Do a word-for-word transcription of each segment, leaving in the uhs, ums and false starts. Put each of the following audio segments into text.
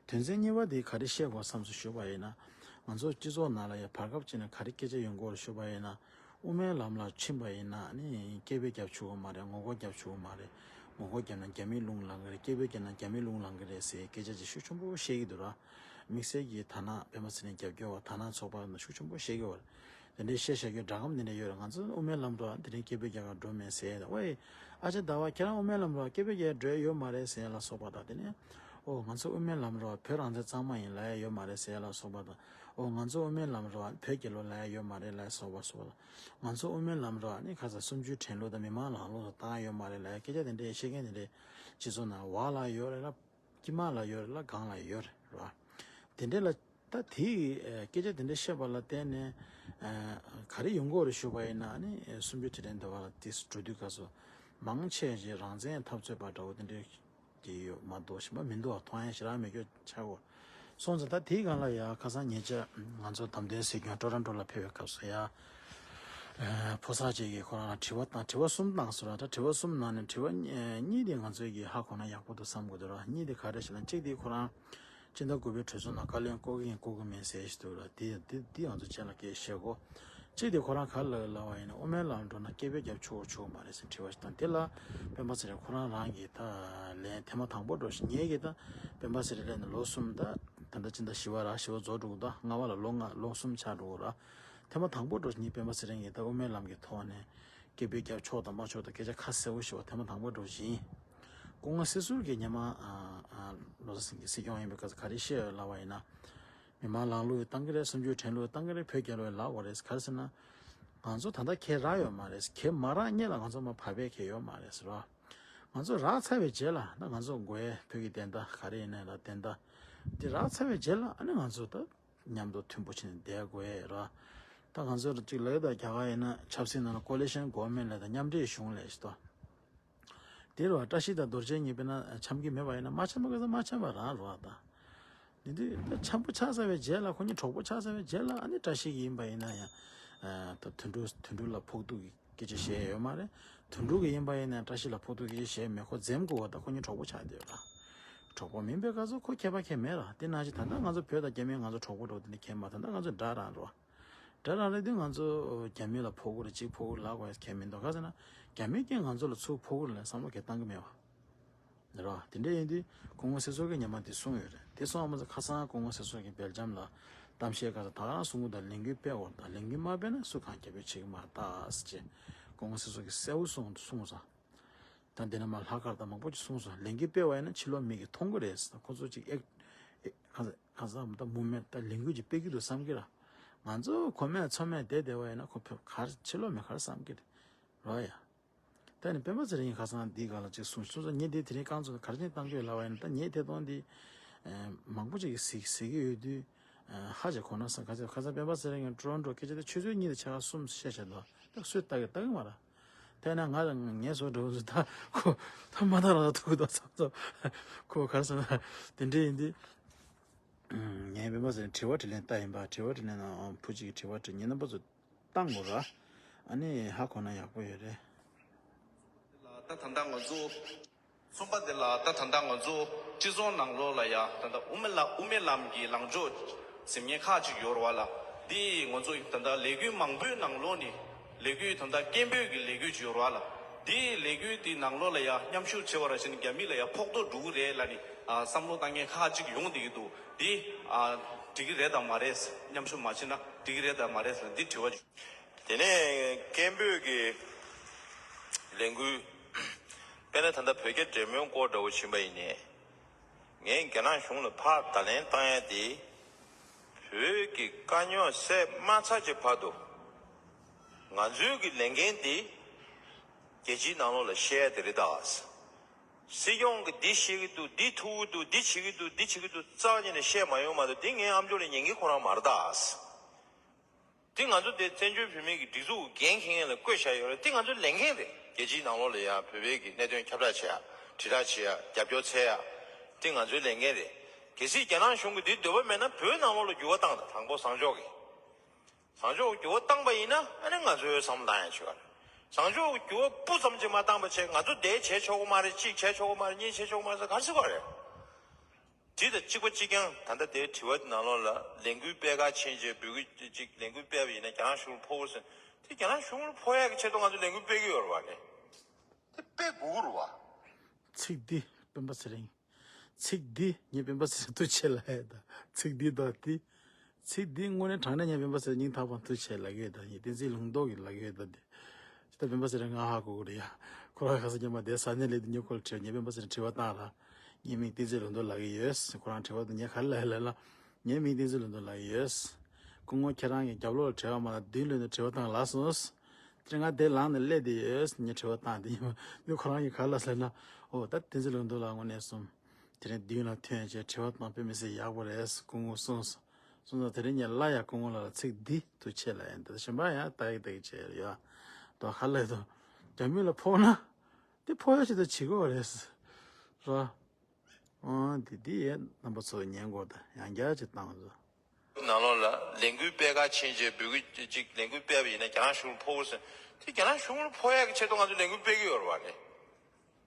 དོན་ཚན་གཉིས་པ་དེ་ག་རེ་བཤད་དགོས་བསམ་སོང་ཞུས་པ་ཡིན་ན། ང་ཚོ་སྤྱི་ཚོགས་ནང་ལ་ཡང་བར་སྐབས་ཅིག་ནས་ག་རེ་སྐད་ཆ་ཡོང་གི་ཡོད་རེད་ཞུས་པ་ཡིན་ན། དབུ་མའི་ལམ་ལ་ཕྱིན་པ་ཡིན་ན་ནི་སྐད་འབོད་རྒྱབ་ཆོག་གི་མ་རེད། ངོ་རྒོལ་རྒྱབ་ཆོག་གི་མ་རེད། ངོ་རྒོལ་རྒྱབ་ན་རྒྱ་མིའི་རླུང་ལངས་གི་རེད། སྐད་འབོད་རྒྱབ་ན་རྒྱ་མིའི་རླུང་ལངས་གི་རེད་ཟེར་སྐད་ཆ་ཅིག་ཤུགས་ཆེན་པོ་བཤད་ཀྱི་འདུག་ར། དམིགས་བསལ་གྱིས་དར་ནག་པད་མ་ཚེ་རིང་རྒྱབ་སྐྱོར་བ་དར་ནག་ཚོགས་པ་ནང་ཤུགས་ཆེན་པོ་བཤད་ཀྱི་ཡོད་རེད། དེ་འདྲའི་བཤད་བཞག་རྒྱུ་འདྲ་གམ་དེ་འདྲ་ཡོད་རེད། ང་ཚོ་དབུ་མའི་ལམ་འགྲོ་བ་དེ་རིང་སྐད་འབོད་རྒྱག་གར་འགྲོ་མེད་ཟེར་ཡ་དང་། ཝེ། ཨ་ཅག་ཟླ་བ་ཁྱེད་རང་དབུ་མའི་ལམ་འགྲོ་བ་སྐད་འབོད་རྒྱག་འགྲོ་ཡ་ཡོད་མ་རེད་ཟེར་ཡ་ལ་སོགས་པ་དང་། དེ་ནས་ཨོ་ང་ཚོ་དབུ་མའི་ལམ་འགྲོ་བ་བོད་རང་བཙན་གཙང་མ་ཡིན་ལབ་ཡ་ཡོད་མ་རེད་ཟེར་ཡ་ལ་སོགས་པ་དང་། ཨོ་ང་ཚོ་དབུ་མའི་ལམ་འགྲོ་བ་བོད་རྒྱལ་ལོ་ལབ་ཡ་ཡོད་མ་རེད་ལབ་ཡ་སོགས་པ་སོགས་པ་དང་། ང་ཚོ་དབུ་མའི་ལམ་འགྲོ་བ་ནི་ཁ་ས་གསུམ་བཅུའི་ཁྲིམས་ལུགས་དང་མི་མང་ལམ་ལུགས་སུ་བཏང་ཡ་ཡོད་མ་རེད་ལབ་ཡ་སྐད་ཆ་དེ་འདྲའི་བཤད་མཁན་དེ་འདྲའི་སྤྱི་ཚོགས་ནང་བར་ལ་ཡོད་རེད་ལ། དཀྱིལ་མ་ལ་ཡོད་རེད་ལ། སྒང་ལ་ཡོད་རེད་ར། དེ་འདྲ་ལ་ད་དེའི་སྐད་ཆ་དེ་འདྲ་བཤད་པ་ལ་བརྟེན་ནས་ག་རེ་ཡོང་གི་ཡོད་རེད་ཞུས་པ་ཡིན་ན། ནི་གསུམ་བཅུའི་དྲིལ་ལན་འདི་བ་ལ་དེ་འགྲོ་དུས་སྐབས་སུ་མང་ཆེ་ཞིག་རང་བཙན་འཐབ་རྩོད་པ་འདྲ་བོ་དེ་འདྲ་གི་ཡོད་མ་གཏོགས་གཞན་པ་མི་འདུག་བ། མཐོང་ཡ་ཞེ་དྲག་མེད་རྒྱུ་ཆགས་ཀྱི་ཡོད། སོང་ཙང་ད་དེའི་སྒང་ལ་ཡ་ཁ་སང་ཉེ་ཆར་ང་ཚོ་དམ་དོན་སྲིད་སྐྱོང་ཊོ་རོན་ཊོ་ལ་ཕེབས་པའི་སྐབས་སུ་ཡ། ཕོ་གསར་ཅིག་གིས་ཁོ་རང་ལ་དྲི་བ་བཏང་། དྲི་བ་གསུམ་བཏང་སོང་ར། ད་དྲི་བ་གསུམ་ནང་ནས་དྲི་བ་གཉིས་དེ་ང་ཚོས་ཀྱིས་ཧ་གོ་ན་ཡག་པོ་འདུག་བསམ་གྱི་འདུག་ར། གཉིས་དེ་ག་རེ་ཞེ་ན། གཅིག་དེ་ཁོ་རང་སྤྱི་ཟླ་དགུ་པའི་གྲོས་ཚོགས་ནང་བཀའ་བློན་བསྐོ་གི་ཡིན་བསྐོ་གི་མིན་ཟེར་ཞིག་འདུག་ར། དེ་དེ་དེ་ང་ཚོ་རྗེས་ལ་སྐད་བཤད་དགོས། གཅིག་དེ་ཁོ་རང་ག་རེ་ལབ་ལབ་པ་ཡིན་ན། དབུ་མའི་ལམ་འགྲོ་ན་སྐད་འབོད་རྒྱབ་ཆོག་ཆོག་མ་རེད་ཟེར་དྲི་བ་ཞིག་དང་། དེ་ལ་སྤེན་པ་ཚེ་རིང་ཁོ་རང་རང་གིས་ད་ལན་ཐེངས་མ་དང་པོ་འགྲོ་ཞིག་ངེད་ཀྱིས་ད་སྤེན་པ་ཚེ་རིང་སླེབས་ནས་ལོ་གསུམ། ད་ད་ལྟ་སྤྱི་ཟླ་བཞི་པ་ར། བཞི་པ་རྫོགས་འགྲོ་གི་འདུག་ལྔ་པ་ལ་ལོ་ལྔ་ལོ་གསུམ་ཆགས་འགྲོ་གི་ར། ཐེངས་མ་དང་པོ་འགྲོ་ཞིག་ངེད་སྤེན་པ་ཚེ་རིང་གིས་ད་དབུ་མའི་ལམ་གྱི་ཐོག་ནས་སྐད་འབོད་རྒྱབ་ཆོག་དང་མ་ཆོག་དང་སྐད་ཆ་ཁ་གསལ་པོ་ཞིག་བ་ཐེངས་མ་དང་པོ་འགྲོ་བཞིན། སྐུ་ངོ་སྲིད་ཟུར་གྱིས་སྔོན་མ་ཨ་ཨ་བློ་བཟང་སེང་གེ་སྲིད་སྐྱོང་ཡིན་པའི་སྐབས་སུ་ག་རེ་བཤད་ཡོད་ལབ་པ་ཡིན་ན། མི་མང་ལམ་ལུགས་བཏང་གི་རེད། གསུམ་བཅུའི་ཁྲིམས་ལུགས་བཏང་གི་རེད། བོད་རྒྱལ་ལོ་ལབ་དགོས་རེད། ག་རེ་ཟེར་ན། ང་ཚོ་ད་ལྟ་གྱེས་རག་ཡོད་མ་རེད། གྱེས་མ་རག་སྔོན་ལ་ང་ཚོ་མར་ཕབ་པའི་གྱེས་ཡོད་མ་རེད་ཟེར་བ། ང་ཚོ་རག་ཚར་བའི་རྗེས་ལ་ད་ང་ཚོ་དགོས་ཡས་བོད་ཀྱི་བདེན་མཐའ་ག་རེ་ཡིན་ནའི་ལ་བདེན་མཐའ་དེ་རག་ཚར་བའི་རྗེས་ལ། ཨ་ནི་ང་ཚོ་ད་མཉམ་དུ་མཐུན་པོ་བྱས་ནས་བསྡད་དགོས་ཡས་ར། ད་ང་ཚོ་ཅིག་ལབ་ཡོད་ད། རྒྱ་གར་ཡིན་ན་ཆབ་སྲིད་ནང་ལ་ཀོ་ལི་ཤན་གོ་ཝར་མེན་ཊི་ལབ་ད། མཉམ་འབྲེལ་གཞུང་ལབ་ཞིག་ད། དེ་རུ་བཀྲ་ཤིས་དང་རྡོ་རྗེ་གཉིས་དཔེར་ན་འཆམ་གྱི་མེད་པ་ཡིན་ན། མ་འཆམ་པ་ག་ས་མ་འཆམ་པ་རང་རུ་བ་དང་། དེ་དུས་ད་འཆམ་པོ་ཆགས་ཚར་བའི་རྗེས་ལ། ཁོ་གཉིས་གྲོགས་པོ་ཆགས་ཚར་བའི་རྗེས་ལ། ཨ་ནི་བཀྲ་ཤིས་ཀྱི་ཡིན་པ་ཡིན་ན་ཡང་། ད་དོན་གྲུབ་དོན་གྲུབ་ལ་ཕོག་ཐུག་གི་སྐད་ཆ་བཤད་ཡོད་མ་རེད། དོན་གྲུབ་ཀྱི་ཡིན་པ་ཡིན་ན་བཀྲ་ཤིས་ལ་ཕོག་ཐུག་སྐད་ཆ་བཤད་མེད། ཁོ་འཛེམ་དགོས་པ་དང་། ཁོ་གཉིས་གྲོགས་པོ་ཆགས་བསྡད་ཡོད་ལ། གྲོགས་པོ་མིན་པའི་སྐབས་སུ་ཁོ་ཁྱད་པར་གང་ཡང་མེད་ལ། དེ་ནང་བཞིན་ད་ལྟ་ང་ཚོ་བོད་དང་རྒྱ་མི་ང་ཚོ་གྲོགས་པོ་འགྲོ་དེ་འདྲ་གང་ཡང་མ། ད་ལྟ་ང་ཚོ་དགྲ་རང་རུ་བ། དགྲ་རང་རེད་དུས་ང་ཚོ་རྒྱ་མི་ལ་ཕོག་གི་རེད། གཅིག་ཕོག་གི་ལབ་དགོས་ཡ་གང་ཡང་མི་འདུག་ག་ཟེར་ན། རྒྱ་མི་གིས་ང་ཚོ་ལ་ཚུར་ཕོག་གི་རེད་ལབ་བསམ་བློ་གང་ཡང་བཏང་གི་མེད་པ་རེད་བ། དེ་འདྲ་ཡིན་དུས་སྐུ་ངོ་སྲིད་ཟུར་གྱིས་སྔོན་མ་དེ་གསུངས་ཡོད་རེད། དེ་སོང་བ་མ་ཟད་ཁ་སང་སྐུ་ངོ་སྲིད་ཟུར་གྱིས་སྦེལ་ཇམ་ལ་གཏམ་བཤད་སྐབས་སུ་ད་ག་རང་གསུང་གི་འདུག་ལས་འགུལ་སྤེལ་དགོས་རེད་ད། ལས་འགུལ་མ་སྤེལ་ན་སུ་གང་རྒྱབ་སྐྱོར་བྱེད་ཀྱི་མ་རེད་ད་ཟེར་བྱས་སྐུ་ངོ་སྲིད་ཟུར་གྱིས་གསལ་པོ་གསུངས་གསུངས་སོང་། ད་འདི་ནས་མར་ལྷག་དཀར་དང་མང་པོ་ཅིག་གསུངས་སོང་། ལས་འགུལ་སྤེལ་བ་ཡིན་ན་ཕྱི་ལོགས་མི་གིས་མཐོང་གི་རེད་ཟེར། ཁོ་ཚོ་ཅིག་ཨེག་ཨེག་གང་ཟེར་གང་ཟེར་ད་མུ་མེད་ད་ལས་འགུལ་ཅིག་སྤེལ་གྱི་འདུག་བསམ་གི་ར། ང་ཚོ་ཁོ་མེད་ཚོ་མེད་བསྡད་བསྡད་པ་ཡིན་ན་ཁོ་ཕེབས་ག་རེ་ཕྱི་ལོགས་མི་ག་རེ་བསམ་གི་རེད་རོ་ཡ། ད་ནི་སྤེན་པ་ཚེ་རིང་གིས་ཁ་སང་འདིའི་སྒང་ལ་ཅིག་གསུངས་སོང་ཙང་། ངས་འདི་དེ་རིང་རྐང་བཙུགས་ནས་ག་རེ་བྱས་ནས་བཏང་གི་ཡོད་ལབ་པ་ཡིན་ན། ད་ངས་ཐད་གཏོང་འདི་མང་པོ་ཅིག་གིས་གཟིགས་གཟིགས་ཀྱི་ཡོད་དུས། ཧ་ཅང་གོ་ན་བསམ། ག་ཚོད་ག་ཚོད་སྤེན་པ་ཚེ་རིང་གིས་ཊོ་རོན་ཊོ་སྐད་ཆ་དེ་ཆུ་ཚོད་གཉིས་དང་ཕྱེད་ཀ་གསུམ་བཤད་བྱས་འདུག་ད་སུས་ལྟ་གི་ལྟ་གི་མ་རེད། དེས་ན་ང་ངའི་བཟོ་འདྲ་བོ་ཚོ་ད་ཁོ་ད་མ་ལྟ་རང་ལྟ་ཐུག་གི་འདུག་བསམ་བསམ། ཁོ་ག་རེ་ཟེར་ན་དེ་འདྲ་ཡིན་དུས། ངས་སྤེན་པ་ཚེ་རིང་དྲི་བ་དྲིས་ལན་ལྟ་ཡིན་པ། དྲི་བ་དྲིས་ལན་ནང་བུ་གཅིག་གིས་དྲི་བ་དྲིས། ངེད་རྣམ་པ་ཚོ་བཏང་དགོས་ར། ཨ་ནི་ཧ་གོ་ན་ཡག་པོ་ཡོད་རེད། ད་ད་ལྟ་ང་ཚོ། གསུམ་པ་དེ་ལ་ད་ད་ལྟ་ང་ཚོ་སྤྱི་ཚོགས་ནང་ལོགས་ལ་ཡ་ད་ལྟ་དབུ་མའི་ལམ་དབུ་མའི་ལམ་གྱི་ལངས་ཕྱོགས་ཟེར་མཁན་ཁག་ཅིག་ཡོད་རེད་བ་ལ། འདི་ང་ཚོ་ད་ལྟ་ལས་འགུལ་མང་པོའི་ནང་ལོགས་ནས་ལས་འགུལ་ད་ལྟ་སྐད་འབོད་ཀྱི་ལས་འགུལ་ཅིག་ཡོད་རེད་བ་ལ། འདིའི་ལས་འགུལ་འདི་ནང་ལོགས་ལ་ཡ་མཉམ་ཞུགས་བྱེད་པ་ར་བྱས་ནས་རྒྱ་མི་ལ་ཡ་ཕོག་ཐུག་འགྲོ་གི་རེད་ལབ་ནས་ཨ་བསམ་བློ་བཏང་མཁན་ཁག་ཅིག་ཡོང་བསྡད་ཀྱི་འདུག་འདི་ཨ་འགྲིག་གི་རེད་དམ་མ་རེད། མཉམ་ཞུགས་མ་བྱས་ན་འགྲིག་གི་རེད་དམ་མ་རེད་ལབ་འདི་དྲི་བ་ཅིག་དེ་ནས་སྐད་འབོད་ཀྱི་ལས་འགུལ། དཔེར་ན་ད་ལྟ་བོད་རྒྱ་འབྲེལ་མོལ་སྐོར་འདྲ་བོ་ཕྱིན་པ་ཡིན་ནའི། ངས་རྒྱ་ནག་གཞུང་ལ་ཕར་བརྡ་ལན་བཏང་ཡ་དེ། བོད་ཀྱི་དཀའ་རྙོག་སེལ་མ་ཚར་གྱི་བར་དུ། ང་ཚོའི་གི་ལས་འགན་དེ། རྒྱལ་སྤྱིའི་ནང་ལོགས་ལ་བཤད་ཡ་དེ་རེད་ད། སྲིད་སྐྱོང་གིས་འདི་བཤད་ཀྱི་འདུག་འདི་ཐུག་གི་འདུག་འདི་བྱེད་ཀྱི་འདུག་འདི་བྱེད་ཀྱི་འདུག་རྩ་བ་ཉིད་ནས་བཤད་མ་ཡོང་མ་གཏོགས། འདི་ངའི་ཨ་མཆོག་ལ་ཉན་མཁན་ཁོ་རང་མ་རེད་ད། འདི་ང་ཚོ་འདི་བཙན་བྱོལ་བོད་མིའི་གི་སྒྲིག་འཛུགས་འགན་འཁྱེར་མཁན་ལ་བསྐོས་བཞག་ཡོད་རེད། འདི་ང་ཚོའི་ལས་འགན་རེད། རྒྱལ་སྤྱིའི་ནང་ལོགས་ལ་ཡ་བོད་པའི་གི་གནད་དོན་ཁྱབ་བསྒྲགས་བྱེད་ཡ། དྲིལ་བསྒྲགས་བྱེད་ཡ། རྒྱབ་སྐྱོར་འཚོལ་ཡ། འདི་ང་ཚོའི་ལས་འགན་རེད། གལ་སྲིད་རྒྱ་ནག་གཞུང་གིས་འདི་འདོད་པ་མེད་ན་བོད་ནང་ལོགས་ལ་འགྱུར་བ་བཏང་དང་། དང་པོ་བཟང་ཕྱོགས་ཀྱིས། བཟང་ཕྱོགས་འགྱུར་བ་བཏང་པ་ཡིན་ན་ཨ་ནི་ང་ཚོའི་བསམ་བློ་བཏང་ཡ་ཆོག་ག་རེད། བཟང་ཕྱོགས་འགྱུར་བ་སྤུ་ཙམ་ཅིག་མ་བཏང་པ་བྱས་ང་ཚོ་འདི་བྱས་ཆོག་གི་མ་རེད། གཅིག་བྱས་ཆོག་གི་མ་རེད། གཉིས་བྱས་ཆོག་གི་མ་རེད་ཟེར་ག་རེ་ཟེར་ག་རེད། དེ་དང་གཅིག་པ་གཅིག་རྐྱང་ད་ལྟ་དེའི་དྲི་བ་ནང་ལོགས་ལ་ལས་འགུལ་སྤེལ་ག་ཕྱིན་རྗེས་འབོད་སྐུལ་ཅིག་ལས་འགུལ་སྤེལ་བ་ཡིན་ན་རྒྱ་ནག་གཞུང་ལ་ཕོག་གི་ཟེར། དེ་རྒྱ་ནག་གཞུང་ལ་ཕོག་ཡག་གི་ཆེད་དུ་ང་ཚོ་ལས་འགུལ་སྤེལ་གི་ཡོད་རེད་བ་ལས། དེ་སྤེལ་དགོས་ཀྱི་རེད་བ། ཚིག་འདི་སྤེན་པ་ཚེ་རིང་། ཚིག་འདི་ངས་སྤེན་པ་ཚེ་རིང་ཐུགས་ཆེ་ལབ་ཡ་ད། ཚིག་འདི་དང་འདི། ཚིག་འདི་དངོས་གནས་དྲང་གནས་ངས་སྤེན་པ་ཚེ་རིང་སྙིང་ཐག་པ་ཐུགས་ཆེ་ལབ་ཀྱི་ཡོད་ད། ངས་བསྟན་འཛིན་ལུང་རྟོགས་ཀྱི་ལབ་ཀྱི་ཡོད་ད་འདི། ཅི་ད་སྤེན་པ་ཚེ་རིང་ང་ཧ་གོ་གི་རེད་ཡ། ཁོ་རང་ཁ་སང་ཉི་མ་དེ་ས་གནས་སླེབས་དུས་ཉེ་ཁོ་ལ་དྲིས་པ་ཉེ་སྤེན་པ་ཚེ་རིང་དྲི་བ་བཏང་ལ། ངའི་མིང་བསྟན་འཛིན་ལུང་རྟོགས་ལབ་ཀྱི་ཡོད། ཁོ་རང་དྲི་བ་དང་ངས་ག་རེ་ལབ་ཡ་ལབ་ལ། ངའི་མིང་བསྟན་འཛིན་ལུང་རྟོགས་ལབ་ཀྱི་ཡོད། སྐུ་ངོ་ཁྱེད་རང་གི་རྒྱབ་ལོགས་ལ་དྲི་བ་མ་ལ་མདུན་ལོན་དུ་དྲི་བ་བཏང་ལ་སོང་། དེ་ང་དེ་ལངས་ནས་སླེབས་དེ་ཡོད་ངས་དྲི་བ་བཏང་དེ་ཉི་མ་དེ་ཁོ་རང་གིས་ག་རེ་ལབ་ཟེར་ན། ཨོ་ད་བསྟན་འཛིན་ལུང་རྟོགས་ལགས་དངོས་གནས་སོང་། དེ་རིང་མདུན་ལ་ཐོན་བྱས་དྲི་བ་བཏང་དཔེ་མི་སྲིད་ཡག་པོ་རེད་སྐུ་ངོ་གསུངས་སོང་། གསུངས་ཙང་དེ་རིང་ངས་སླར་ཡང་སྐུ་ངོ་ལགས་ལ་ཚིག་འདི་ཐུགས་ཆེ་ལ་ཡིན་ད་གཞན་པ་ཡང་ལྟ་གི་ལྟ་གི་བྱས་ཡོད། ད་ག་ལས་དང་རྒྱ་མི་ལ་ཕོག་ན་དེ་ཕོག་ཡ་ཞིག་ད་བྱེད་དགོས་རེད། ར། ཨང་དེ་དེ་ཡས་རྣམ་པ་ཚོ་ཉན་དགོས་ད་ཡང་བསྐྱར་ཅིག་བཏང་ཟོ། ནང་ལོགས་ལ་ལས་འགུལ་སྤེལ་ག་ཕྱིན་རྗེས་འབོད་སྐུལ་ཅིག་ལས་འགུལ་སྤེལ་བ་ཡིན་ན་རྒྱ་ནག་གཞུང་ལ་ཕོག་གི་ཟེར། དེ་རྒྱ་ནག་གཞུང་ལ་ཕོག་ཡག་གི་ཆེད་དུ་ང་ཚོ་ལས་འགུལ་སྤེལ་གི་ཡོད་རེད་བ་ལས།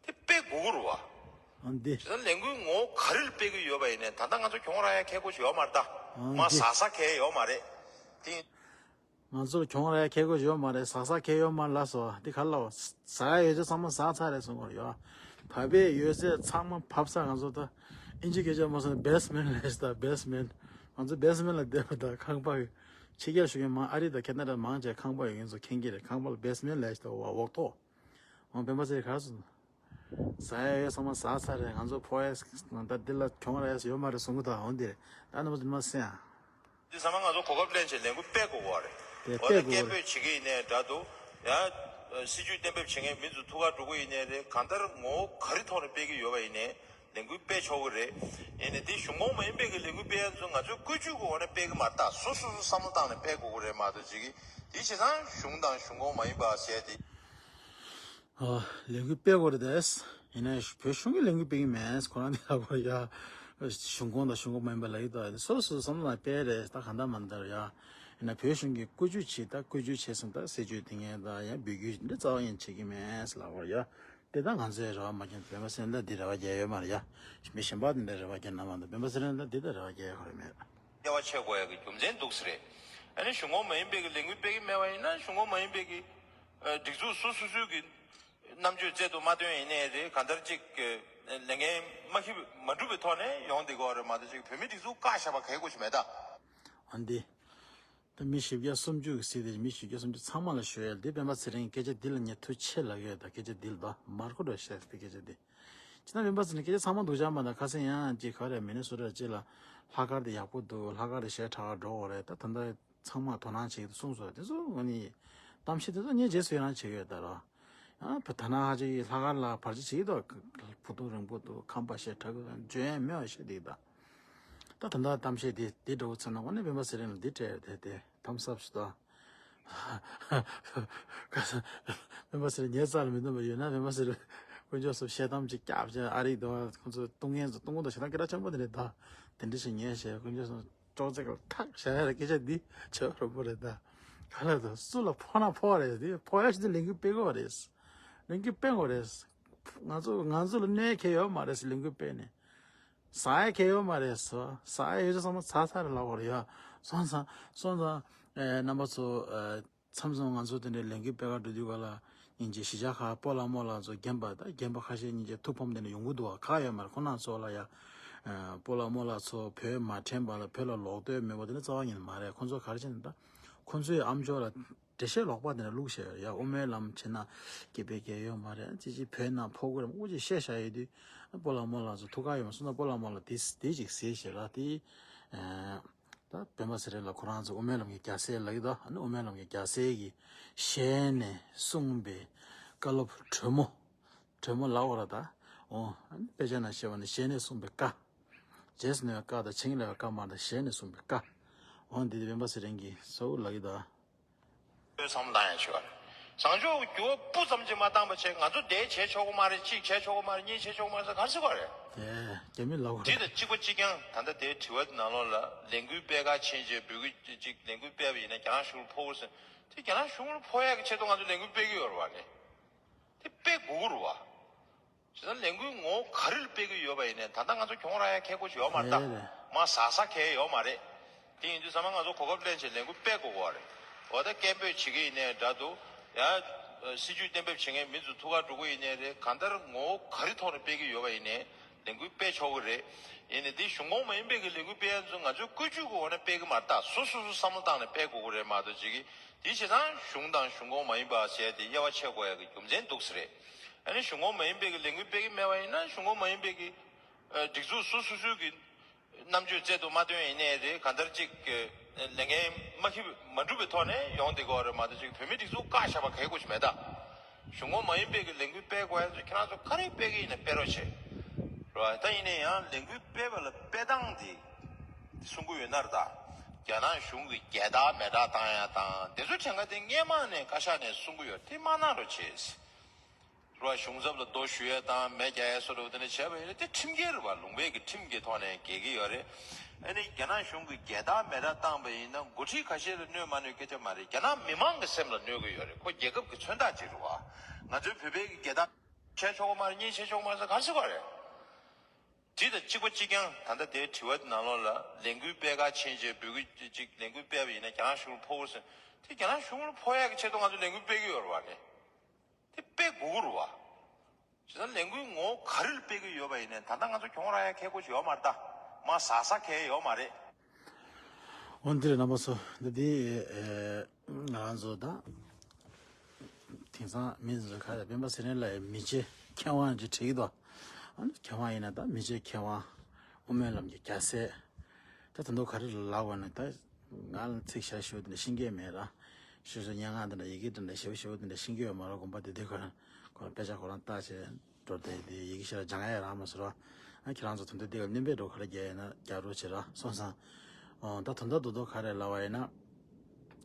དེ་སྤེལ་དགོས་ཀྱི་རེད་བ། ཨང་འདི། དེ་ལས་འགུལ་ངོ་བོ་ག་རེ་ལ་སྤེལ་གི་ཡོད་པ་ཡིན་ནའི་ད་ལྟ་ང་ཚོ་གྱོང་རག་ཡག་ཁེ་གོ་ཞིག་ཡོད་མ་རེད་ད། ཨང་མ་འདི། ཟ་ས་ཁེ་ཡོད་མ་རེད། དེ། ང་ཚོར་གྱོང་རག་ཁེ་གོ་ཡོད་མ་རེད་ཟ་ས་ཁེ་ཡོད་མ་རེད་ལ་སོ་འདི་ག་ལ་བ། ཟ་ཡ་ཡོད་ཚད་ཚང་མ་ཟ་ཚར་རེད་གསུང་གི་ཡོད། བབས་པའི་ཡོད་ཚད་ཚང་མ་བབས་ཚར་ང་ཚོ་ད། ཨིན་ཇི་སྐད་ཆ་མ་སོང་ན་བེ་སི་མེན་ལས་ཤི་ད་བེ་སི་མེན། ང་ཚོ་བེ་སི་མེན་ལ་བསྡད་པ་ད་ཁང་པ་ཡོད། ཕྱི་རྒྱལ་ཞུ་མཁན་མང་ཨ་རི་དང་ཁེ་ན་ཌ་མང་ཆེ་ཁང་པ་ཡོད་མཁན་ཚོ་མཁྱེན་གྱི་རེད་ཁང་པ་ལ་བེ་སི་མེན་ལས་ཤི་ད་འོག་ཐོག་འོང་སྤེན་པ་ཚེ་ག་སོང་། ཟ་ཡ་ཡོད་ཚང་མ་ཟ་ཚར་རེད། ང་ཚོ་ཕོ་ཡ་ད་འདི་ལ་གྱོང་རག་ཡ་ཡོད་མ་རེད་གསུང་གི་ད་འོང་འདི་རེད་ད་ནི་མ་འདི་མ་སེ་ཡ། འདི་ཚང་མ་ང་ཚོ་གོ་སྐབས་ལེན་བྱས་ལས་འགུལ་སྤེལ་དགོས་པ་རེད། དེ་འོ་ན་སྐད་འབོད་བྱེད་ཀྱི་ཡིན་ནའི་འདྲ་འདུག་ཡང་སྲིད་ཇུས་གཏན་འབེབས་བྱེད་མཁན་མི་ཚོ་ཐུགས་ཁ་འགྲོ་གི་ཡིན་ནའི་རེད་གང་ལྟར་ངོ་བོ་ག་རེ་ཐོག་ནས་སྤེལ་གྱི་ཡོད་པ་ཡིན་ནའི་ལས་འགུལ་སྤེལ་ཆོག་གི་རེད། ཡིན་ནའི་འདི་གཞུང་ཁོངས་མ་ཡིན་པའི་གི་ལས་འགུལ་སྤེལ་ཡ་ཚོ་ང་ཚོའི་བཀོད་ཇུས་ཀྱི་འོག་ནས་སྤེལ་གི་མ་རེད་ད་སོ་སོ་སོ་བསམ་བློ་བཏང་ནས་སྤེལ་དགོས་ཀྱི་རེད་མ་གཏོགས་ཅིག་གི་འདི་བྱས་ཙང་གཞུང་དང་གཞུང་ཁོངས་མ་ཡིན་པ་ཟེར་ཏེ། ཨ། ལས་འགུལ་སྤེལ་དགོས་རེད་དེ། ཡིན་ན་བོད་གཞུང་གིས་ལས་འགུལ་སྤེལ་གྱི་མེད་ཁོ་རང་དེ་ལ་གོ་ཡ། གཞུང་ཁོངས་དང་གཞུང་ཁོངས་མ་ཡིན་པ་ལ་ཡི་དྭགས་སོ་སོ་བསམ་བློ་སྤེལ་རེད་ད་གང་ལྟར་མ་འདར་ཡ། ཡིན་ན་བོད་གཞུང་གིས་བཀོད་ཇུས་བྱེད་ད་བཀོད་ཇུས་བྱས་སོང་ད་སྲིད་ཇུས་དེ་ངས་ད་ཡང་འབོད་སྐུལ་འདི་རྩ་བ་ཡིན་བྱེད་ཀྱི་མེད་ལ་གོ་ཡ། དེ་ད་ང་ཚོའི་རེ་བ་མ་བརྒྱབ་པས་མ་སེམས་ལ་འདི་རེ་བ་རྒྱག་ཡོད་མ་རེད་ཡ། མི་གཞན་པ་དེ་འདྲ་རེ་བ་རྒྱག་ན་མ་འདུག་པས་མ་སེམས་ལ་འདི་ད་རེ་བ་རྒྱག་ཡ་གོ་རེ་མེད། དབྱེ་བ་ཕྱེ་དགོས་ཡ་གི་རྒྱུ་མཚན་འདུག་ས་རེད། ཨ་ནི་གཞུང་ཁོངས་མ་ཡིན་པའི་གི་ལས་འགུལ་སྤེལ་གྱི་མེད་པ་ཡིན་ན་གཞུང་ཁོངས་མ་ཡིན་པའི་གི་སྒྲིག་འཛུགས་སོ་སོ་སོའི་གི་རྣམ་དཔྱོད་རྩལ་དུ་མ་བཏོན་ཡིན་ནའི་རེད་གང་ལྟར་ཅིག་ལས་འགན་མ་འཁྱེར་མ་འགྲུབ་པའི་ཐོག་ནས་ཡོང་བསྡད་ཀྱི་ཡོད་རེད་མ་གཏོགས་ཅིག་བོད་མིའི་སྒྲིག་འཛུགས་བཀག་བཞག་པ་གལ་དགོས་ཀྱི་མེད་ད། འོན་ཏེ། ད་མི་བཞི་བརྒྱ་སུམ་ཅུ་གི་སྲིད་དེ་མི་བཞི་བརྒྱ་སུམ་ཅུ་ཚང་མ་ལ་ཞུ་ཡ་འདི་སྤེན་པ་ཚེ་རིང་སྐད་ཆ་འདི་ལ་ངས་ཐུགས་ཆེ་ལབ་ཡོད་ད་སྐད་ཆ་འདི་ལ་ད་མར་ཁོ་འགྲོ་བཤད་དེ་སྐད་ཆ་འདི། ཅི་ན་སྤེན་པ་ཚེ་རིང་སྐད་ཆ་ཚང་མ་འདུག་ཅག་མ་ད་ཁ་སང་ཡང་ཅིག་ག་རེ་མི་ནི་སོ་ཊ་ཅིག་ལ་ལྷག་དཀར་དེ་ཡག་པོ་འདུག་ལྷག་དཀར་དེ་ཞེ་དྲག་འགྲོ་འོ་རེད་ད་ད་ལྟ་ཚང་མ་དོ་སྣང་བྱེད་ཀྱི་འདུག་གསུངས་སོང་དེ་ཚོ་ང་ནི་གཏམ་བཤད་དེ་ཚོ་ངས་རྗེས་སུ་ཡི་རང་བྱེད་ཀྱི་ཡོད་ད་རོ། ཡང་བོད་ད་ནང་ཧ་ཅིག་ལྷག་དཀར་ལ་བར་ཆད་བྱེད་ཀྱི་འདུག་བུ་ཐུག་རིང་པོ་འདུག་ཁམས་པ་ཞེ་དྲག་གི་འཇོན་ཡ་མེད་པ་བཤད་འདུག་ད། ད་ད་ལྟ་གཏམ་བཤད་དེ་དེ་འདྲ་བོ་ཚོ་ན་ང་ནི་སྤེན་པ་ཚེ་རིང་ལ་འདི་སྤྲད་དེ་དེ་ཐམ་སབ་ཞུ་ད། ཁ་སང་སྤེན་པ་ཚེ་རིང་ཉེ་ས་ལ་མི་འདུག་པ་ཡོད་ན་སྤེན་པ་ཚེ་རིང་དཀོན་མཆོག་གསུམ་ཞལ་གདམས་ཅིག་སྐྱབས་ཅིག་ཨ་རིག་འདུག་ཁོང་ཚོ་ལྟུང་ངན་ཚོ་ལྟུང་ངུ་དང་ཞེ་སྡང་སྐད་གྲགས་ཆེན་པོ་དེ་རེད་ད། དེ་འདྲ་ཞིག་ཉན་ཞེས་དཀོན་མཆོག་གསུམ་ཅོག་ཙེ་ཀར་ཐག་བཞག་ཡ་རེད་སྐད་ཆ་འདི་བྱེད་པ་རོ་པོ་རེད་ད། ག་ལ་དང་སུ་ལ་ཕོག་ན་ཕོག་རེད་དེ་ཕོག་ཡ་ཞིག་འདི་ལས་འགུལ་སྤེལ་དགོས་རེད། ལས་འགུལ་སྤེལ་དགོས་རེད། ང་ཚོ་ང་ཚོ་ལ་གནོད་ཁེ་ཡོད་མ་རེད་ལས་འགུལ་སྤེལ་ནས། ཟ་ཡ་ཁེ་ཡོད་མ་རེད་ཟ་ཡ་ཡོད་ཚང་མ་ཚ་ཚ་རེད་ལབ་དགོས་རེད་ཡ། སོང་ཙང་སོང་ཙང་རྣམ་པ་ཚོ། མཚམས་མཚམས་ང་ཚོ་དེ་འདྲའི་ལས་འགུལ་སྤེལ་ག་འགྲོ་དུས་ག་ལ་སྙིང་རྗེ་གཞིས་ཆགས་ཁག་སྤོ་ལགས་རྨོ་ལགས་ཚོ་རྒན་པ་དང་རྒན་པ་ཁ་ཤས་སྙིང་རྗེ་ཐུགས་ཕམ་དེ་འདྲ་ཡོང་གི་འདུག་བ་ག་ཡོད་མ་རེད་ཁོ་རང་ཚོ་ལ་ཡ། སྤོ་ལགས་རྨོ་ལགས་ཚོ་བོད་མ་དྲན་པ་ལ་བོད་ལ་ལོག་འདོད་མེད་པ་དེ་འདྲ་རྩ་བ་ཉིད་ནས་མ་རེད་ཁོ་ཚོ་ག་རེ་བྱས་ནས་ད། ཁོ་ཚོའི་ཨམ་ཅོག་ལ་འགྲེལ་བཤད་ལོག་པ་དེ་འདྲ་བླུགས་བཞག་ཡོད་ཡ་དབུ་མའི་ལམ་བྱས་ན་སྐྱིད་པའི་སྐད་ཡོད་མ་རེད་ཅི་ཅི་བོད་ནང་ཕོག་གི་རེད་མ་དབུ་ཅིག་བཤད་བཞག་ཡོད་དུས། སྤོ་ལགས་རྨོ་ལགས་ཚོ་ཐུགས་ཁག་ཡོད་མ་སོང་ན་སྤོ་ལགས་རྨོ་ལགས་དེ་དེ་ཅིག་ཟེར་བཞག་ལ་དེ། ད་སྤེན་པ་ཚེ་རིང་ལ་ཁོ་རང་ཚོ་དབུ་མའི་ལམ་གྱི་རྒྱལ་སྲས་ལབ་ཀྱི་འདུག་ཨ་ནི་དབུ་མའི་ལམ་གྱི་རྒྱལ་སྲས་ཀྱི་ཞལ་ནས་གསུངས་པའི་བཀའ་སློབ་དྲོན་མོ། དྲོན་མོ་ལབ་དགོས་རེད་ད། འོ་ཨ་ནི་དཔེ་ཆ་ནང་བཤད་པ་ནི་ཞལ་ནས་གསུངས་པའི་བཀའ། རྗེས་སུ་ནོར་བའི་བཀའ་དང་ཆེད་ལས་པའི་བཀའ་མ་རེད་ཞལ་ནས་གསུངས་པའི་བཀའ། འོ་འདི་དེ་སྤེན་པ་ཚེ་རིང་གིས་གཙོ་བོ་ལབ་ཀྱི་འདུག་བསམ་བློ་བཏང་ཡང་ཆོག་རེད། བཟང་ཕྱོགས་ཀྱི་འགྱུར་བ་སྤུ་ཙམ་ཅིག་མ་བཏང་བ་བྱས་ང་ཚོ་དེ་བྱས་ཆོག་གི་མ་རེད་གཅིག་བྱས་ཆོག་གི་མ་རེད་གཉིས་བྱས་ཆོག་གི་མ་རེད་ཟེར་ག་རེ་ཟེར་ག་རེད། དེ་རྒྱ་མི་ལབ་དགོས་དེ་རེད། དང་གཅིག་པ་གཅིག་རྐྱང་ད་ལྟ་དེའི་དྲི་བ་དེ་ནང་ལོགས་ལ་ལས་འགུལ་སྤེལ་ག་ཕྱིན་རྗེས་འབོད་སྐུལ་ཅིག་ལས་འགུལ་སྤེལ་བ་ཡིན་ན་རྒྱ་ནག་གཞུང་ལ་ཕོག་གི་ཟེར། དེ་རྒྱ་ནག་གཞུང་ལ་ཕོག་ཡག་གི་ཆེད་དུ་ང་ཚོ་ལས་འགུལ་སྤེལ་གི་ཡོད་རེད་བ་ལས། དེ་སྤེལ་དགོས་ཀྱི་རེད་བ། བྱས་ཙང་ལས་འགུལ་ངོ་བོ་ག་རེ་ལ་སྤེལ་གི་ཡོད་པ་ཡིན་ནའི་ད་ལྟ་ང་ཚོ་གྱོང་རག་ཡ་ཁེ་གོ་ཞིག་ཡོད་མ་རེད་ད། རེད་རེད། མ་ཟ་ས་ཁེ་ཡོད་མ་རེད། དེ་ཡིན་དུས་ཚང་མ་ང་ཚོ་གོ་སྐབས་ལེན་བྱས་ལས་འགུལ་སྤེལ་དགོས་ཀྱི་རེད། འོ་ད་སྐད་འབོད་བྱེད་ཀྱི་ཡིན་ནའི་འདྲ་འདུག་ཡ། སྲིད་ཇུས་གཏན་འབེབས་བྱེད་མཁན་མི་ཚོ་ཐུགས་ཁ་འགྲོ་གི་ཡིན་ནའི་རེད། གང་ལྟར་ངོ་བོ་ག་རེ་ཐོག་ནས་སྤེལ་གི་ཡོད་པ་ཡིན་ནའི་ལས་འགུལ་སྤེལ་ཆོག་གི་རེད། ཡིན་ནའི་འདི་གཞུང་ཁོངས་མ་ཡིན་པའི་གི་ལས་འགུལ་སྤེལ་ཡ་ཚོ་ང་ཚོའི་བཀོད་ཇུས་ཀྱི་འོག་ནས་སྤེལ་གི་མ་རེད་ད། སོ་སོ་སོ་བསམ་བློ་བཏང་ནས་སྤེལ་དགོས་ཀྱི་རེད་མ་གཏོགས་ཅིག་གིས། དེ་བྱས་ཙང་གཞུང་དང་གཞུང་ཁོངས་མ་ཡིན་པ་ཟེར་ཏེ་དབྱེ་བ་ཕྱེ་དགོས་ཡ་གི་རྒྱུ་མཚན་འདུག་ཟེར་རེད། ཨ་ནི་གཞུང་ཁོངས་མ་ཡིན་པའི་གི་ལས་འགུལ་སྤེལ་གི་མེད་པ་ཡིན་ན་གཞུང་ཁོངས་མ་ཡིན་པའི་གི་ཨ་སྒྲིག་འཛུགས་སོ་སོ་སོའི་གི་རྣམ་དཔྱོད་རྩལ་དུ་མ་བཏོན་ཡིན་ནའི་རེད། གང་ལྟར་ཅིག་གི་ལས་འགན་མ་འཁྱེར་མ་འགྲུབ་པའི་ཐོག་ནས་ཡོང་བསྡད་ཀྱི་རེད་མ་གཏོགས་ཅིག་བོད་མིའི་སྒྲིག་འཛུགས་བཀག་བཞག་པ་གལ་དགོས་ཀྱི་མེད་ད། གཞུང་ཁོངས་མ་ཡིན་པའི་གི་ལས་འགུལ་སྤེལ་དགོས་ཡ་ཚོ་ཁྱེད་རང་ཚོ་ག་རེ་སྤེལ་གི་ཡིན་ན་སྤེལ་རོགས་བྱེད། རེད་བ། ད་ཡིན་ན་ཡང་ལས་འགུལ་སྤེལ་བ་ལ་སྤེལ་སྟངས་དེ་གསུང་གི་ཡོད་ན་རེད་ད། རྒྱ་ནག་གཞུང་གི་རྒྱལ་དར་མེ་སྲེག་བཏང་ཡ་དང་དེ་ཚོ་གྲངས་ཀ་དེ་སྔས་མ་ནས་བཀའ་ཤག་ནས་གསུང་གི་ཡོད། དེ་མ་གནང་རོགས་བྱེད། རེད་བ། གཞུང་ཚབ་ལ་རྡོ་གཞུ་ཡས་དང་མེ་རྒྱག་ཡས་སོགས་ལ་དེ་འདྲ་བྱས་པ་ཡིན་ན་དེ་ཁྲིམས་འགལ་རེད་བ། ལུང་པའི་གི་ཁྲིམས་ཀྱི་ཐོག་ནས་འགལ་གྱི་ཡོད་རེད། ཨ་ནི་རྒྱ་ནག་གཞུང་གིས་རྒྱལ་དར་མེ་སྲེག་བཏང་པ་ཡིན་ན་འགོ་ཁྲིད་ཁ་ཤས་ལ་གནོད་མ་གནོད་སྐད་ཆ་མ་རེད། རྒྱ་ནག་མི་མང་གི་སེམས་ལ་གནོད་ཀྱི་ཡོད་རེད། ཁོ་རྒྱལ་ཁབ་ཀྱི་མཚོན་རྟགས་ཅིག་རེད་བ། ང་ཚོའི་བོད་པའི་གི་རྒྱལ་དར་བྱས་ཆོག་གི་མ་རེད། གཉིས་བྱས་ཆོག་གི་མ་རེད་ཟེར་ག་རེ་ཟེར་གི་རེད། དེ་དང་གཅིག་པ་གཅིག་རྐྱང་ད་ལྟ་དེའི་དྲི་བ་དེ་ནང་ལོགས་ལ་ལས་འགུལ་སྤེལ་ག་ཕྱིན་བྱས་འབོད་སྐུལ་ཅིག་ལས་འགུལ་སྤེལ་བ་ཡིན་ན་རྒྱ་ནག་གཞུང་ལ་ཕོག་གི་རེད་ཟེར། དེ་རྒྱ་ནག་གཞུང་ལ་ཕོག་ཡག་གི་ཆེད་དུ་ང་ཚོ་ལས་འགུལ་སྤེལ་གི་ཡོད་རེད་བ་ནི། དེ་སྤེལ་དགོས་ཀྱི་རེད་བ། བྱས་ཙང་ལས་འགུལ་ངོ་བོ་ག་རེ་ལ་སྤེལ་གི་ཡོད་པ་ཡིན་ནའི་ད་ལྟ་ང་ཚོ་གྱོང་རག་ཡ་ཁེ་གོ་ཞིག་ཡོད་མ་རེད་ད། མ་ཟ་ས་ཁེ་ཡོད་མ་རེད། འོན་ཏེ་རྣམ་པ་ཚོ་འདི་འདི་ཨེ་ང་རང་ཚོ་ད་དེང་སང་མི་ཚོ་ག་རེ་སྤེན་པ་ཚེ་རིང་ལ་མི་རྗེ་མཁས་དབང་ཅིག་བྲིས་ཀྱི་འདུག་ཨ་ནི་མཁས་དབང་ཡིན་ན་ད་མི་རྗེ་མཁས་དབང་དབུ་མའི་ལམ་གྱི་རྒྱལ་སྲས། ད་ད་དུང་ག་རེ་ལབ་དགོས་ན་ད་ང་ལ་ཚིག་ཞར་ཞུ་དེ་འདྲ་ཤེས་ཀྱི་མེད་ར། ཞུ་ཞུ་སྙན་ངག་དེ་འདྲ་ཡི་གེ་དེ་འདྲ་ཞེ་པོ་ཞེ་པོ་དེ་འདྲ་ཤེས་ཀྱི་ཡོད་མ་རེད། དགོངས་པ་དེ་དུས་ཁོ་རང་ཁོ་རང་དཔེ་ཆ་ཁོ་རང་བལྟས་བྱས་འགྲོ་དེ་དེ་ཡི་གེ་ཞེ་དྲག་སྦྱང་ཡ་རག་མ་སོང་ར། ཨ་ཁྱེད་རང་ཚོ་ད་ལྟ་འདི་ག་སྣོན་པའི་འགྲོ་ག་རེ་རྒྱག་ཡིན་ན་རྒྱག་རོགས་བྱེད་ར་སོང་ཙང་། ཨོ་ད་ད་ལྟ་རྡོག་རྡོག་ག་རེ་ལབ་པ་ཡིན་ན།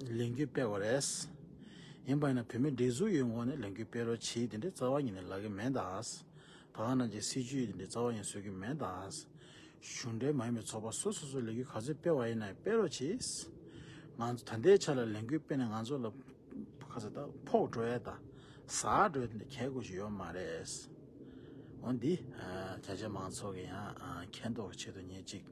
ལས་འགུལ་སྤེལ་དགོས་རེད། ཡིན་པ་ཡིན་ན་བོད་མི་སྒྲིག་འཛུགས་ཡོད་ངོས་ནས་ལས་འགུལ་སྤེལ་རོགས་གྱིས་དེ་འདྲའི་རྩ་བ་ཉིད་ནས་ལབ་ཀྱི་མེད་ད། ད་ག་ནང་བཞིན་སྲིད་ཇུས་དེ་འདྲའི་རྩ་བ་ཉིད་བཟོ་གི་མེད་ད། གཞུང་འབྲེལ་མ་ཡིན་པའི་ཚོགས་པ་སོ་སོ་སོས་ལས་འགུལ་ག་ཚོད་སྤེལ་བ་ཡིན་ན་སྤེལ་རོགས་གྱིས། ང་ཚོ་ད་ལྟའི་ཆ་ལ་ལས་འགུལ་སྤེལ་ནས་ང་ཚོ་ལ་ག་ཚོད་ད་ཕོག་འགྲོ་ཡས་ད་ཟ་འགྲོ་ཡས་དེ་འདྲ་གལ་དགོས་ཞིག་ཡོད་མ་རེད། འོ་འདི་རྒྱ་ཆེ་མང་ཚོགས་ཀྱི་ཡང་མཁྱེན་རྟོགས་ཆེད་དུ་ཉེ་གཅིག་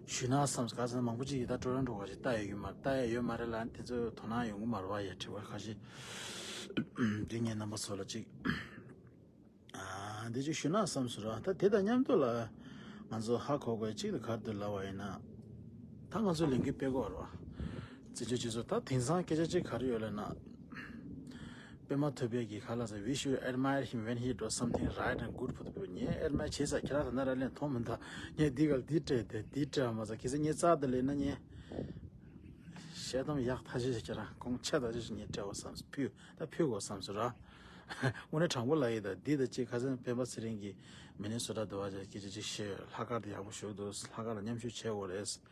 ཞུས་ན་བསམ། ག་ཚོད་མང་པོ་ཅིག་ཡིན་ད་སྤྲོ་ར་འགྲོ་བ་ཞིག་ལྟ་ཡས་ཡོད་མ་ལྟ་ཡས་ཡོད་མ་རེད་ལ་དེ་ཚོ་དོ་སྣང་ཡོང་གི་མ་རེད་བ། ཡ་དྲི་བ་ཁ་ཤས་འདི་ངས་རྣམ་པ་ཚོ་ལ་ཅིག་ཨ་འདི་ཅིག་ཞུས་ན་བསམ་སོང་ར། ད་དེ་དང་མཉམ་དུ་ལ་ང་ཚོ་ཧ་གོ་དགོས་གཅིག་དེ་ག་རེ་འདུག་ལབ་པ་ཡིན་ན། ད་ང་ཚོ་ལས་འགུལ་སྤེལ་དགོས་རེད་བ། བཙན་བྱོལ་སྤྱི་ཚོགས་ད་དེང་སང་སྐད་ཆ་གཅིག་ག་རེ་ཡོད་ལབ་ན། པད་མ་ཐུབ་པའི་གི་ཁ་ལག་ཟེར། We should admire him when he does something right and good for the people. ངས་ཨེཌ་མ་ཡར་བྱས་ས་ཁྱེད་རང་ད་ན་ར་ལན་མཐོང་མི་འདུག་ངས་འདི་ག་ལ་འདི་སྤྲད་དེ་འདི་སྤྲད་མ་ཟ་ཁྱེད་ཚོ་ངས་རྩ་དེ་ལེན་ན་ངས་ཤེས་དམ་ཡག་ཐག་ཆོད་ཤིག་ཁྱེད་རང་གོང་ཆེ་ཐག་ཆོད་ཤིག་ངས་སྤྲད་བ་བསམ་སོང་། ཕུལ་ད་ཕུལ་དགོས་བསམ་སོང་ར། དངོས་གནས་དྲང་པོ་ལབ་ཡིན་ད། འདི་ད་ཅིག་ཁ་སང་སྤེན་པ་ཚེ་རིང་གིས་མི་ནི་སོ་ཊ་དུ་བ་ཅིག་སྐད་ཆ་ཅིག་བཤད་ཡོད། ལྷག་དཀར་དེ་ཡག་པོ་ཞིག་འདུག་ལྷག་དཀར་ལ་མཉམ་ཞུགས་བྱེད་དགོས་རེད།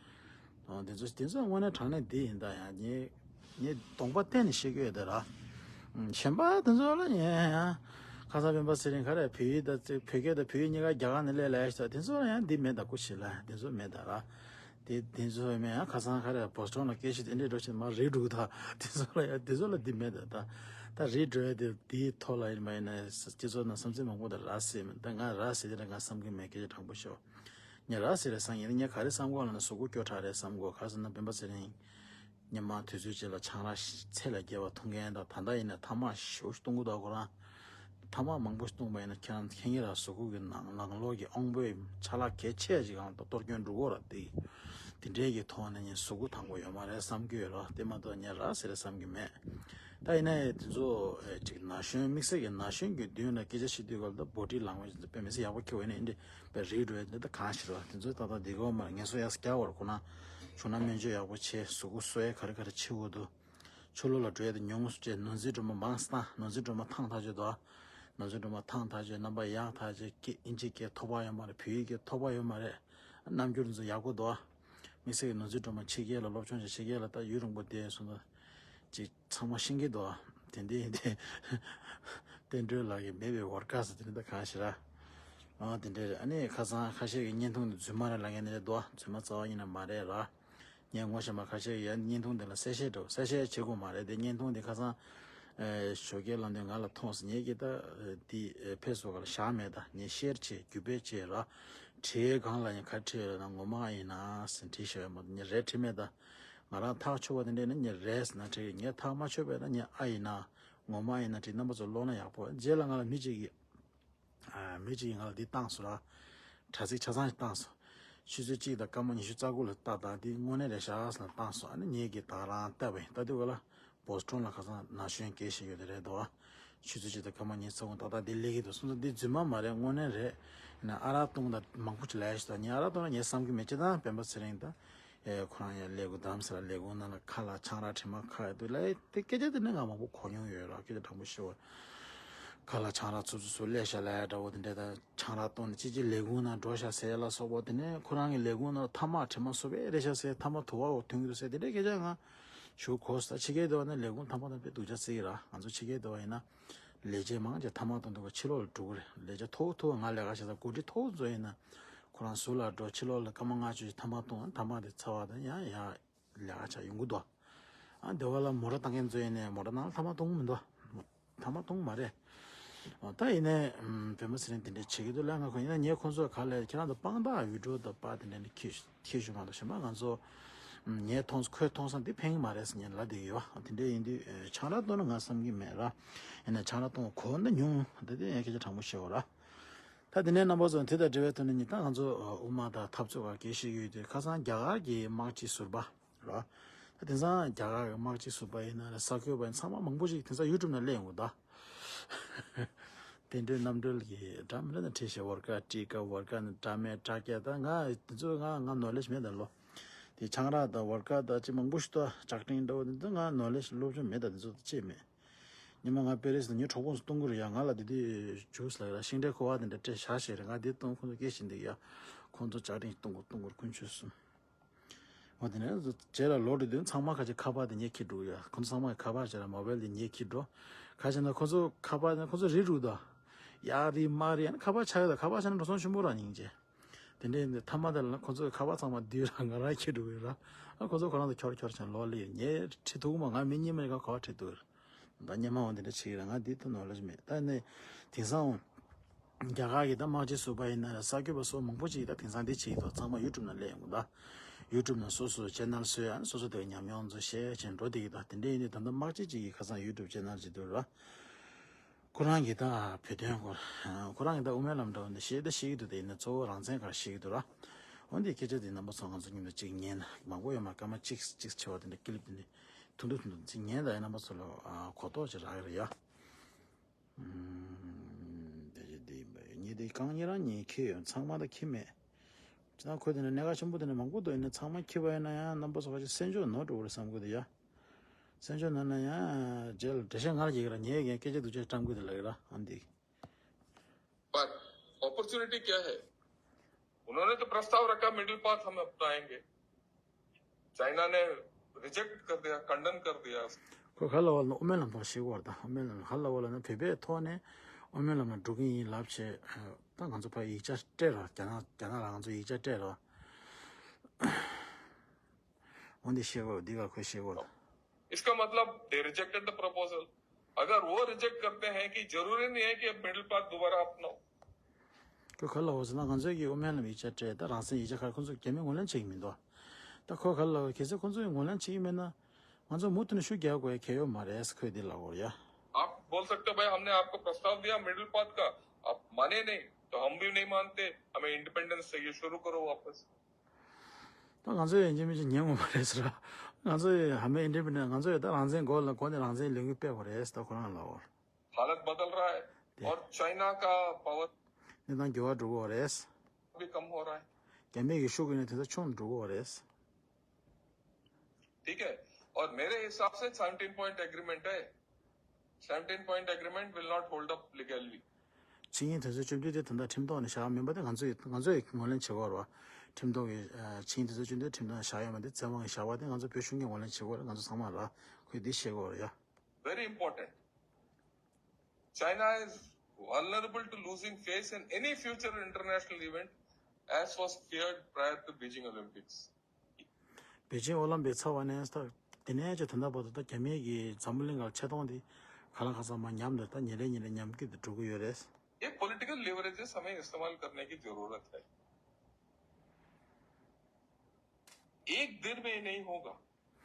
ཨོ་དེ་ཚོ་དེ་ཚོ་དངོས་གནས་དྲང་གནས་འདི་ཡིན་ད། ཡང་ངས་ངས་གདོང་པ་གཏད་ནས་བཤད་ཀྱི་ཡོད་དེ་ར། ཨུམ་གཞན་པ་དེ་ཚོ་ལ་ངས་ཡང་ཁ་སང་སྤེན་པ་ཚེ་རིང་ག་རེ་བོད་ཡིག་དང་བོད་སྐད་དང་བོད་ཡིག་གཉིས་ཀ་རྒྱ་གར་ནས་སླེབས་ལ་ཡ་ཞིག་དེ་ཚོ་ལ་ཡང་འདི་མེད་ད། སྐུ་མཁྱེན་ལ་དེ་ཚོ་མེད་ད་ར། དེ་དེ་ཚོ་མེད་ཡང་ཁ་སང་ག་རེ་བོ་སི་ཊོན་ལ་སྐད་ཆ་དེ་འདྲས་འགྲོ་ཆེད་མར་རེད་འགྲོ་གི་ད། དེ་ཚོ་ལ་ཡང་དེ་ཚོ་ལ་འདི་མེད་ད། ད་ད་རེད་འགྲོ་ཡ་དེ་དེའི་ཐོག་ལ་ཡིན་མ་ཡིན་ན་སྤྱི་ཚོགས་ནང་བསམ་ཚུལ་མང་པོ་དང་ར་བཟི་མེད་ད། ང་ར་བཟི་དེ་འདྲ་ང་བསམ་གྱི་མེད། སྐད་ཆ་དྲང་པོ་ཤོད། ངས་ར་བཟི་རེད་བསམ་ཡིན་ན་ངས་ག་རེ་བསམ་གོ་ལབ་ན་གཟུགས་པོ་སྐྱོ་དྲགས་རེད་བསམ་གོ། ག་རེ་ཟེར་ན་སྤེན་པ་ཚེ་རིང་སྔོན་མ་དུས་ཚོད་ཅིག་ལ་ཆང་རག་ཚད་ལས་བརྒལ་བ་འཐུང་མཁན་དང་ད་ལྟ་ཡིན་ན་ཐ་མག་ཞེ་པོ་ཞིག་བཏུང་གི་འདུག་ཁོ་རང་ཐ་མག་མང་པོ་ཞིག་བཏུང་བ་ཡིན་ན་ཁྱེད་རང་མཁྱེན་གྱི་ར། གཟུགས་པོ་གི་ནང་ལོགས་ཀྱི་དབང་པོའི་ཆ་ལག་གལ་ཆེ་ཞིག་གང་ལ་གཏོར་སྐྱོན་འགྲོ་གི་ར། དེ་དེ་འདྲའི་གི་ཐོག་ནས་ངས་གཟུགས་པོ་ཐང་པོ་ཡོད་མ་རེད་བསམ་གྱི་ཡོད་ར། དེ་མ་གཏོགས་ངས་ར་བཟི་རེད་བསམ་གྱི་མེད། ད་ཡིན་ན་ཡང་དེ་ཚོ་ཨེ་ཅིག་ན་གཞོན་དམིགས་བསལ་གྱི་ན་གཞོན་གྱི་མདུན་ལ་སྐད་ཆ་བཤད་དུས་སྐབས་ལ་ད་བྷོ་ཌི་ལེང་གུ་ཨེ་ཇི་དེ་དཔེ་མི་སྲིད་ཡག་པོ་འཁྱེར་བ་ཡིན་ན་འདི་དཔེ་རིག་འགྲོ་ཡ་འདི་ད་གང་ཞིག་རེད་བ། དེ་ཚོ་ད་ལྟ་འདི་གོ་མ་རེད། ངལ་གསོ་ཡག་ས་རྒྱག་བར་ཁོ་ན་བྱུང་ན་སྨན་བཅོས་ཡག་པོ་བྱེད། གཟུགས་པོ་གསོ་ཡ་ག་རེ་ག་རེ་བྱེད་དགོས་འདུག་ཕྱི་ལོགས་ལ་འགྲོ་ཡ་དེ་ཉུང་ངུ་བྱས། ནོར་འཛིན་སྒྲོལ་མ་མང་སྟངས། ནོར་འཛིན་སྒྲོལ་མ་ཐང་ཐག་ཆོད་འདུག་ནོར་འཛིན་སྒྲོལ་མ་ཐང་ཐག་ཆོད། རྣམ་པ་ཡག་ཐག་ཆོད། སྐད་ཨིན་ཇི་སྐད་ཐོགས་པ་ཡོད་མ་རེད། བོད་ཡིག་སྐད་ཐོགས་པ་ཡོད་མ་རེད། རྣམ་འགྱུར་ཚོ་ཡག་པོ་འདུག་དམིགས་བསལ་གྱི་ནོར་འཛིན་སྒྲོལ་མ་ཕྱི་རྒྱལ་ལ་སློབ་སྦྱོང་བྱས། ཕྱི་རྒྱལ་ལ་ད་ཡུན་རིང་པོ་བསྡད་སོང་ད། ཅིག་ཚང་མ་ཤེས་ཀྱི་འདུག་དེ་འདྲ་ཡིན་དེ་བསྟན་སྒྲོལ་ལགས་ཀྱི་མེད་པའི་ཝོར་ཀ་ཟེར་དེ་འདྲ་ད་གང་ཞིག་ར། ཨ་དེ་འདྲ་རེད། ཨ་ནི་ཁ་སང་ཁ་ཤས་ཀྱི་བརྙན་ཐུང་དེ་རྫུན་མ་རེད་ལབ་མཁན་དེ་འདྲ་འདུག་རྫུན་མ་རྩ་བ་ཉིད་ནས་མ་རེད་ར། ངས་ངོ་ཤེས་པ་ཁ་ཤས་ཀྱིས་ཡ་བརྙན་ཐུང་དེ་ལ་གསལ་བཤད་འགྲོ། གསལ་བཤད་བྱེད་དགོས་མ་རེད་དེ། བརྙན་ཐུང་དེ་ཁ་སང་ ཨེ་ཞོགས་ཀས་ལངས་དུས་ང་ལ་མཐོང་སོང་། ངས་ཀྱི་ད་ཨེ་འདི་ཨེ་ཕེ་སི་བུག་ལ་བཞག་མེད། ད་ངས་ཤེར་བྱས་བརྒྱུད་སྤེལ་བྱས་ར། བྲིས་སྒང་ལ་ཡང་ག་བྲིས་ཡོད་ན་ངོ་མ་ཡིན་ན་ཟེར་བྲིས་བཞག་ཡོད་མ་གཏོགས་ངས་རེད་བྲིས་མེད། ད་ང་རང་ཐག་ཆོད་པ་དེ་འདྲས་ན་ངས་རེད་ཟེར་ན་བྲིས། ངས་ཐག་མ་ཆོད་པས་ན་ངས་ཨ་ཡིན་ན་ངོ་མ་ཡིན་ན་བྲིས། རྣམ་པ་ཚོ་ཀློག་ན་ཡག་པོ། རྗེས་ལ་ང་ལ་མི་གཅིག་གིས་ཨ་མི་གཅིག་གིས་ང་ལ་འདི་བཏང་སོང་ར། དྲ་ཚིགས་ཆ་ཚང་ཞིག་བཏང་སོང་། ཆུ་ཚོད་གཅིག་དང་སྐར་མ་ཉི་ཤུ་རྩ་དགུ་ལ་ལྟ་དང་འདི་དངོས་གནས་རེད་ཤག་ཟེར་ན་བཏང་སོང་། ཨ་ནི་ངས་ཀྱིས་ད་རང་བལྟས་པ་ཡིན། ལྟ་དུས་ག་ལ་བོ་སི་ཊོན་ལ་ཁ་སང་ན་གཞོན་དགེ་ཞིག་ཡོད་དེ་རེད་འདུག་ཨ། ཆུ་ཚོད་གཅིག་དང་སྐར་མ་ཉི་ཤུ་རྩ་དགུ་ཏག་ཏག་འདི་སླེབས་ཀྱི་འདུག་གསུངས་སོང་། འདི་རྫུན་མ་མ་རེད། དངོས་གནས་རེད། ཡིན་ན་ཨ་རག་བཏུང་དང་མང་པོ་ཅིག་ལས་ཤིག་དང་། ངས་ཨ་རག་བཏུང་ན་ངས་བསམ་གྱི་མེད། སྤྱིར་བཏང་སྤེན་པ་ཚེ་རིང་དང་ཨེ་ཁོ་རང་ཡང་ལས་ཁུངས་དམ་ཟེར་ལས་ཁུངས་ནང་ལ་ཁ་ལ་ཆང་རག་དྲི་མ་ཁ་ཡོད་དུས་ལ་དེ་སྐད་ཆ་དེ་ནི་ང་མང་པོ་གོ་མྱོང་ཡོད་ར། སྐད་ཆ་དྲང་པོ་ཤོད། ཁ་ལ་ཆང་རག་ཚུབ་ཚུབ་ཚུབ་ལས་ཤ་ལས་འདྲ་བོ་དེ་འདྲས་དང་། ཆང་རག་བཏུང་ནས་ཅི་ཅི་ལས་ཁུངས་ནང་འགྲོ་ཤག་ཟེར་ལ་སོགས་པ། དེ་ནས་ཁོ་རང་གི་ལས་ཁུངས་ནང་ཐ་མག་དྲི་མ་གསུབ་པའི་རེད་ཤག་ཟེར། ཐ་མག་དུ་བ་འོ་ཐོན་གྱི་འདུག་ཟེར། དེ་འདྲའི་སྐད་ཆ་ང་ཞུ་གོ་སོང་། ད་ཕྱི་རྒྱལ་དུ་བ་ནི་ལས་ཁུངས་ཐ་མག་དང་དཔེ་སྡུག་ཅག་བརྩི་གི་ར། ང་ཚོ་ཕྱི་རྒྱལ་དུ་བ་ཡིན་ན་ལས་བྱེད་མང་ཆེ་ཐ་མག་གཏོང་དུས་ཕྱི་ལོགས་ལ་འགྲོ་གི་རེད། ལས་བྱེད་མཐོ་པོ་མཐོ་པོ་ང་ལས་ཀ་བྱེད་ས་འགོ་ཁྲིད་མཐོ་པོ་ཚོ་ཡིན་ན་ཁོ་རང་ཟུར་ལ་འགྲོ། ཕྱི་ལོགས་ལ་སྐར་མ་ལྔ་བཅུ་ཞིག་ཐ་མག་གཏོང་། ཐ་མག་དེ་ཚ་བ་དང་ཡང་ཡང་ལས་ཀ་བྱ་ཡོང་གི་འདུག་ཨ་སྡེ་བ་ལ་མོ་ཊ་བཏང་མཁན་ཚོ་ཡིན་ནའི་མོ་ཊ་ནང་ལ་ཐ་མག་གཏོང་གི་མི་འདུག་ཐ་མག་གཏོང་གི་མ་རེད། ཨ་ད་ཡིན་ནའི་ཨམ་སྤེན་པ་ཚེ་རིང་དེ་འདྲས་བྱེད་ཀྱི་འདུག་ལ། ང་ཁོ་ཡིན་ན་ངས་ཁོང་ཚོ་ག་ལས་ཁྱེད་རང་ཚོ་དཔང་རྟགས་ཡུལ་གྲུ་དང་པར་དེ་འདྲས་ནི་ཁྱེར་ཁྱེར་ཞུ་མ་གཏོགས། གཞན་པ་ང་ཚོ་ཨམ་ངས་མཐོང་ཁོས་མཐོང་སོང་འདི་ཕན་གི་མ་རེད་ཟེར་ངས་ལབ་བསྡད་ཀྱི་ཡོད། དེ་འདྲས་ཡིན་དུས་ཨེ་ཆང་རག་གཏོང་ན་ང་བསམ་གྱི་མེད་ར། ཡིན་ན་ཆང་རག་གཏོང་གོ་ན་ཉུང་། དེ་དེ་ཡང་སྐད་ཆ་དྲང་པོ་བཤད་འོ་ར། ད་དེ་ནས་རྣམ་པ་ཚོ་དེ་དང་འབྲེལ་བའི་ཐོག་ནས་ཉིན་ལྟར་ང་ཚོ་དབུ་མ་དང་འཐབ་རྩོད་པ་དགེ་བཤེས་ཡོད་དུས་ཁ་སང་རྒྱ་གར་གྱི་དམག་སྤྱི་ཟུར་པ་ར། ད་དེང་སང་རྒྱ་གར་གྱི་དམག་སྤྱི་ཟུར་པ་ཡིན་ན་རེད། གསར་འགོད་པ་ཡིན། ཚང་མ་མང་པོ་ཞིག་དེང་སང་ཡུ་ཊུབ་ནང་སླེབས་ཡོང་གི་འདུག་དེ་འདྲའི་རྣམ་གྲོལ་གྱི་འདྲ་མི་འདྲ་ན་བྲིས་ཤག་ཝོར་ཀ་ཊི་ཀ་ཝོར་ཀ་ནི་འདྲ་མེད་འདྲ་སྐད། ད་ང་དེ་ཚོ་ང་ང་ནོ་ལེ་ཇི་མེད་ད་ལོ། དེ་ཆང་རག་དང་ཝོར་ཀ་དང་ཅི་མང་པོ་ཞིག་ད་ལྕགས་ཀྲིན་འདྲ་བོ་དེ་ཚོ་ང་ནོ་ལེ་ཇི་སློབ་སྦྱོང་མེད། ད་དེ་ཚོ་ཅི་མེད། ཉི་མ་ང་པེ་རི་སི་ལ་ངའི་གྲོགས་པོ་ཚོ་གཏོང་གི་རེད་ཡ། ང་ལ་དེ་དུས་ཇུས་ལ་ར་ཤིང་འབྲས་ཁུ་བ་དེ་འདྲ་སྤྲད་བཞག་བཞག་རེད། ང་དེ་གཏོང་ཁོང་ཚོ་སྐད་བཤད་འདུག་ཡ། ཁོང་ཚོ་ལྕགས་ཀྲིན་གཏོང་དགོས་གཏོང་དགོས་དཀོན་མཆོག་གསུམ། འོ་དེ་ནས་རྗེས་ལ་ལོག་འགྲོ་དུས་ཚང་མ་ཁ་ཅིག་ཁ་པར་དེ་ངས་འཁྱེར་འགྲོ་གི་ཡ། ཁོང་ཚོ་ཚང་མ་གི་ཁ་པར་བྱས་ལ་མོ་བེལ་དེ་ངས་འཁྱེར་འགྲོ། ག་ཅི་ན་ཁོང་ཚོ་ཁ་པར་དེ་ཁོང་ཚོ་རིལ་འགྲོ་གི་འདུག་ཡ་རིལ་མ་རིལ་ཡ་ནི་ཁ་པར་ཆག་གི་འདུག་ཁ་པར་ཆག་ན་འགྲོ་སོང་ཆེན་པོ་ར་སྙིང་རྗེ། དེ་འདྲའི་མཐའ་མ་དེ་ལ་ཁོ་ཚོས་ཁ་པར་ཚང་མ་བསྡུས་ར་ང་རང་ཁྱེར་འགྲོ་གི་ར། ཨ་ཁོ་ཚོ་ཁོ་རང་ཚོ་འཁྱོར་འཁྱོར་བྱས་ལོག་སླེབས་ཡོད། ངས་ཁྲིད་ཐུབ་ཀྱི་མ། ང་མི་གཉིས་མ་ནས་ཁ་པར་ཁྲིད་ཐུབ་ཀྱི་རེད། ད་སྔོན་མ་འོང་དེ་འདྲ་བྱེད་ཀྱི་རེད། ང་འདི་ལྟ་ནོར་ལ་ཞིག་མེད། ད་ནི་དེང་སང་འོང་རྒྱ་གར་གྱི་ད་དམག་སྤྱི་ཟུར་པ་ཡིན་ན་ར་གསར་འགོད་པ་སོགས་མང་པོ་ཅིག་ད་དེང་སང་འདི་བྱེད་ཀྱི་འདུག་ཚང་མ་ཡུ་ཊུབ་ནང་སླེབས་ཡོང་གི་འདུག་ཡུ་ཊུབ་ནང་སོ་སོ་ཆེ་ནལ་བཟོས། ཨ་ནི་སོ་སོ་དེ་ཉམས་མྱོང་ཚོ་ཤེར་བྱས་འགྲོ་བསྡད་ཀྱི་འདུག་དེ་འདྲ་ཡིན་དུས་ད་ལྟ་དམག་སྤྱི་གཅིག་གིས་ཁ་སང་ཡུ་ཊུབ་ཆེ་ནལ་ཅིག་འདུག་ར། ཁོ་རང་གིས་ད་བོད་དོན་སྐོར། ཁོ་རང་གིས་ད་དབུ་མའི་ལམ་འདྲ་བོ་འདི་བཤད་ད་བཤད་ཀྱི་འདུག་དེ་ཡིན་ན་གཙོ་བོ་རང་བཙན་སྐོར་བཤད་ཀྱི་འདུག་ར། འོན་ཏེ་སྐད་ཆ་འདི་རྣམ་པ་ཚོ་ང་ཚོ་མཉམ་དུ་གཅིག་ཉན་ན། མང་པོ་ཡོད་མ་རེད། སྐར་མ་གཅིག་གཅིག་ཕྱེ་བ་དེ་འདྲ་ཀི་ལིབ་དེ་འདྲ་ཐུང་ཐུང་ཐུང་ཐུང་ཅིག་ཉན་ད། ཡིན་རྣམ་པ་ཚོ་ལ་ཨ་གོ་རྟོགས་ཅིག་རག་གི་རེད་ཡ། ཨུམ། དེ་ཅི་འདི་ཡིན་པ་ཡོད། ངས་དེ་རྐང་གཉིས་རང་གཉིས་འཁྱེར་ཡོད། ཚང་མ་ད་འཁྱེར་མེད། ཅི་ད་ཁོ་དེ་འདྲ་གནད་འགག་ཆེན་པོ་དེ་འདྲ་མང་པོ་འདུག་ཡིན་ན་ཚང་མ་འཁྱེར་བ་ཡིན་ན་ཡང་རྣམ་པ་ཚོ་ཁ་ཅིག་སེམས་ཤུགས་ནོར་འགྲོ་གི་རེད་བསམ་གི་འདུག་ཡ། སེམས་ཤུགས་ནོར་ན་ཡང་རྗེས་ལ་འགྲེལ་བཤད་སྔར་བརྒྱབ་ཀྱི་ར། ངས་ངས་སྐད་ཆ་སྡུག་ཅག་བཀྲམ་གི་འདུག་ལབ་ཀྱི་ར། ཨ་འདི། पर अपॉर्चुनिटी क्या है? उन्होंने तो प्रस्ताव रखा, मिडिल पाथ हम अपनाएंगे। चाइना ने रिजेक्ट कर दिया, खंडन कर दिया। ཁོ་ག་ལ་བ་ལ་ན་དབུ་མའི་ལམ་ཐོག་ཤེས་དགོས་ར། ད་དབུ་མའི་ལམ་ག་ལ་བ་ལ་ན་བོད་པའི་ཐོག་ནས་དབུ་མའི་ལམ་ལ་འགྲོ་གི་ཡིན་ལབ་བྱས། ད་ང་ཚོ་ཕར་ཡིག་ཆ་སྤྲད་ར། རྒྱ་ནག་རྒྱ་ནག་ལ་ང་ཚོ་ཡིག་ཆ་སྤྲད་ར། འོན་ཏེ་ཤེས་དགོས། འདི་ག་ཁོས་ཤེས་དགོས་ར། इसका मतलब they rejected the proposal। अगर वो रिजेक्ट करते हैं कि जरूरी नहीं है कि अब मिडिल पाथ दोबारा अपनाओ। ཁོས་ག་ལ་འོ་ཟེར་ན་ང་ཚོས་ཀྱི་དབུ་མའི་ལམ་ཡིག་ཆ་སྤྲད། ད་རང་བཙན་ཡིག་ཆ་ཁ་ཁོ་ཚོས་རྒྱ་མིས་ངོས་ལེན་བྱེད་ཀྱི་མི་འདུག་ད་ཁོས་ག་ལ་འོ་གལ་སྲིད་ཁོ་ཚོས་ངོས་ལེན་བྱེད་ཀྱི་མེད་ན་ང་ཚོ་མུ་མཐུད་ནས་ཤུགས་རྒྱག་དགོས་ཡ་གལ་ཡོད་མ་རེད། ཁོས་འདི་ལབ་ཡོད་ཡ། आप बोल सकते हो, भाई, हमने आपको प्रस्ताव दिया मिडिल पाथ का, आप माने नहीं, तो हम भी नहीं मानते, हमें इंडिपेंडेंस चाहिए, शुरू करो वापस। ད་ང་ཚོས་ཡིན་གཅིག་མིན་གཅིག་ཉན་དགོས་མ་རེད་ཟེར་བ། ང་ཚོ་ཡི་ཧ་མའི་ཨིན་ཌི་པེན་ཌེན་ཊི། ང་ཚོ་ཡི་ད་རང་བཙན་དགོས་ལ་གོ་ནས་རང་བཙན་ལས་འགུལ་སྤེལ་དགོས་རེད་ཟེར། ད་ཁོ་རང་ལབ་པ། हालत बदल रहा है। དེ། और चाइना का पावर। གནས་སྟངས་འགྱུར་བ་འགྲོ་གི་ཡོད་རེད། भी कम हो रहा है। རྒྱ་མི་གི་ཤུགས་ཀྱིས་ནི་དེ་ཚོ་ཆུང་དུ་འགྲོ་གི་ཡོད་རེད། ठीक है। और मेरे हिसाब से सेवनटीन पॉइंट एग्रीमेंट है। Seventeen point agreement will not hold up legally. ཆིངས་ཡིག་དེ་ཚོ་བཅུ་བདུན་དེ་ད་ལྟ་ཁྲིམས་ཐོག་ནས་བཞག་མིན་པ་དེ་ང་ཚོས་ང་ཚོས་ངོས་ལེན་བྱེད་དགོས་རེད་བ། ཁྲིམས་ཐོག་གི་ཨ་ཆིངས་ཡིག་དེ་ཚོ་བཅུ་བདུན་ཁྲིམས་ཐོག་ནས་བཞག་ཡོད་མ་དེ་བཙན་དབང་གིས་བཞག་པ་དེ་ང་ཚོ་བོད་གཞུང་གིས་ངོས་ལེན་བྱེད་དགོས་རེད། ང་ཚོ་ཚང་མ་ར་ཁོས་འདི་ཤེས་དགོས་རེད་ཡ། Very important। China is vulnerable to losing face in any future international event, as was feared prior to Beijing Olympics. པེ་ཅིང་ཨོ་ལིམ་པིག་ཚར་བ་ནས་ད་དེ་ནས་ཅིག་ད་ལྟ་བར་དུ་ད་རྒྱ་མི་གིས་འཛམ་བུ་གླིང་གར་ཆེ་མཐོང་དེ་ ཁ་ལག་ཁ་ཚང་མ་ཉམས་ནས་ད་ཉིན་རེ་ཉིན་རེ་ཉམས་ཀྱི་འགྲོ་གི་ཡོད་རེད། ये political leverages हमें इस्तेमाल करने की जरूरत है। एक दिन में ये नहीं होगा।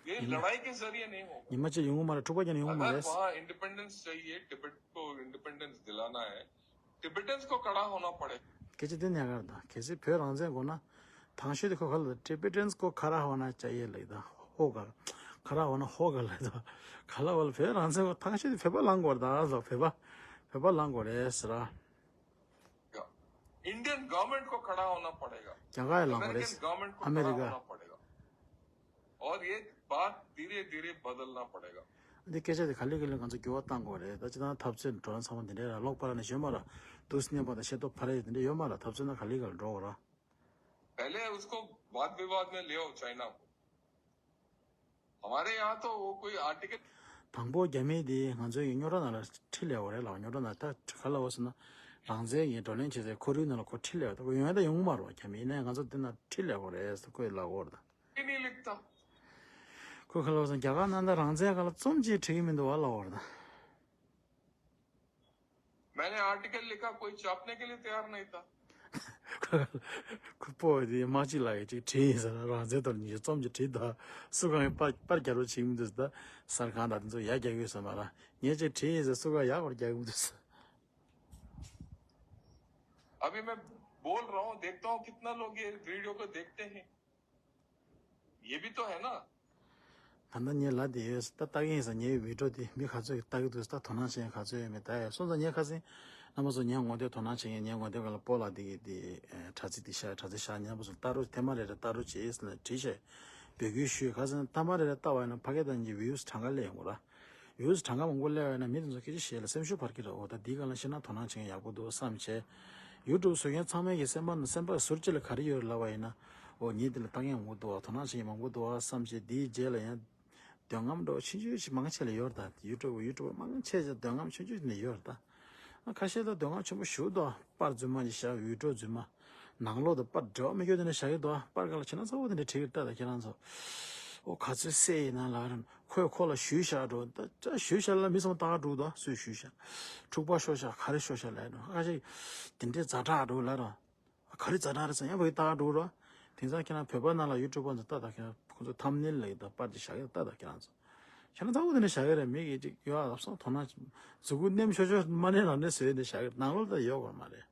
ये लड़ाई के जरिए नहीं होगा। ཉི་མ་གཅིག་ཡོང་གི་མ་རེད། འཁྲུག་པ་རྒྱག་ནས་ཡོང་གི་མ་अगर རེད། वहाँ इंडिपेंडेंस चाहिए, टिबेट को इंडिपेंडेंस दिलाना है, टिबेटन्स को खड़ा होना पड़ेगा। སྐད་ཆ་དེ་ཉག་གར་དང་གལ་སྲིད་བོད་རང་བཙན་དགོས་ན། ཐང་ཤོད་དེ་ཁོ་ཁ་ལ་ཏི་བེ་ཊན་ཀོ་ཁ་ར་ཧོ་ན་ཅ་ཡེ་ལེ་དང་ཧོ་ག་ཁ་ར་ཧོ་ན་ཧོ་ག་ལེ་དང་ག་ལ་བ་ལ་བོད་རང་བཙན་གོ་ཐང་ཤོད་དེ་བོད་པ་ལང་དགོས་རེད་ད་ལོ། བོད་པ་བོད་པ་ལང་དགོས་རེད་ཟེར་ར། इंडियन गवर्नमेंट को खड़ा होना पड़ेगा। རྒྱ་གར་ཡ་ལང་དགོས་རེད། अमेरिकन गवर्नमेंट को ཨ་མེ་རི་खड़ा ཀ होना पड़ेगा। और ये बात धीरे धीरे बदलना पड़ेगा। འདི་སྐད་ཆ་དེ་ག་ལེ་ག་ལེ་ང་ཚོ་འགྱུར་བ་གཏང་དགོས་རེད། ད་ཅི་ད་འཐབ་རྩོད་འགྲོ་ན་ཚང་མ་འདི་འདྲའི་ར་ལོག་པ་ར་ནས་ཞོན་མ་ར་དུས་སུ་མཉམ་པ་དང་ཤེས་རྟོགས་ཕ་རེ་འདི་འདྲ་ཡོད་མ་ར། འཐབ་རྩོད་ན་ག་ལེ་ག་ལེ་འགྲོ་དགོས་ར། पहले उसको वाद विवाद में ले आओ चाइना को। हमारे यहाँ तो वो कोई आर्टिकल དང་པོ་རྒྱ་མི་དེ་ང་ཚོའི་རྙོག་དྲ་ནང་ལ་ཁྲིད་ལས་བ་རེད་ལ། རྙོག་དྲ་ནང་ད་ག་ལ་བ་སོང་ན་རང་བཙན་གྱི་བགྲོ་གླེང་བྱེད་སའི་ཁོར་ཡུག་ནང་ལ་ཁོ་ཁྲིད་ལས་བ་ད་ཁོ་ཡོང་ཡ་ད་ཡོང་མ་རེད་བ། རྒྱ་མི་ཡིན་ན་ང་ཚོ་འདི་ན་ཁྲིད་ལས་བ་རེད་ཟེར་ཁོས་ལབ་བ་རེད། ही नहीं लिखता। ཁོས་ག་ལ་བ་སོང་རྒྱ་གར་ནང་ད་རང་བཙན་ག་ལ་རྩོམ་ཅིག་བྲིས་ཀྱི་མི་འདུག་བ་ལབ་བ་རེད། मैंने आर्टिकल लिखा, कोई छापने के लिए तैयार नहीं था। ཁོ་པོ་དེ་མ་གཅིག་ལ་ཡི་ཅིག་བྲིས་ཡིན་ཟེར་ན་རང་བཙན་དོར་ཉིས་རྩོམ་གྱི་བྲིས་ད་སུ་གང་ཡིན་པར་པར་རྒྱག་རོགས་བྱེད་མི་འདུག་ད་གསར་ཁང་དང་དེ་ཚོ་ཡ་རྒྱག་ཡོད་ས་མ་ར་ངས་ཅིག་བྲིས་ཡིན་ཟེར་སུ་གང་ཡག་པར་རྒྱག་གི་མི་འདུག་ཟེར། अभी मैं बोल रहा हूँ, देखता हूँ कितना लोग ये वीडियो को देखते हैं। ये भी तो है ना। ད་ལྟ་ངས་ལབ་བསྡད་ཡོད། ད་ལྟ་གི་ཡིན་ཟེར་ངའི་བི་ཌིའོ་དེ་མི་ག་ཚོད་ཀྱིས་ལྟ་གི་འདུག་ད་དོ་སྣང་བྱེད་མཁན་ག་ཚོད་ཡོད་མེད་ད་ཡོད་སོང་ཙང་ངས་ཁ་སང་རྣམ་པ་ཚོ་ངའི་ངོ་དེབ་དོ་སྣང་བྱེད་མཁན་ངའི་ངོ་དེབ་སྒང་ལ་སྤོ་ལགས་དེ་གི་དེ་དྲ་ཚིགས་དེ་ཤར་དྲ་ཚིགས་ཤར་ངས་རྣམ་པ་ཚོ་ལྟ་རོགས་ཐེངས་མ་རེ་རེ་ལྟ་རོགས་བྱེད་ཟེར་ནས་བྲིས་བྱས་འབོད་སྐུལ་ཞུས། ཁ་སང་ཐ་མ་རེ་རེ་ལྟ་བ་ཡིན་ན་ཕ་གི་དང་གི་བིའུ་སི་གྲངས་ཀ་སླེབས་ཡོང་གི་ར། བིའུ་སི་གྲངས་ཀ་མང་པོ་སླེབས་ཡོང་ན་མི་དེ་ཚོ་སྐད་ཆ་བཤད་ལ་སེམས་ཤུགས་འཕར་གི་རེད། འོ་ད་འདིའི་སྒང་ལ་བཤད་ན་དོ་སྣང་བྱེད་མཁན་ཡག་པོ་འདུག་བསམ་བྱས། ཡུ་ཊུབ་བཟོ་མཁན་ཚང་མའི་གི་སེམས་པ་ནང་སེམས་པ་ཟུར་གཅིག་ལ་ག་རེ་ཡོད་རེད་ལབ་པ་ཡིན་ན། འོ་ངས་འདི་ལ་ལྟ་མཁན་མང་པོ་འདུག་བ། དོ་སྣང་བྱེད་མཁན་མང་པོ་འདུག་བ་བསམ་བྱས། འདིའི་རྗེས་ལ་ཡང་འདོད་རྔམ་འདྲ་བོ་ཆུང་ཆུང་ཞིག་མང་ཆེ་ལ་ཡོད་རེད་ད། ཡུ་ཊུབ་ཡུ་ཊུབ་པ་མང་ཆེ་ཞིག་འདོད་རྔམ་ཆུང་ཆུང་ཞིག་ནས་ཡོད་རེད་ད། ཁ་ཤས་ལ་འདོད་རྔམ་ཆེན་པོ་ཞེ་པོ་འདུག་པར་རྫུན་མ་ཞིག་བཞག་ཡུ་ཊུབ་རྫུན་མ། ནང་ལོགས་དང་པར་འབྲེལ་བ་མི་ཡོད་དེ་འདྲ་བཞག་གི་འདུག་པར་སྒང་ལ་བྱས་ན་གཙོ་བོ་དེ་འདྲ་བྲིས་གི་ལྟ་ད་ཁྱེད་རང་ཚོ། ཨོ་ག་ཚོད་བསད་ཡིན་ན་ལབ་རན་ཁོས་ཁོ་ལ་གཞུས་བཞག་འགྲོ་ད་ད་གཞུས་བཞག་ལ་མི་ཚང་མ་ལྟ་ག་འགྲོ་གི་འདུག་སུས་གཞུས་བཞག་འཁྲུག་པ་ཤོར་བཞག་ག་རེ་ཤོར་བཞག་ལབ་འགྲོ་ཁ་ཤས་དེ་འདྲའི་ཛ་དྲག་འགྲོ་ལབ་ར། ག་རེ་ཛ་དྲག་རེད་ཟེར་ཡང་བོད་ཀྱི་ལྟ་ག་འགྲོ་གི་ར། དེང་སང་ཁྱེད་རང་བོད་པ་ནང་ལ་ཡུ་ཊུབ་པ་ཚོ་ལྟ་ད་ཁྱེད་རང་ཁོ་ཚོ་ཐམ་ནེལ་ལ་ཡི་ད་པར་དེ་བཞག་གི་ལྟ་ད་ཁྱེད་རང་ཚོ། ཁྱེད་རང་ཚོ་དེ་འདྲ་བཞག་གི་རེད། མི་གིས་ཅིག་ཡོད་ཨ་ལབ་སོང་དོ་སྣང་མཛུ་གུ་ནེམ་ཤོར་ཤོར་མ་ནེ་རང་ནེ་བཟོས་ནས་བཞག་གི་རེད། ནང་ལོགས་ལ་ཡོད་དགོས་མ་རེད།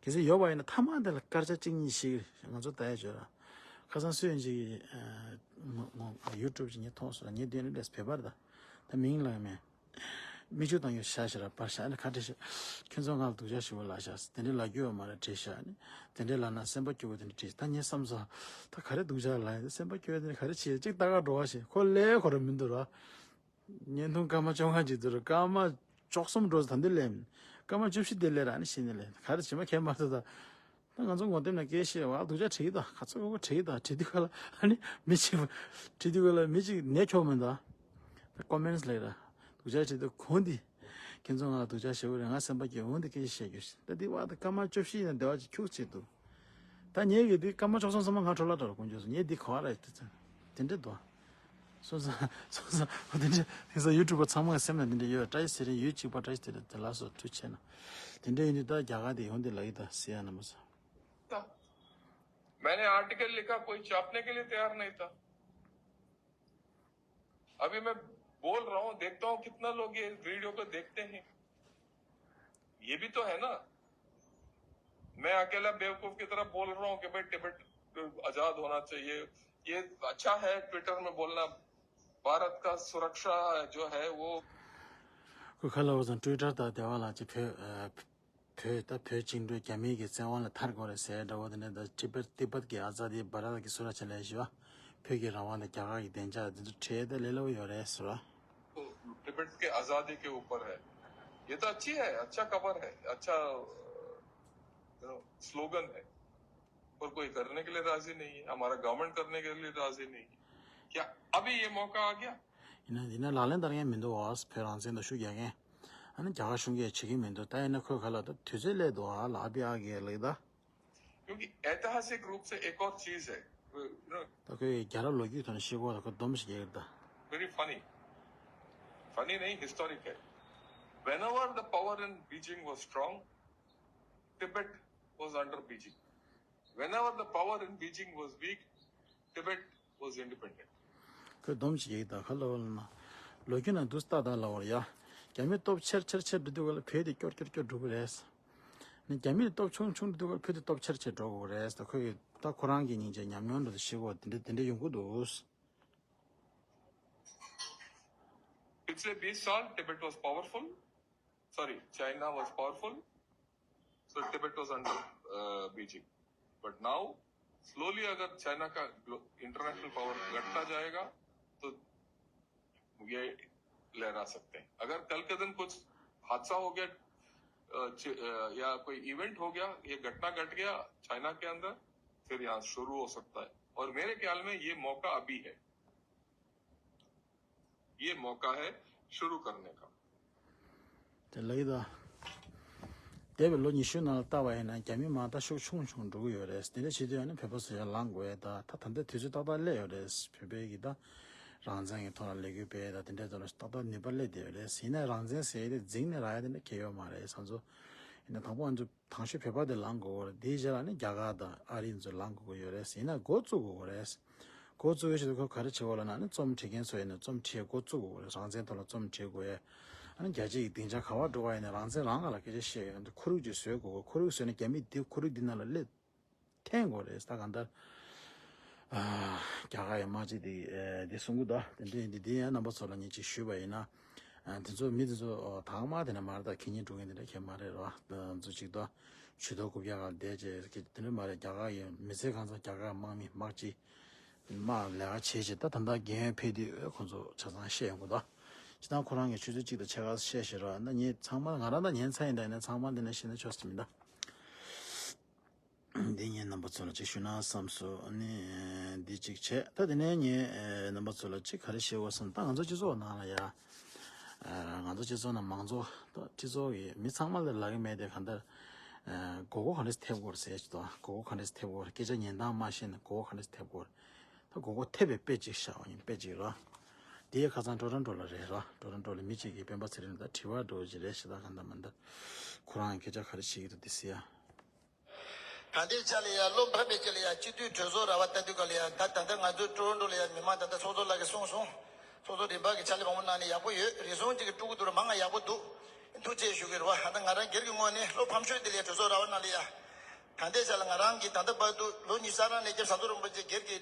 གལ་སྲིད་ཡོད་པ་ཡིན་ན་ཐ་མག་དེ་ལ་སྐར་ཆ་གཅིག་གཉིས་ཤིག་ང་ཚོ་ལྟ་ཡ་བྱོས་ར། ཁ་སང་སུ་ཡིན་ཅིག་གིས་ཡུ་ཊུབ་ཅིག་ངས་མཐོང་སོང་ངས་དེ་ནས་ལས་བེད་པར་ད་ད་མིང་ལ་མེད། མིག་ཆུ་བཏང་ཡོད་ཤ་ཤ་ར་པར་ཤ་ནི་ཁ་བྲིས་ཤ། ཁྱོད་ཚོ་ང་ལ་སྡུག་ཅག་ཞུ་བ་ལ་ཤ་དེ་འདྲའི་ལ་རྒྱུ་ཡོད་མ་རེད་བྲིས་ཤ་ནི། དེ་འདྲའི་ལ་ན་སེམས་པ་སྐྱོ་བོ་དེ་འདྲ་བྲིས་ད་ངས་བསམ་སོང་། ད་ག་རེ་སྡུག་ཅག་ལ་ཡིན་སེམས་པ་སྐྱོ་བོ་དེ་འདྲ་ག་རེ་བྱེད་ཅིག་ལྟ་ག་འགྲོ་བ་ཞེས་ཁོ་ལས་ཁོ་ར་མི་འདུག་ར། བརྙན་ཐུང་སྐར་མ་བཅོ་ལྔ་ཅིག་འདུག་ར་སྐར་མ་བཅུ་གསུམ་འགྲོ་ད་འདི་ལས་མིན། སྐར་མ་བཅུ་བཞི་དེ་ལས་ར་ནི་ཤེས་ནི་ལས་ག་རེ་བྱེད་མ་ཁྱད་མ་ཐུབ་ད། ད་ང་ཚོ་ངོ་དེབ་ནང་སྐད་བཤད་བ་སྡུག་ཅག་བྲིས་ད་ག་ཚོད་གོ་བྲིས་ད་བྲིས་དུས་ག་ལ་ཨ་ནི་མི་གཅིག་བྲིས་དུས་ག་ལ་མི་གཅིག་ནད་ཁྱོག་མིན་ད། ད་ཀོ་མེན་ཊི་ལེགས་ར་སྡུག་ཅག་བྲིས་དུས་གོང་འདི། ཁྱེད་ཚོ་ང་ལ་སྡུག་ཅག་བྱེད་འོ་རེད་ང་སེམས་པ་སྐྱིད་འོང་འདི་སྐད་བཤད་རྒྱུ་ཞིག་ད་འདི་བ་ད་སྐར་མ་བཅུ་བཞི་ཡིན་ན་བདེ་བ་ཅིག་ཁྱུག་ཅིག་འདུག་ད་ངེད་ཀྱི་འདི་སྐར་མ་བཅུ་གསུམ་ཚང་མ་ང་འཕྲོ་བརླག་འགྲོ་ལ་དཀོན་མཆོག་གསུམ་ངེད་འདི་ག་བ་ར་ཡོད་དུས་ཚོད་དེ་འདྲ་འདུག་སོང་ཙང་སོང་ཙང་འོ་དེ་འདྲ་དེང་སང་ཡུ་ཊུབ་པ་ཚང་མ་གི་སེམས་ལ་དེ་འདྲ་ཡོད། བཀྲ་ཤིས་ཚེ་རིང་ཡུལ་གཅིག་པ་བཀྲ་ཤིས་ཚེ་རིང་དེ་ལ་སོགས་ཐུགས་ཆེ་ན། དེ་འདྲ་ཡིན་དུས་ད་རྒྱ་གར་དེ་ཡོང་དེ་ལ་ཡི་ད་སི་ཡ་ན་མ་ས། था। मैंने आर्टिकल लिखा, कोई छापने के लिए तैयार नहीं था। अभी मैं बोल रहा हूँ, देखता हूँ कितना लोग ये वीडियो को देखते हैं। ये भी तो है ना। मैं अकेला बेवकूफ की तरह बोल रहा हूँ कि भाई टिबेट आजाद होना चाहिए, ये अच्छा है ट्विटर में बोलना। भारत का सुरक्षा जो है वो ཁོས་ཁ་ལ་བ་ཚང་ཊུའི་ཊར་དང་དེ་བ་ལ་ཅི་བོད་བོད་ད་བོད་བཅིངས་འགྲོལ་རྒྱ་མིའི་གི་བཙན་དབང་ལས་ཐར་དགོས་རེད་ཟེར་འདྲ་བོ་དེ་འདྲ་ད་ཏི་པད་ཏི་པད་ཀྱི་ཨ་ཛ་དི་བྷ་ར་ཏ་གི་སུ་ར་ཆེ་ལས་ཞུ་བ་བོད་ཀྱི་རང་དབང་དང་རྒྱ་གར་གྱི་བདེ་འཇགས་དེ་ཚོ་ཁྲལ་དེ་ལས་སླ་བོ་ཡོད་རེད་ཟེར་བ། टिबेट के आज़ादी के ऊपर है। ये तो अच्छी है, अच्छा खबर है, अच्छा यू नो स्लोगन है, पर कोई करने के लिए राजी नहीं है। हमारा गवर्नमेंट करने के लिए राजी नहीं है। क्या अभी ये मौका आ गया? ཡིན་ན་ཡིན་ན་ལག་ལེན་བསྟར་མཁན་མི་འདུག་བ། བོད་རང་བཙན་དང་ཤུགས་རྒྱག་མཁན། ཨ་ནི་རྒྱ་གར་གཞུང་གིས་བྱེད་ཀྱི་མི་འདུག་ད་ཡིན་ན་ཁོས་ག་ལ་ད་དུས་ཚོད་སླེབས་འདུག་ཨ་ལ་ཨ་བི་ཨ་གི་ལག་ད། क्योंकि ऐतिहासिक रूप से एक और चीज है, you know ད་ཁོས་རྒྱལ་རབས་ལོ་རྒྱུས་ཐོག་ནས་ཤེས་གོ་ད་ཁོ་སྡོམ་ཞིག་རྒྱག་གི་རེད་ད། very funny, funny नहीं, हिस्टोरिक है। Whenever the power in Beijing was strong, Tibet was under Beijing. Whenever the power in Beijing was weak, Tibet was independent. ཁོས་སྡོམ་ཞིག་ཡིག་དང་ཁ་ལོ་ལ་ན། ལོ་རྒྱུས་ནང་དུ་ལྟ་ད་ལ་བར་ཡ། རྒྱ་མིའི་སྟོབས་ཆེར་ཆེར་ཆེར་འགྲོ་དུས་ག་ལ་བོད་དེ་སྐྱོར་སྐྱོར་སྐྱོར་འགྲོ་གི་རེད། ནི་རྒྱ་མིའི་སྟོབས་ཆུང་ཆུང་འགྲོ་དུས་ག་ལ་བོད་དེ་སྟོབས་ཆེར་ཆེར་འགྲོ་དགོས་རེད། ད་ཁོས་ད་ཁོ་རང་གི་སྙིང་རྗེ་ཉམས་མྱོང་འགྲོ་དུ་ཤེས་དགོས་དེ་འདྲ་དེ་འདྲ་ཡོང་གི་འདུག. पिछले बीस साल Tibet was powerful, sorry, China was powerful, so Tibet was under uh, Beijing. But now, slowly अगर चाइना का international power घटता जाएगा, तो ये लहरा सकते हैं. अगर कल के दिन कुछ हादसा हो गया, अ, च- अ, या कोई इवेंट हो गया, ये घटना घट गया चाइना के अंदर, फिर यहाँ शुरू हो सकता है. और मेरे ख्याल में ये मौका अभी है, ये मौका है शुरू करने का. དེ་ལགས་ད། འདས་པའི་ལོ་ཉི་ཤུ་ནང་ལ་བལྟ་བ་ཡིན་ན་རྒྱ་མི་མང་ད་ཤུགས་ཆུང་ཆུང་འགྲོ་གི་ཡོད་རེད། དེ་འདྲ་བྱེད་དུས་ཡང་ན་བོད་པ་ཚོ་ཡར་ལངས་དགོས་ཡ་ད་ད་ད་ལྟ་དུས་ཚོད་ཏག་ཏག་སླེབས་ཡོད་རེད། བོད་པའི་གི་ད་རང་བཙན་གྱི་ཐོག་ལ་ལས་འགུལ་སྤེལ་ཡ་ད་དེ་འདྲའི་ཐོག་ལ་ཏག་ཏག་ནུས་པ་སླེབས་བསྡད་ཡོད་རེད། ཡིན་ན་རང་བཙན་ཟེར་ཡ་དེ་འཛིང་ནས་རག་ཡ་དེ་འདྲ་གལ་ཡོད་མ་རེད་ས་ཚོ། ཡིན་ན་དང་པོ་ང་ཚོ་དང་ཤོས་བོད་པ་དེ་ལངས་དགོས་རེད། དེའི་རྗེས་ལ་ནི་རྒྱ་གར་དང་ཨ་རི་ཚོ་ལངས་དགོས་ཀྱི་ཡོད་རེད། ཡིན་ན་འགོ་བཙུགས་དགོས་རེད། འགོ་བཙུགས་ཡོད་ཞིག་ཏུ་ཁོ་ག་རེ་བྱེད་དགོས་ལབ་ན་ནི་རྩོམ་འབྲི་མཁན་ཚོ་ཡིན་ན་རྩོམ་བྲིས་འགོ་བཙུགས་དགོས་རེད། རང་བཙན་ཐོག་ལ་རྩོམ་བྲིས་དགོས་ཡ། ཨ་ནི་རྒྱལ་སྤྱི་ཡི་སྡིངས་ཆ་ག་བར་འགྲོ་བ་ཡིན་ན་རང་བཙན་རང་སྒང་ལ་སྐད་ཆ་བཤད་ཡོད་ན་འདི་ཁོར་ཡུག་ཅིག་བཟོས་དགོས། ཁོར་ཡུག་བཟོས་ན་རྒྱ་མི་འདི་ཁོར་ཡུག་འདི་ནང་ལ་སླེབས་འཐེན་དགོས་རེད། ད་གང་ལྟར་ཨ་རྒྱ་གར་ཡི་དམག་སྤྱི་འདི་འདི་གསུང་གི་འདུག་དེ་འདྲ་ཡིན་དུས་འདི་ཡང་རྣམ་པ་ཚོ་ལ་ངས་ཅིག་ཞུས་པ་ཡིན་ན། དེ་ཚོ་མི་དེ་ཚོ་དང་མ་དེ་ནས་མར་ད་ཁེ་ཉིན་འགྲོ་མཁན་དེ་འདྲ་ཁེ་མ་རེད་རོ། ཚོ་གཅིག་ད་ཇུས་གཏོགས་རྐུབ་ཀྱག་ག་བསྡད་བྱས་དེ་འདྲ་མ་རེད། རྒྱ་གར་ཡི་མི་ཚེ་གང་ཚང་རྒྱ་གར་དམག་མི་དམག་སྤྱི་དམག་ལས་ཀ་བྱས་བྱས་ད་ད་ལྟ་རྒན་ཡོལ་ཕེབས་དུས་ཁོང་ཚོ་ཆ་ཚང་བཤད་ཡོང་གི་འདུག་སྤྱི་བཏང་ཁོ་རང་གི་ཆུ་ཚོད་གཅིག་དང་ཕྱེད་ཀ་བཤད་ཤེས་རོགས་ད་ངས་ཚང་མ་ང་རང་ད་ཉན་ཚར་ཡིན་ད་ཡིན་ན་ཚང་མ་འདི་ནས་བཤད་ན་ཆོག་ས་མིན་ད། འདི་ངས་རྣམ་པ་ཚོ་ལ་ཅིག་ཞུ་ན་བསམ་སོང་། ཨ་ནི་འདི་ཅིག་བྱས་ད་དེ་ནས་ངས་རྣམ་པ་ཚོ་ལ་ཅིག་ག་རེ་བཤད་དགོས་བསམ་ད་ང་ཚོ་སྤྱི་ཚོགས་ནང་ལ་ཡ། ང་ཚོ་སྤྱི་ཚོགས་ནང་མང་ཚོགས་ད་སྤྱི་ཚོགས་ཀྱི་མི་ཚང་མ་ལ་ལབ་ཀྱི་མེད་དེ་གང་ལྟར་མགོ་སྐོར་ག་འདྲས་ཐེབས་དགོས་ཟེར་ཅིག་དང་མགོ་སྐོར་ག་འདྲས་ཐེབས་དགོས་སྐད་ཆ་ཉན་སྟངས་མ་ཤེས་ན་མགོ་སྐོར་ག་འདྲས་ཐེབས་དགོས་ད་མགོ་སྐོར་ཐེབས་པའི་དཔེ་ཅིག་བཞག་པ་ཡིན་དཔེ་ཅིག་ར། དེའི་ཁ་སང་ཀྲོ་རོན་ཀྲོ་ལ་རེད་ར། ཀྲོ་རོན་ཀྲོ་ལ་མི་གཅིག་གིས་སྤེན་པ་ཚེ་རིང་ལ་ད་དྲི་བ་འདྲ་བོ་ཅིག་རེད་ཤི་ད་གང་ལྟར་མ་ལྟར་ཁོ་རང་གི་སྐད་ཆ་ག་རེ་བཤད་ཀྱི་འདུག་དེ་ཟེར་ཡ། ད་ལྟའི་ཆ་ལ་ཡ་བློ་ཕམ་པའི་ཆ་ལ་ཡ་སྤྱི་འཐུས་གྲོས་ཚོགས་ར་བ་ལྟ་དུས་ག་ལ་ཡ་ད་ད་ལྟ་ང་ཚོའི་ཀྲོ་རོན་ཀྲོ་ལ་ཡ་མི་མང་ད་ལྟ་ཚོགས་གཙོ་ལགས་ཀྱིས་གསུངས་སོང་། ཚོགས་གཙོ་རིམ་པ་གི་ཕྱག་ལས་མང་པོ་གནང་ནས་ཡག་པོ་ཡོད། རེ་ཟུང་གཅིག་གིས་དཀྲུག་གི་འདུག་ར་མང་ང་ཡག་པོ་འདུག་ཐུགས་རྗེ་ཞུ་གི་རེད་བ། ད་ང་རང་སྒེར་གྱི་ངོས་ནས་བློ་ཕམ་ཤོས་དེ་ལ་ཡ་གྲོས་ཚོགས་ར་བ་ནང་ལ་ཡ་ད་ལྟའི་ཆ་ལ་ང་རང་གིས་ད་ལྟ་བར་དུ་ལོ་ཉི་ཤུ་རྩ་གྲངས་ནས་སྐྱབས་ཟམ་གདོང་རིན་པོ་ཆེ་སྒེར་གྱི་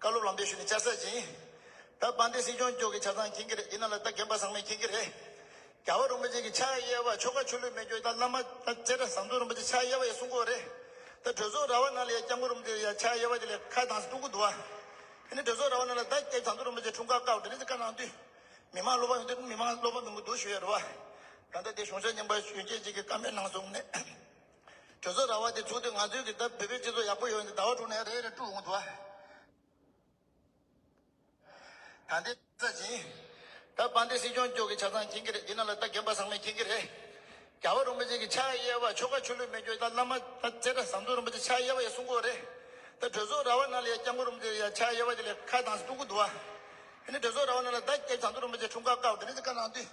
བཀའ་སློབ་ལམ་སྟོན་ཞུས་ནས་བཅར་ས་ཅིག་ཡིན། ད་དཔལ་ལྡན་སྲིད་སྐྱོང་མཆོག་གིས་ཆ་ཚང་མཁྱེན་གྱི་རེད། འདི་ནང་ལ་ད་རྒན་པ་ཚང་མས་མཁྱེན་གྱི་རེད། རྒྱལ་བ་རིན་པོ་ཆེ་གི་ཕྱག་གཡས་པ་ཆོ་ག་ཆོས་ལུགས་མེད་རྒྱུ་ད་བླ་མ་ད་རྗེ་བཙུན་ཟམ་གདོང་རིན་པོ་ཆེ་ཕྱག་གཡས་པ་ཡང་གསུང་གི་ཡོད་རེད། ད་གྲོས་ཚོགས་ར་བ་ནང་ལ་ཡང་སྐྱབས་མགོན་རིན་པོ་ཆེ་ཡང་ཕྱག་གཡས་པ་དེ་ལ་ཁ་གདངས་སེ་གཏུག་གི་འདུག་བ། དེ་ནས་གྲོས་ཚོགས་ར་བ་ནང་ལ་ད་སྐྱབས་ཟམ་གདོང་རིན་པོ་ཆེ་འཁྲུངས་སྐར་བཀའ་དེ་འདྲ་ཅིག་བཀའ་གནང་དུས། མི་མང་བློ་ཕམ་ཡོང་དུས་མི་མང་བློ་ཕམ་ཡོང་གི་འདུག་ཞུ་ཡ་རེད་བ། ད་ལྟ་དེ་གཞུང་ཞབས་རྙིང་པ་གཞོན་སྐྱེས་ཅིག་གིས་བཀའ་མོལ་གནང་སོང་ནས། གྲོས་ཚོགས་ར་བ་དེ་ཚུགས་དུས་ང་ཚོའི་གི་ད་བོད་པའི་སྤྱི་ཚོགས་ཡག་པོ་ཡོད་ནས་ཟླ་བ་དྲུག་ནས་རེ་རེ་དཀྲུག་ཡོང་གི་འདུག་བ། ད་འདི་ཙ་ཅིག་ད་དཔལ་ལྡན་སྲིད་སྐྱོང་མཆོག་གིས་ཆ་ཚང་མཁྱེན་གྱི་རེད། འདི་ནང་ལ་ད་རྒན་པ་ཚང་མས་མཁྱེན་གྱི་རེད། རྒྱལ་བ་རིན་པོ་ཆེ་གི་ཕྱག་གཡས་པ་ཆོ་ག་ཆོས་ལུགས་མེད་རྒྱུ་ད་བླ་མ་ད་རྗེ་བཙུན་ཟམ་གདོང་རིན་པོ་ཆེ་ཕྱག་གཡས་པ་ཡང་གསུང་གི་ཡོད་རེད། ད་གྲོས་ཚོགས་ར་བ་ནང་ལ་ཡང་སྐྱབས་མགོན་རིན་པོ་ཆེ་ཡང་ཕྱག་གཡས་པ་དེ་ལ་ཁ་གདངས་སེ་གཏུག་གི་འདུག་བ། དེ་ནས་གྲོས་ཚོགས་ར་བ་ནང་ལ་ད་སྐྱབས་ཟམ་གདོང་རིན་པོ་ཆེ་འཁྲུངས་སྐར་བཀའ་དེ་འདྲ་ཅིག་བཀའ་གནང་དུས།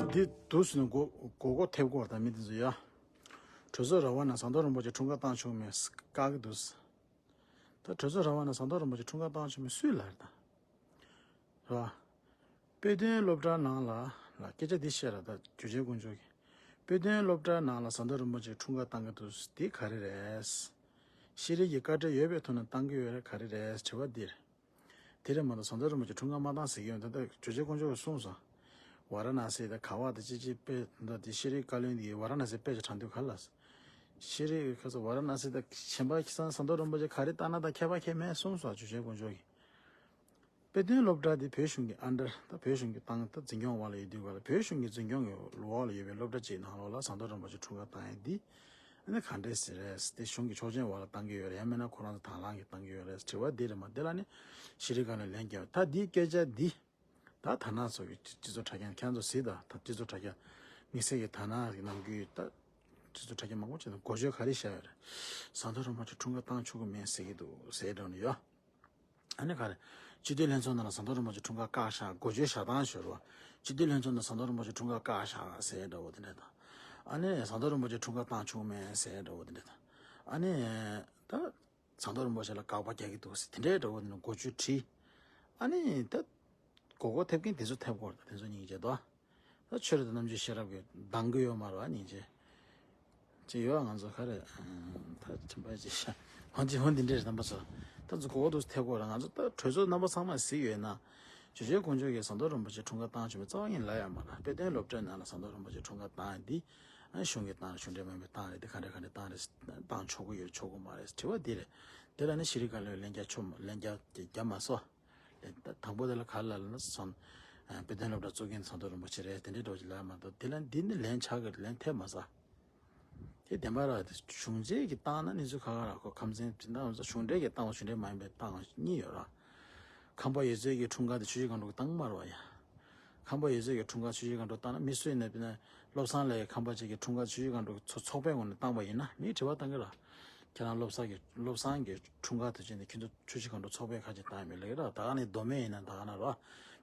འདི་འདུག་ཟེར་ནས་མགོ་མགོ་སྐོར་ཐེབས་སྐོར་དང་མི་དེ་ཚོ་ཡ། གྲོས་ཚོགས་ར་བ་ནང་ཟམ་གདོང་རིན་པོ་ཆེ་འཁྲུངས་སྐར་བཏང་བྱུང་མེད་བཀག་གི་འདུག་ད་གྲོས་ཚོགས་ར་བ་ནང་ཟམ་གདོང་རིན་པོ་ཆེ་འཁྲུངས་སྐར་བཏང་བྱུང་མེད་སུས་ལབ་རེད་ད། རེད་བ། དཔེ་སྟོན་སློབ་གྲྭ་ནང་ལ་ལ་སྐད་ཆ་འདི་བཤད་ར་ད་ཇོ་ཆེན་དཀོན་མཆོག་གིས། དཔེ་སྟོན་སློབ་གྲྭ་ནང་ལ་ཟམ་གདོང་རིན་པོ་ཆེ་འཁྲུངས་སྐར་བཏང་གི་འདུག་འདི་ག་རེ་རེད། ཤེས་རིག་གི་བཀའ་ཁྲིད་ཡོད་པའི་ཐོག་ནས་བཏང་གི་ཡོད་རེད་ག་རེ་རེད་དྲི་བ་འདི་རེད། དེ་རེད་མ་གཏོགས་ཟམ་གདོང་རིན་པོ་ཆེ་འཁྲུངས་སྐར་མ་བཏང་ཟེར་གྱི་ཡོད་ད་ལྟ་ཇོ་ཆེན་དཀོན་མཆོག་གིས་གསུངས་སོང་། ཝཱ་ར་ཎ་སི་དང་ག་བ་དང་ཅི་ཅི་དཔེ་ད་དེ་ཤེས་རིག་བཀའ་བློན་འདི་ཝཱ་ར་ཎ་སི་དཔེ་ཆ་དྲངས་དུས་ག་ལ། ཤེས་རིག་ཁ་ས་ཝཱ་ར་ཎ་སི་དང་ཆེན་པ་ཁ་སང་ཟམ་གདོང་རིན་པོ་ཆེ་ག་རེ་བཏང་ན་ད་ཁྱད་པར་ཁྱད་མེད་གསུངས་སོང་ཇོ་ཆེན་དཀོན་མཆོག་གིས། དཔེ་སྟོན་སློབ་གྲྭ་དེ་བོད་གཞུང་གི་ཨན་ཌར་ད་བོད་གཞུང་གི་ཏང་ད་འཛིན་སྐྱོང་འོག་ལ་ཡོད་དུས་ག་ལ་བོད་གཞུང་གི་འཛིན་སྐྱོང་གི་འོག་ལ་ཡོད་པའི་སློབ་གྲྭ་གཅིག་ནང་ལོགས་ལ་ཟམ་གདོང་རིན་པོ་ཆེ་འཁྲུངས་སྐར་བཏང་ཡས་འདི། ཨ་ནི་ག་འདྲས་ཟེར་རེད་དེ་གཞུང་གི་ཆོག་མཆན་འོག་ལ་བཏང་གི་ཡོད་རེད་ཡང་མིན་ན་ཁོ་རང་ཚོ་དང་བླངས་ཀྱིས་བཏང་གི་ཡོད་རེད་དྲི་བ་འདི་རེད་མ་འདི་ལ་ནི་ཤེས་རིག་བཀའ་བློན་ལན་རྒྱབ་ད་འདིའི་སྐད་ཆ་འདི། ད་ཐ་ན་ཚོ་གི་སྤྱི་ཚོགས་དྲ་རྒྱ་ཁྱེད་ཚོ་གཟིགས་ད་ད་སྤྱི་ཚོགས་དྲ་རྒྱ་དམིགས་བསལ་གྱི་ཐ་ན་གི་ནང་རྒྱུད་ད་སྤྱི་ཚོགས་དྲ་རྒྱ་མང་པོ་ཅིག་ནང་འགོ་བརྗོད་ག་རེ་བཤད་ཡོད་རེད། ཟམ་གདོང་རིན་པོ་ཆེ་འཁྲུངས་སྐར་བཏང་ཆོག་གི་མེད་ཟེར་གྱི་འདུག་ཟེར་འགྲོ་ནི་ཡོད། ཨ་ནི་ག་རེ། སྤྱི་འཐུས་ལྷན་ཚོགས་ནང་ལ་ཟམ་གདོང་རིན་པོ་ཆེ་འཁྲུངས་སྐར་བཀག་བཞག་འགོ་བརྗོད་བཞག་སྟངས་ཤོར་བ། སྤྱི་འཐུས་ལྷན་ཚོགས་ནང་ཟམ་གདོང་རིན་པོ་ཆེ་འཁྲུངས་སྐར་བཀག་བཞག་ཟེར་འདྲ་བོ་དེ་འདྲ་དང་། ཨ་ནི་ཟམ་གདོང་རིན་པོ་ཆེ་འཁྲུངས་སྐར་བཏང་བྱུང་མེད་ཟེར་འདྲ་བོ་དེ་འདྲ་དང་། ཨ་ནི་ད་ཟམ་གདོང་རིན་པོ་ཆེ་ལ་དགག་པ་རྒྱག་གི་འདུག་ཟེར་དེ་འདྲའི་འདྲ་བོ་དེ་འདྲ་འགོ་བརྗོད་བྲིས། ཨ་ནི་ད་མགོ་སྐོར་ཐེབས་མཁན་དེ་ཚོ་ཐེབས་སྐོར་དང་དེ་ཚོ་སྙིང་རྗེ་དོ། ད་ཆོས་རབ་དང་རྣམ་འབྱེད་ཤེས་རབ་ཀྱི་གདང་གི་ཡོད་མ་རེད་བ་སྙིང་རྗེ། ཅི་ཡོད་ང་ཚོ་ག་རེ། ད་ཁྱིམ་པ་ཅི་ཤ། ཧོན་ཅི་ཧོན་འདི་འདྲས་རྣམ་པ་ཚོ། ད་ཚོ་གོ་བ་དུ་ཐེ་གོ་ར་ང་ཚོ་ད་གྲོས་ཚོགས་རྣམ་པ་ཚང་མ་གཟིགས་ཡོད་ན། ཇོ་ཇོའི་དཀོན་མཆོག་གིས་ཟམ་གདོང་རིན་པོ་ཆེ་འཁྲུངས་སྐར་བཏང་བྱུང་བའི་རྩ་བ་ཉིད་ལ་ཡང་མ་ལ་དཔེ་སྟོན་སློབ་གྲྭའི་ནང་ལ་ཟམ་གདོང་རིན་པོ་ཆེ་འཁྲུངས་སྐར་བཏང་ཡིན་འདི། ཨ་གཞུང་གི་བཏང་རེད་གཞུང་འབྲེལ་མིན་པའི་བཏང་རེད་འདི་ག་འདྲ་ག་འདྲ་བཏང་རེད། བཏང་ཆོག་གི་ཡོད་ཆོག་གི་མ་རེད་དྲི་བ་འདི་རེད། དེ་ལ་ནི་ཤེས་རིག་བཀའ་བློན་ལན་རྒྱག་ཆོག་ལན་རྒྱག་རྒྱག་མ་སོང་། དང་པོ་དེ་ལ་ག་ལ་ལ་ན་སོང་། དཔེ་སྟོན་སློབ་གྲྭ་གཙོ་འགན་ཟམ་གདོང་རིན་པོ་ཆེ་རེད་དེ་འདྲའི་འགྲོ་གི་ལ་མ་གཏོགས་དེ་ལ་འདི་ནི་ལན་ཆགས་ཀྱི་ལན་ཐེབས་མ་ས། དེ་བདེན་པ་ར་དེ་གཞུང་འབྲེལ་གྱི་བཏང་ན་གནས་ཚུལ་ཁ་ཁ་ར་ཁོ་ཁམས་ཚན་དེ་འདྲ་གཞུང་འབྲེལ་གྱི་བཏང་བ་གཞུང་འབྲེལ་མ་ཡིན་པའི་བཏང་བ་གཉིས་ཡོད་ར། ཁམས་པ་ཡོད་ཚད་ཀྱི་འཁྲུངས་སྐར་དེ་ཆུ་བཞི་སྒང་དྲུག་བཏང་མ་ར་བ་ཡ། ཁམས་པ་ཡོད་ཚད་ཀྱི་འཁྲུངས་སྐར་ཆུ་བཞི་སྒང་དྲུག་བཏང་ན་མི་སུ་ཡིན་ན་དཔེར་ན་བློ་བཟང་ལགས་ཁམས་པ་ཅིག་གི་འཁྲུངས་སྐར་ཆུ་བཞི་སྒང་དྲུག་ཚོ་ཚོགས་པའི་ངོས་ནས་བཏང་པ་ཡིན་ན་མིས་དྲི་བ་བཏང་གི་ར། ཁྱེད་རང་བློ་བཟང་གི་བློ་བཟང་གི་འཁྲུངས་སྐར་དུས་ཆེན་དེ་ཁྱེད་ཚོ་ཆུ་བཞི་སྒང་དྲུག་ཚོགས་པའི་ཁ་ཆེ་བཏང་ཡོད་མེད་ལབ་ཀྱི་ར། ད་ག་ནས་མདོ་སྨད་ཡིན་ན་ད་ག་ན་ར།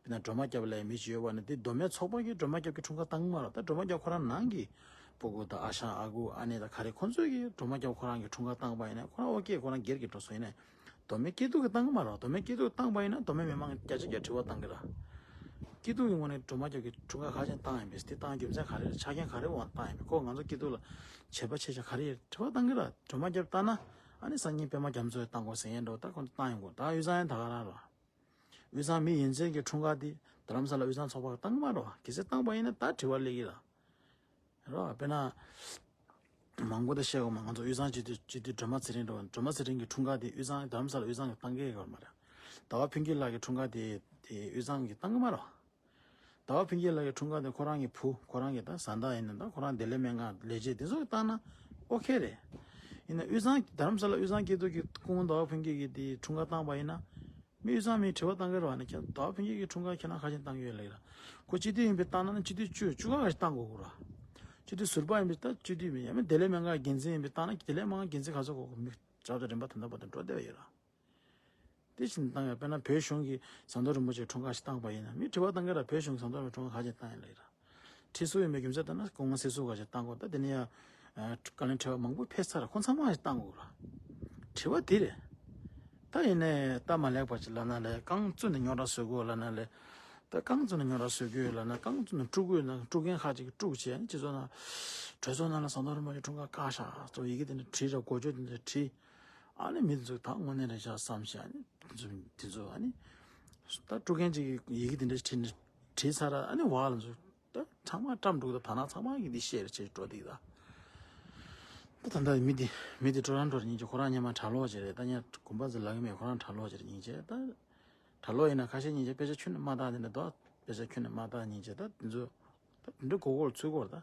དཔེར་ན་སྒྲོལ་མ་སྐྱབས་ལགས་མི་ཅིག་ཡོད་པ་ནི་དེ་མདོ་སྨད་ཚོགས་པ་གིས་སྒྲོལ་མ་སྐྱབས་ཀྱི་འཁྲུངས་སྐར་བཏང་གི་མ་རེད། ད་སྒྲོལ་མ་སྐྱབས་ཁོ་རང་ནང་གི་སྤུ་གུ་དང་ཨ་ཞང་ཨ་ཁུ་ཨ་ནེ་དང་ག་རེ་ཁོ་ཚོས་ཀྱིས་སྒྲོལ་མ་སྐྱབས་ཁོ་རང་གི་འཁྲུངས་སྐར་བཏང་པ་ཡིན་ན་ཁོ་རང་ཨོ་ཀེ་ཁོ་རང་སྒེར་གྱི་འགྲོ་སོང་ཡིན་ནའི་མདོ་སྨད་སྐྱིད་སྡུག་གིས་བཏང་གི་མ་རེད། མདོ་སྨད་སྐྱིད་སྡུག་བཏང་པ་ཡིན་ན་མདོ་སྨད་མི་མང་གིས་བརྒྱ་ཆ་བརྒྱ་དྲི་བ་བཏང་གི་ར། སྐྱིད་སྡུག་གི་ངོས་ནས་སྒྲོལ་མ་སྐྱབས་ཀྱི་འཁྲུངས་སྐར་ག་ཅན་བཏང་ཡིན་པས་དེ་བཏང་རྒྱུ་མཚན་ག་རེ་རེད། ཆ་རྐྱེན་ག་རེ་འོང་བཏང་ཡིན་པས་ཁོ་ང་ཚོ་སྐྱིད་སྡུག་ལ་བྱེད་པ་ཆེ་ཆ་ག་རེ་ཡོད་དྲི་བ་བཏང་གི་ར། སྒྲོལ་མ་སྐྱབས་བཏང་ན་ཨ་ནི་སང་ཉིན་པད་མ་རྒྱ་མཚོས་བཏང་དགོས་ཟེར་ཡན་འགྲོ་ད་ཁོ་ཚོ་བཏང་ཡོང་དགོས་ད་དབུས་གཙང་ཡང་ད་ག་རང་ར། དབུས་གཙང་མི་ཡན་ཆད་ཀྱི་འཁྲུངས་སྐར་དེ་རྡ་རམ་ས་ལ་དབུས་གཙང་ཚོགས་པ་གིས་བཏང་གི་མ་རེད་བ། གལ་སྲིད་བཏང་པ་ཡིན་ན་ད་དྲི་བ་སླེབས་ཀྱི་ར། རེད་བ། དཔེར་ན། མང་པོ་ད་བཤད་དགོས་མ་ང་ཚོ་དབུས་གཙང་སྤྱི་འཐུས་སྤྱི་འཐུས་སྒྲོལ་མ་ཚེ་རིང་འགྲོ་སྒྲོལ་མ་ཚེ་རིང་གི་འཁྲུངས་སྐར་དེ་དབུས་གཙང་རྡ་རམ་ས་ལ་དབུས་གཙང་གིས་བཏང་གི་ཡོད་མ་རེད། ཟླ་བ་ཕུན་སྐྱིད་ལགས་ཀྱི་འཁྲུངས་སྐར་དེ་དེ་དབུས་གཙང་གིས་བཏང་གི་མ་རེད་བ། ཟླ་བ་ཕུན་སྐྱིད་ལགས་ཀྱི་འཁྲུངས་སྐར་དེ་ཁོ་རང་གི་བུ་ཁོ་རང་གི་ད་བཟའ་ཟླ་ཡིན་ན་ད་ཁོ་རང་བདེ་ལེགས་སྨན་ཁང་ལས་བྱེད་དེ་ཚོ་གིས་བཏང་ན་ཨོ་ཁེ་རེད། ཡིན་ན་དབུས་གཙང་རྡ་རམ་ས་ལ་དབུས་གཙང་སྐྱིད་སྡུག་གི་སྐུ་ངོ་ཟླ་བ་ཕུན་སྐྱིད་ཀྱི་དེ་འཁྲུངས་སྐར་བཏང་པ་ཡིན་ན། མི་དབུས་གཙང་མིས་དྲི་བ་བཏང་གི་རེད་བ་ནི་ཁྱེད་ཟླ་བ་ཕུན་སྐྱིད་ཀྱི་འཁྲུངས་སྐར་ཁྱེད་རང་ག་ཅན་བཏང་གི་ཡོད་ལབ་ཀྱི་ར། ཁོ་སྤྱི་འཐུས་ཡིན་པའི་བཏང་ན་ནི་སྤྱི་འཐུས་བཅུ་བཅུ་ག་ག་ཞིག་བཏང་དགོས་ཀྱི་ར། སྤྱི་འཐུས་ཟུར་པ་ཡིན་པའི་ད་སྤྱི་འཐུས་མིན་ཡང་མིན་བདེ་ལེགས་སྨན་ཁང་འགན་འཛིན་ཡིན་པའི་བཏང་ན་བདེ་ལེགས་སྨན་ཁང་འགན་འཛིན་ག་ཚོད་དགོས་ཀྱི་མི་ཅག་ཚོ་རིམ་པ་ད་ལྟ་བར་དུ་འགྲོ་བསྡད་པ་ཡོད་ར། དེ་བཞིན་བཏང་ཡང་དཔེར་ན་བོད་གཞུང་གིས་ཟམ་གདོང་རིན་པོ་ཆེའི་འཁྲུངས་སྐར་ཞིག་བཏང་པ་ཡིན་ན་མིས་དྲི་བ་བཏང་གི་ར་བོད་གཞུང་གིས་ཟམ་གདོང་རིན་པོ་ཆེའི་འཁྲུངས་སྐར་ག་ཅན་བཏང་ཡིན་ལབ་ཀྱི་ར། ཁྲི་ཟུར་ཡིན་པའི་རྒྱུ་མཚན་ལྟར་ན་སྐུ་ངོ་སྲིད་ཟུར་ག་ཅིག་བཏང་དགོས་ད་དེ་ནས་ཡང་བཀའ་བློན་ཁྲི་པ་མང་པོ་ཕེབས་ཚར་ཁོང་ཚང་མ་ཞིག་བཏང་དགོས་ར། དྲི་བ་དེ་རེད། ད་ཡིན་ནའི་ད་མ་ལེགས་པ་ཅིག་ལབ་ན་ལས་རྐང་བཙུགས་ནས་རྙོག་དྲ་བཟོ་དགོས་ལབ་ན་ལས། ད་རྐང་བཙུགས་ནས་རྙོག་དྲ་བཟོ་དགོས་ལབ་ན་རྐང་བཙུགས་ནས་དཀྲུག་དགོས་ན་དཀྲུག་མཁན་ཁག་ཅིག་གིས་དཀྲུག་བྱས་ནས་སྤྱི་ཚོགས་ནང་གྲོས་ཚོགས་ནང་ལ་ཟམ་གདོང་རིན་པོ་ཆེ་འཁྲུངས་སྐར་བཀག་བཞག་ཚོ་ཡི་གེ་དེ་འདྲ་བྲིས་ར་འགོ་བརྗོད་དེ་འདྲ་བྲིས། ཨ་ནི་མི་དེ་ཚོ་ད་དངོས་གནས་རེད་ཤག་བསམ་བྱས་ཨ་ནི་དེ་ཚོ་དེ་ཚོ་ཨ་ནི་ད་དཀྲུག་མཁན་ཅིག་གིས་ཡི་གེ་དེ་འདྲ་བྲིས་ནས་བྲིས་ཚར་ར་ཨ་ནི་བ་ལ་ཚོ། ད་ཚང་མ་བཀྲམ་འདུག་ད་ད་ནང་ཚང་མ་གིས་འདི་བཤད་རེ་བྱེད་འགྲོ་འདུག་ད། ད་ད་ལྟ་མི་འདི་མི་འདི་འགྲོ་རང་འགྲོ་རེ་སྙིང་རྗེ་ཁོ་རང་སྔོན་མ་གྲྭ་ལོག་ཅིག་རེད་ད་ཉ་དགོན་པ་ཚོ་ལབ་ཀྱི་མེད་ཁོ་རང་གྲྭ་ལོག་ཅིག་རེད་སྙིང་རྗེ་ད། གྲྭ་ལོག་ཡིན་ན་ཁ་ཤས་སྙིང་རྗེ་དཔེ་ཆ་ཁྱོན་ནས་མ་བལྟ་དེ་འདྲ་འདུག་དཔེ་ཆ་ཁྱོན་ནས་མ་བལྟ་སྙིང་རྗེ་ད་འདི་ཚོ་ད་འདི་འདྲ་མགོ་སྐོར་ཚུར་སྐོར་ད།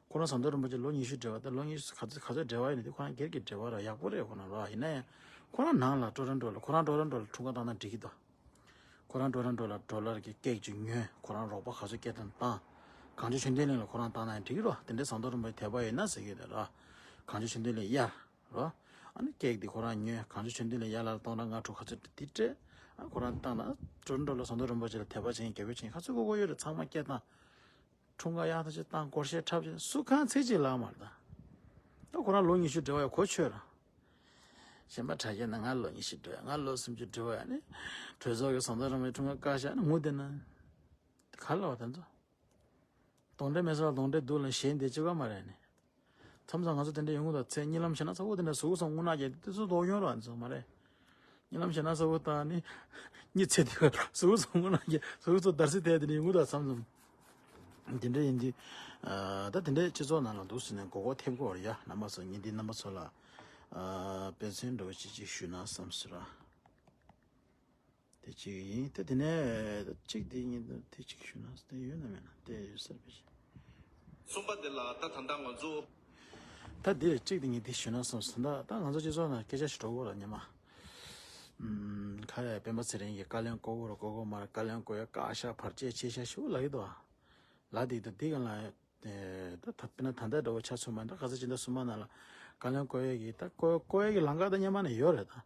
ཁོ་རང་ཟམ་གདོང་རིན་པོ་ཆེ་ལོ་ཉི་ཤུ་འབྲེལ་བ་ད་ལོ་ཉི་ཤུ་ག་ཚོད་ག་ཚོད་འབྲེལ་བ་ཡོད་ནི་དེ་ཁོ་རང་སྒེར་གྱི་འབྲེལ་བ་ར་ཡག་པོ་རེད་ཁོ་རང་ར་ཡིན་ན་ཡང་ཁོ་རང་ནང་ལ་འགྲོ་རན་འགྲོ་ལ་ཁོ་རང་འགྲོ་རན་འགྲོ་ལ་འཁྲུངས་སྐར་བཏང་ན་འགྲིག་གི་འདུག་ཁོ་རང་འགྲོ་ར་འགྲོ་ལ་འགྲོ་ལ་གི་ཀེག་ཅིག་ཉོས་ཁོ་རང་རོགས་པ་ག་ཚོད་སྐད་བཏང་བཏང་། གངས་ལྗོངས་ཆོས་ལྡན་གླིང་ལ་ཁོ་རང་བཏང་ན་ཡང་འགྲིག་གི་རོ། དེ་འདྲའི་ཟམ་གདོང་རིན་པོ་ཆེ་དད་པ་ཡོད་ན་ཟེར་གི་རེད་ར། གངས་ལྗོངས་ཆོས་ལྡན་གླིང་གཡར་རོ། ཨ་ནི་ཀེག་འདི་ཁོ་རང་ཉོས་གངས་ལྗོངས་ཆོས་ལྡན་གླིང་གཡར་ལ་སྟོང་ཕྲག་ལྔ་དྲུག་ག་ཚོད་འདི་སྤྲད། ཨ་ཁོ་རང་བཏང་ན་འགྲོ་ར་འགྲོ་ལ་ཟམ་གདོང་རིན་པོ་ཆེ་ལ་དད་པ་བྱེད་མཁན་དགེ་བའི་བྱེད་མཁན་ག་ཚོད་དགོས་དགོས་ཡོད་རེད་ཚང་མ་སྐད་བཏང་། འཁྲུངས་སྐར་ཡག་ཐག་ཆོད་བཏང་སྒོར་གཞས་འཁྲབ་བྱས་སུ་གང་ཚིག་གཅིག་ལབ་མ་རེད་ད། ད་ཁོ་རང་ལོ་ཉི་ཤུ་འབྲེལ་བ་ཡོད་གོ་ཆོད་ར། གཞན་པ་དྲ་རྒྱ་ན་ང་ལོ་ཉི་ཤུ་འབྲེལ་བ་ང་ལོ་སུམ་ཅུ་འབྲེལ་བ་ཡ་ནི། གྲོས་ཚོགས་ཀྱི་ཟམ་གདོང་རིན་པོ་ཆེ་འཁྲུངས་སྐར་བཀག་བཞག་ནི་ངུ་བསྡད་ན། ག་ལ་བ་དེ་ཚོ། གདོན་འདྲེ་མེད་ས་ལ་གདོན་འདྲེ་འདུག་ལ་གཞས་འདི་ཅི་ག་མ་རེད་ནི། མཚམས་མཚམས་ང་ཚོ་དེ་འདྲ་ཡོང་གི་འདུག་ཚེ་གཉིད་ལམ་བྱས་ན་ཚ་བོ་དེ་འདྲ་གཟུགས་སོང་སྔོ་ནག་རྒྱག་དེ་ཚོ་ལྡོག་ཡོང་ར་ཚོ་མ་རེད། གཉིད་ལམ་བྱས་ན་ཚ་བོ་དང་ནི། གཉིད་ཚེ་དེ་གཟུགས་སོང་སྔོ་ནག་རྒྱག་གཟུགས་སོང་འདར་སིག་དེ་དེ་འདྲ་ཡོང་གི་འདུག་མཚམས་མཚམས། དེ་འདྲ་ཡིན་དུས། ད་དེ་འདྲའི་སྤྱི་ཚོགས་ནང་ལ་འདུག་ཟེར་ནས་མགོ་སྐོར་ཐེབས་ཀྱི་ཡོད་རེད་ཡ་རྣམ་པ་ཚོ་ངས་འདི་རྣམ་པ་ཚོ་ལ། དཔེ་མཚོན་འདྲ་བོ་ཅིག་ཅིག་ཞུས་ན་བསམ་སོང་ར། དེ་གཅིག་ཡིན། དེ་དེ་ནས་གཅིག་དེ་ཡིན་དེ་གཅིག་ཞུ་ན་དེ་ཡོད་ན་མེད་ན་དེ་ཡོད་སར་བེ་ཤི། གསུམ་པ་དེ་ལ་ད་ད་ལྟ་ང་ཚོ། ད་དེ་གཅིག་དེ་ངས་དེ་ཞུ་ན་བསམ་སོང་ད་ད་ང་ཚོ་སྤྱི་ཚོགས་ནང་སྐད་ཆ་ཞིག་འགྲོ་གོ་ལ་ཉི་མ། ཁ་རེ་སྤེན་པ་ཚེ་རིང་གིས་བཀའ་བློན་བསྐོ་གོ་ར་བསྐོ་གོ་མ་ར་བཀའ་བློན་བསྐོ་ཡ་བཀའ་ཤག་བར་ཆད་ཆེ་ཤག་ཞུ་ལབ་ཀྱི་འདུག་ཨ། ལ་དེ་ད་དེ་ག་ལ། ད་ད་དཔེར་ན་ད་ལྟ་འདྲ་བོ་ཆ་མཚོན་པ་ད་ག་ས་ཅི་འདྲ་སུ་མ་ན་ལ་བཀའ་བློན་བསྐོ་ཡས་ཀྱི་ད་བསྐོ་བསྐོ་ཡས་ཀྱི་ལམ་ཁ་ད་སྔོན་མ་ནས་ཡོད་རེད་ད།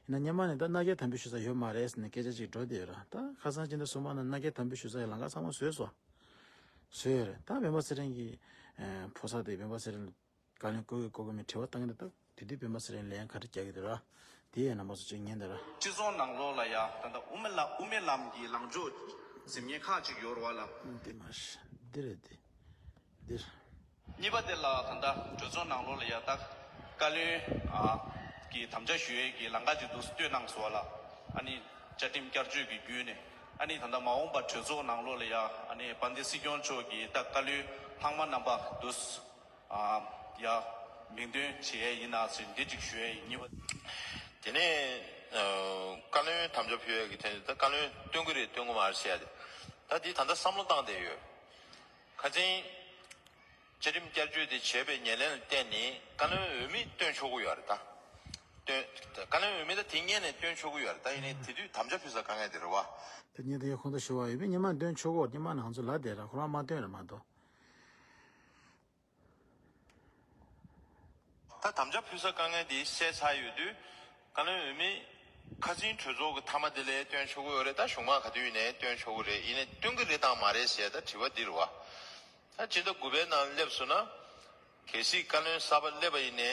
ཡིན་ན་སྔོན་མ་ནས་ད་མནའ་སྐྱེལ་དམ་འབུལ་ཞུ་ས་ཡོད་མ་རེད་ཟེར་ནས་སྐད་ཆ་ཅིག་འགྲོ་བསྡད་ཡོད་ར། ད་ཁ་སང་སྤྱི་ཟླ་གསུམ་པ་ནང་མནའ་སྐྱེལ་དམ་འབུལ་ཞུ་ས་ཡི་ལམ་ཁ་ཚང་མ་བཟོས་སོང་། བཟོས་ཡོད་རེད། ད་སྤེན་པ་ཚེ་རིང་གི་ཕོ་གསར་དེ་སྤེན་པ་ཚེ་རིང་ལ་བཀའ་བློན་བསྐོ་གི་བསྐོ་གི་མིན་དྲི་བ་བཏང་གི་འདུག་ད་དེ་དུས་སྤེན་པ་ཚེ་རིང་ལན་ག་རེ་རྒྱག་གི་འདུག་ར། དེ་ཡང་རྣམ་པ་ཚོ་ཅིག་ཉན་དང་ར། སྤྱི་ཚོགས་ནང་ལོགས་ལ་ཡ་ད་ལྟ་དབུ་མའི་ལམ་དབུ་མའི་ལམ་གྱི་ལངས་ཕྱོགས་འཛེམ་མཁན་ཁག་ཅིག་ཡོད་རེད་བ་ལ། འདི་མ་རེད། འདི་རེད་འདི། འདིར། གཉིས་པ་དེ་ལ་ད་ལྟ་གྲོས་ཚོགས་ནང་ལོགས་ལ་ཡ་ད་བཀའ་བློན་ཨ་གི་དམ་བཅའ་ཞུ་ཡས་ཀྱི་ལམ་ཁ་ཅིག་འདུག་སེ་བཏོད་གནང་སོང་བ་ལ། ཨ་ནི་བཅའ་ཁྲིམས་བསྐྱར་བཅོས་ཀྱི་བརྒྱུད་ནས་ཨ་ནི་ད་ལྟ་མ་འོངས་པ་གྲོས་ཚོགས་ནང་ལོགས་ལ་ཡ་ཨ་ནི་དཔལ་ལྡན་སྲིད་སྐྱོང་མཆོག་གིས་ད་བཀའ་བློན་ལྷག་མ་རྣམ་པ་འདུག་སེ་ཨ་ཡ་མིང་འདོན་བྱེད་ཡས་ཡིན་ན་ཟེར་འདི་ཅིག་ཞུ་ཡས་ཡིན། གཉིས་པ། དེ་ནས་ཨ་བཀའ་བློན་དམ་བཅའ་ཕུལ་ཡས་ཀྱི་ཐད་ད་བཀའ་བློན་བཏོན་གི་རེད་བཏོན་གི་མ་རེད་ཟེར་ཡ་དེ། ད་འདི་ད་ལྟ་བསམ་བློ་བཏང་བསྡད་ཡོད། ཁ་སང་བཅའ་ཁྲིམས་བསྐྱར་བཅོས་དེ་བྱས་པའི་ཉེར་ལེན་ལ་བརྟེན་ནས་བཀའ་བློན་འོས་མི་བཏོན་ཆོག་གི་ཡོད་རེད་ད། བཏོན། བཀའ་བློན་འོས་མི་ད་དེ་སྔོན་ནས་བཏོན་ཆོག་གི་ཡོད་རེད་ད། ཡིན་ནའི་དེ་དུས་དམ་བཅའ་ཕུལ་ས་དཀའ་ངལ་དེ་རེད་བ། དེ་ཉིད་དེ་ཡང་ཁོང་ཚོ་ཞུ་བ་ཡོད་པས་སྔོན་མ་བཏོན་ཆོག་གོ། སྔོན་མ་ང་ཚོ་ལབ་བསྡད་ར། ཁོ་རང་མ་བཏོན་ར་མ་གཏོགས། ད་དམ་བཅའ་ཕུལ་ས་དཀའ་ངལ་དེ་སེལ་ཚར་ཡོད་དུས། བཀའ་བློན་འོས་མི་ཁ་སང་གྲོས་ཚོགས་ཀྱི་མཐའ་མ་དེ་ལ་བཏོན་ཆོག་གི་ཡོད་རེད་ད། གཞུག་མ་ག་དུས་ཡིན་ནའི་བཏོན་ཆོག་གི་རེད། ཡིན་ནའི་བཏོན་གི་རེད་དང་མ་རེད་ཟེར་ད་དྲི་བ་འདི་རེད་བ། ད་སྤྱི་ཟླ་དགུ་པའི་ནང་སླེབས་སོང་ན། གལ་སྲིད་བཀའ་བློན་གསར་པ་སླེབས་པ་ཡིན་ནའི།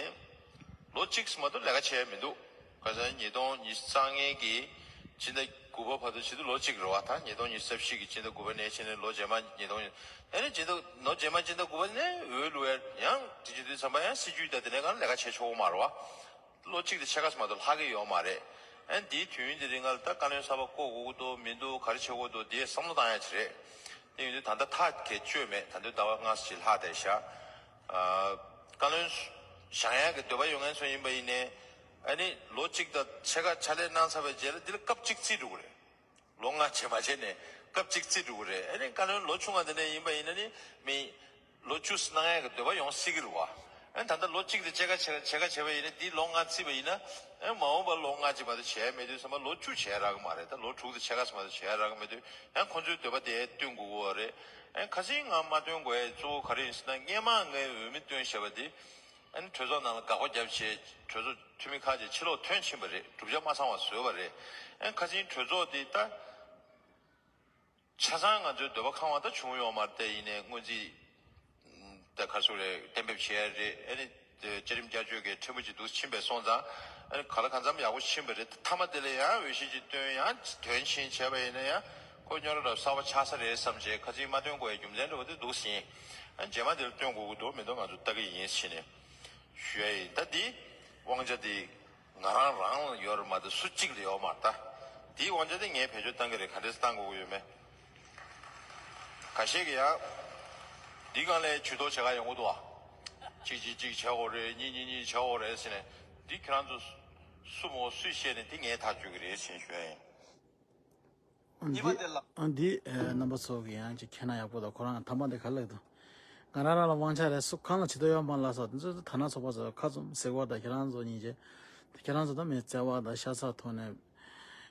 ལོ་གཅིག་མ་གཏོགས་ལས་ཀ་བྱས་མི་འདུག་ཁ་སང་ཉིས་སྟོང་ཉི་ཤུ་རྩ་ལྔའི་གི་སྤྱི་ཟླ་དགུ་པ་བར་དུ་བྱེད་དུས་ལོ་གཅིག་རེད་བ། ད་ཉིས་སྟོང་ཉི་ཤུ་རྩ་བཞི་གི་སྤྱི་ཟླ་དགུ་པ་ནས་བྱས་ནས་ལོ་རྗེས་མ་ཉིས་སྟོང་ཉི། ཨ་ནི་སྤྱི་ཟླ་ལོ་རྗེས་མ་སྤྱི་ཟླ་དགུ་པ་ནས་འོས་བླུག་ཡས་ཡང་དེ་བྱེད་དུས་ཙམ་པ་ཡང་སྲིད་ཇུས་དང་དེ་ནས་གང་ལས་ཀ་བྱེད་ཆོག་གི་མ་རེད་བ། ལོ་གཅིག་དང་ཕྱེད་ཀ་ཙམ་མ་གཏོགས་ལྷག་གི་ཡོད་མ་རེད། ཨ་ནི་དེའི་དུས་ཡུན་དེ་རིང་ལ་ད་བཀའ་བློན་གསར་པ་བསྐོ་དགོས་ཀྱི་འདུག་མི་འདུག་ག་རེ་བྱེད་དགོས་འདུག་དེ་བསམ་བློ་བཏང་ཡ་ཅིག་རེད། དེ་ཡིན་དུས་ད་ལྟ་ཐག་གིས་གཅོད་མེད། ད་དུང་ཟླ་བ་ལྔ་ཙམ་ཅིག་ལྷག་བསྡད་ཤག་ཨ། བཀའ་བློན་བཞེངས་ཡག་གི་འདོད་པ་ཡོད་མཁན་ཚོ་ཡིན་པ་ཡིན་ནའི། ཨ་ནི་ལོ་གཅིག་དང་ཕྱེད་ཀ་ཕྱག་ལས་གནང་ཚར་བའི་རྗེས་ལ་འདི་ལ་སྐབས་གཅིག་བརྩི་འགྲོ་གི་རེད། ལོ་ལྔ་བྱས་མ་བྱས་ནས་སྐབས་གཅིག་བརྩི་འགྲོ་གི་རེད། ཨ་ནི་བཀའ་བློན་ལོ་ཆུང་བ་དེ་འདྲ་ཡིན་པ་ཡིན་ན་ནི་མི་ལོ་བཅུ་གནང་ཡག་གི་འདོད་པ་ཡོང་སྲིད་ཀྱི་རེད་བ། ཨ་ནི་ད་ལྟ་ལོ་གཅིག་དང་ཕྱེད་ཀ་བྱས་ཕྱེད་ཀ་བྱས་པ་ཡིན་ན་འདི་ལོ་ལྔ་བརྩིས་པ་ཡིན་ན། ཨ་ནི་མ་འོངས་པར་ལོ་ལྔ་གཅིག་མ་གཏོགས་བྱས་མེད་དུས་ཙམ་པ་ལོ་བཅུ་བྱས་རག་གི་མ་རེད། ད་ལོ་དྲུག་དང་ཕྱེད་ཀ་ཙམ་མ་གཏོགས་བྱས་རག་གི་མེད་དུས། ཡང་ཁོང་ཚོའི་འདོད་པ་དེ་བསྟུན་དགོས་ཀྱི་ཡོད་རེད། ཨ་ནི་ཁ་སང་ང་མ་བཏོན་དགོས་ཡ་གཙོ་བོ་ག་རེ་ཡིན་ཟེར་ན། སྔོན་མ་ངས་འོས་མི་བཏོན་བཞག་པ་དེ། ཨ་ནི་གྲོས་ཚོགས་ནང་ལ་དགག་པ་བརྒྱབ་བྱས་གྲོས་ཚོགས་འཐུས་མི་ཁག་ཅིག་ཕྱི་ལོགས་ཐོན་ཕྱིན་པ་རེད། གྲུབ་ཆ་མ་ཚང་བ་བཟོས་པ་རེད། ཨ་ནི་ཁ་སང་གྲོས་ཚོགས་དེ་ད་ཆ་ཚང་ང་ཚོའི་འདོད་པ་ཁེངས་པ་ད་བྱུང་ཡོད་མ་རེད། དེ་ཡིན་ནའི་སྔོན་རྩིས་ད་ག་རེ་ཟེར་དགོས་རེད། གཏན་འབེབས་བྱས་རེད། ཨ་ནི་བཅའ་ཁྲིམས་བསྐྱར་བཅོས་ཀྱི་ཕྲན་བུ་ཅིག་འདུག་ཕྱིན་པས་སོང་ཙང་། ཨ་ནི་ག་ལ་གང་འཚམ་ཡག་པོ་ཕྱིན་པ་རེད། མཐའ་མ་དེ་ལ་ཡང་འོས་གཞི་ཅིག་བཏོན་ཡང་དོན་ཆེན་བྱས་པ་ཡིན་ན་ཡང་ཁོ་རྙོག་དྲ་གསར་པ་ཆགས་ས་རེད་བསམ་བྱས་ཁ་སང་མ་བཏོན་དགོས་ཡའི་རྒྱུ་མཚན་འདྲ་བོ་དེ་འདུག་ཟིན། ཨ་ནི་རྗེས་མ་དེ་ལ་བཏོན་དགོས་ཀྱི་འདུག་མི་འདུག་ང་ཚོ་ལྟ་གི་ཡིན་ཕྱིན་ནས་ཞུ་ཡ་ཡིན། ད་འདི་དབང་ཆ་དེ་ང་རང་རང་ལ་ཡོད་རེད་མ་གཏོགས་སུ་གཅིག་ལ་ཡོད་མ་རེད། ད་འདིའི་དབང་ཆ་དེ་ངས་བེད་སྤྱོད་བཏང་གི་རེད། ག་འདྲས་བཏང་དགོས་ཀྱི་ཡོད་མེད། ཁ་ཤས་ཀྱིས་ཡང་འདི་སྒང་ལ་ཇུས་གཏོགས་བྱེད་ག་ཡོང་གི་འདུག་ཨ། གཅིག་གཅིག་གཅིག་བྱེད་དགོས་རེད། གཉིས་གཉིས་གཉིས་བྱེད་དགོས་རེད་ཟེར་ནས། འདི་ཁྱེད་རང་ཚོ་སུ་མོ་སུས་བཤད་ནས་འདི་ངས་ཐག་གཅོད་ཀྱི་རེད་ཟེར་ཞུ་ཡ་ཡིན། འདི་གཉིས་པ་དེ་ལ། ཨ་འདི་ཨ་རྣམ་པ་ཚོ་གི་ཡང་ཅིག་མཁྱེན་ན་ཡག་པོ་དང་། ཁོ་རང་ཐ་མ་དེ་ག་ལབ་འདུག་ང་རང་རང་ལ་དབང་ཆ་རེད། སུ་གང་ལ་ཇུས་གཏོགས་ཡོད་མ་ལབ་ས་དེ་ཚོ་ཐ་ན་ཚོགས་པ་ཚོ་ཁ་བཙུམ་ཟེར་བ་དང་། ཁྱེད་རང་ཚོ་སྙིང་རྗེ། ཁྱེད་རང་ཚོ་ད་མི་བརྩེ་བ་དང་ཤ་ཚ་ཐོག་ནས་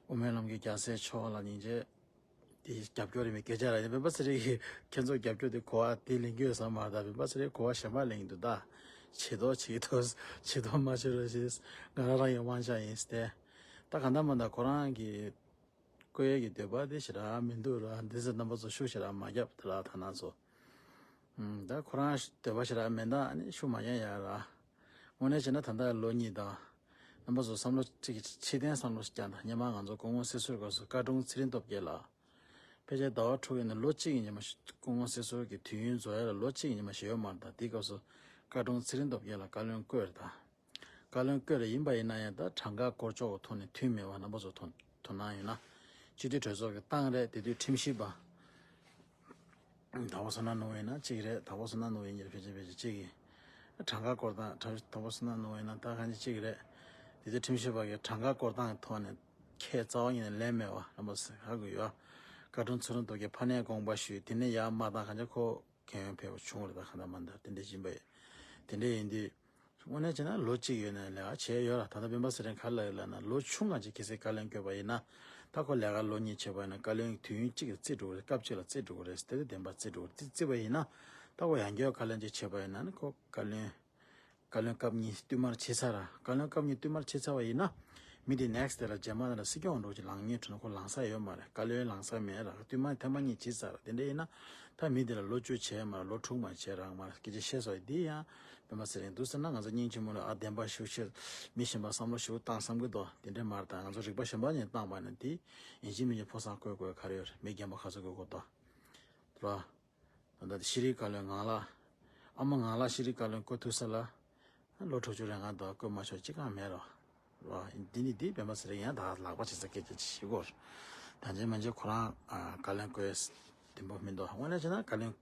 དབུ་མའི་ལམ་གྱི་རྒྱལ་སྲས་མཆོག་ལ་སྙིང་རྗེ། དེ་རྒྱབ་སྐྱོར་རིན་པའི་སྐད་ཆ་ར་ཡིན། སྤེན་པ་ཚེ་རིང་གིས་ཁྱེད་ཚོ་རྒྱབ་སྐྱོར་དེ་གོ་བ་དེ་ལེན་གྱི་ཡོད་ས་མ་རེད། ད་སྤེན་པ་ཚེ་རིང་གོ་བ་གཞན་པ་ལེན་གྱི་འདུག་ད་ཆེ་མདོག་ཆེ་མདོག་ཆེ་མདོག་མ་བྱེད་རོགས་ཞེས། ང་རང་རང་ཡང་དབང་ཆ་ཡིན་ཟེར་ཏེ། ད་གང་ལྟར་མ་ད་ཁོ་རང་གི་བསྐོ་ཡས་ཀྱི་འདོད་པ་དེ་ཞེ་དྲག་མི་འདུག་ར། འདི་ཚོ་རྣམ་པ་ཚོ་ཤུགས་ཞེ་དྲག་མ་རྒྱབ་དེ་ལ་ཐ་ན་ཚོ། ཨུམ། ད་ཁོ་རང་འདོད་པ་ཞེ་དྲག་མེད་ན་ཨ་ནི་ཤུགས་མ་རྒྱབ་ཡ་ར། དངོས་གནས་བྱས་ན་ད་ལྟ་ལོ་གཉིས་དང་། རྣམ་པ་ཚོ་བསམ་བློ་གཅིག་ཕྱི་བསྟན་བསམ་བློ་ཞིག་བརྒྱབ་དང་། སྔོན་མ་ང་ཚོ་སྐུ་ངོ་སྲིད་ཟུར་སྐབས་སུ་བཀའ་དྲུང་ཚེ་རིང་སྟོབས་རྒྱལ་ལགས། ཕལ་ཆེར་ཟླ་བ་དྲུག་ཡིན་ན་ལོ་གཅིག་ཡིན་གྱི་མ་གཏོགས། སྐུ་ངོ་སྲིད་ཟུར་གྱི་དུས་ཡུན་རྫོགས་ཡ་ལ་ལོ་གཅིག་ཡིན་གྱི་མ་གཏོགས་ཞིག་ཡོད་མ་རེད། ད་དེའི་སྐབས་སུ་བཀའ་དྲུང་ཚེ་རིང་སྟོབས་རྒྱལ་ལགས་བཀའ་བློན་བསྐོས་རེད་ད། བཀའ་བློན་བསྐོས་རེད། ཡིན་པ་ཡིན་ན་ཡང་ད་གྲངས་ཀ་སྐོར་ཕྱོགས་ཀྱི་ཐོག་ནས་མཐུན་མེད་པ། རྣམ་པ་ཚོ་དོ་དོ་སྣང་ཡོད་ན། སྤྱི་འཐུས་གྲོས་ཚོགས་ཀྱི་ཏང་རེད། དེ་དུས་ཁྲིམས་ཞིབ་པ། དྭགས་པོ་བསོད་ནམས་ནོར་བུ་ཡིན་ན་གཅིག་རེད། དྭགས་པོ་བསོད་ནམས་ནོར་བུ་ཡིན་གྱི་རེད། ཕལ་ཆེར་ཕལ་ཆེར་གཅིག་གིས། གྲངས་ཀ་སྐོར་སྟངས་དྭགས་པོ་བསོད་ནམས་ནོར་བུ་ཡིན་ན་ད་གང་ཅི་གཅིག་རེད། དེ་དུས་ཁྲིམས་ཞིབ་པ་གིས་གྲངས་ཀ་སྐོར་སྟངས་ཀྱི་ཐོག་ནས་ཁས་རྩ་བ་ཉིད་ནས་ལེན་མེད་པ་རྣམ་པ་ཚོས་ཧ་གོ་ཡོད། བཀའ་དྲུང་ཚེ་རིང་སྟོབས་རྒྱལ་ཕར་ནས་དགོངས་པ་ཞུས། དེ་ནས་ཡར་མར་བཏང་གང་ཅི་ཁོ་གང་ཡང་ཕེབས་པ་བྱུང་རེད། ད་གང་ལྟར་མ་ལྟར་དེ་འདྲ་ཡིན་པ་ཡིན། དེ་འདྲ་ཡིན་དུས། དངོས་གནས་བྱས་ན་ལོ་གཅིག་ཡོད་ནས་ལས་ཀ་བྱས་ཡོད་ར། ད་ལྟ་སྤེན་པ་ཚེ་རིང་ག་རེ་ལབ་ཡོད་ལབ་ན། ལོ་ཆུང་ང་ཅིག་གལ་སྲིད་བཀའ་བློན་བསྐོས་པ་ཡིན་ན། ད་ཁོ་ལས་ཀ་ལོ་གཉིས་བྱས་པ་ཡིན་ན་བཀའ་བློན་དུས་ཡུན་གཅིག་ལ་བརྩི་འགྲོ་གི་རེད། སྐབས་གཅིག་ལ་བརྩི་འགྲོ་གི་རེད། དེ་དུས་བདེན་པ་བརྩི་འགྲོ་གི་རེད། བརྩི་བརྩི་བ་ཡིན་ན། ད་ཁོ་ཡང་བསྐྱར་བཀའ་བློན་ཅིག་བྱས་པ་ཡིན་ན་ནི་ཁོ་བཀའ་བློན། བཀའ་བློན་སྐབས་གཉིས་བསྟུད་མར་བྱས་ཚར་ར། བཀའ་བློན་སྐབས་གཉིས་བསྟུད་མར་བྱས་ཚར་བ་ཡིན་ན། མི་དེ་ནེག་སི་དེ་ལ་རྗེས་མ་ལ་སྲིད་སྐྱོང་འགྲོ་ཅིག་ལངས་ཉེན་འགྲོ་ན་ཁོ་ལངས་ས་ཡོད་མ་རེད། བཀའ་བློན་ལངས་ས་མེད་ར། བསྟུད་མར་ཐེངས་མ་གཉིས་བྱས་ཚར་ར། དེ་འདྲ་ཡིན་ན་ད་མི་དེ་ལ་ལོ་བཅུ་བྱས་མ་ར། ལོ་དྲུག་མ་བྱས་ར། མ་ར་སྐད་ཆ་བཤད་སོང་། དེ་ཡང་སྤེན་པ་ཚེ་རིང་འདུག་ཟེར་ན། ང་ཚོ་སྙིང་རྗེ་མོ་ལ་ཨ་བདེན་པ་ཞུ་ཤེས། མི་གཞན་པ་བསམ་བློ་ཞུ་བཏང་བསམ་གི་འདུག་དེ་འདྲ་མ་རེད། ད་ང་ཚོ་རིག་པ་གཞན་པ་ནས་བཏང་བ་ན་དེ་ཡིན་གཅིག་མིན་གཅིག་ཕོ་གསར་བཀོད་དགོས་ག་རེ་ཡོད་རེད། མི་རྒན་པ་ག་ཚོད་བཀོད་དགོས་འདུག་ར། ད་ལྟ་ཤེས་རིག་བཀའ་བློན་ངང་ལགས། ཨ་མ་ངང་ལགས་ཤེས་རིག་བཀའ་བློན་བསྐོ་ཐུབ་ས་ལ། ལོ་དྲུག་ཅུ་རེ་ལྔ་དང་བསྐོ་མ་ཆོག་ཅི་གང་མེད་རོ། རོ། འདི་ནི་འདི་སྤེན་པ་ཚེ་རིང་ཡང་ད་ལག་པ་ཆེ་ས་སྐད་ཆ་ཞིག་གོ། ད་ཅི་མ་ཅི་ཁོ་རང་ཨ་བཀའ་བློན་བསྐོ་ཡས་བདེན་པོ་མི་འདུག་དངོས་གནས་བྱས་ན་བཀའ་བློན།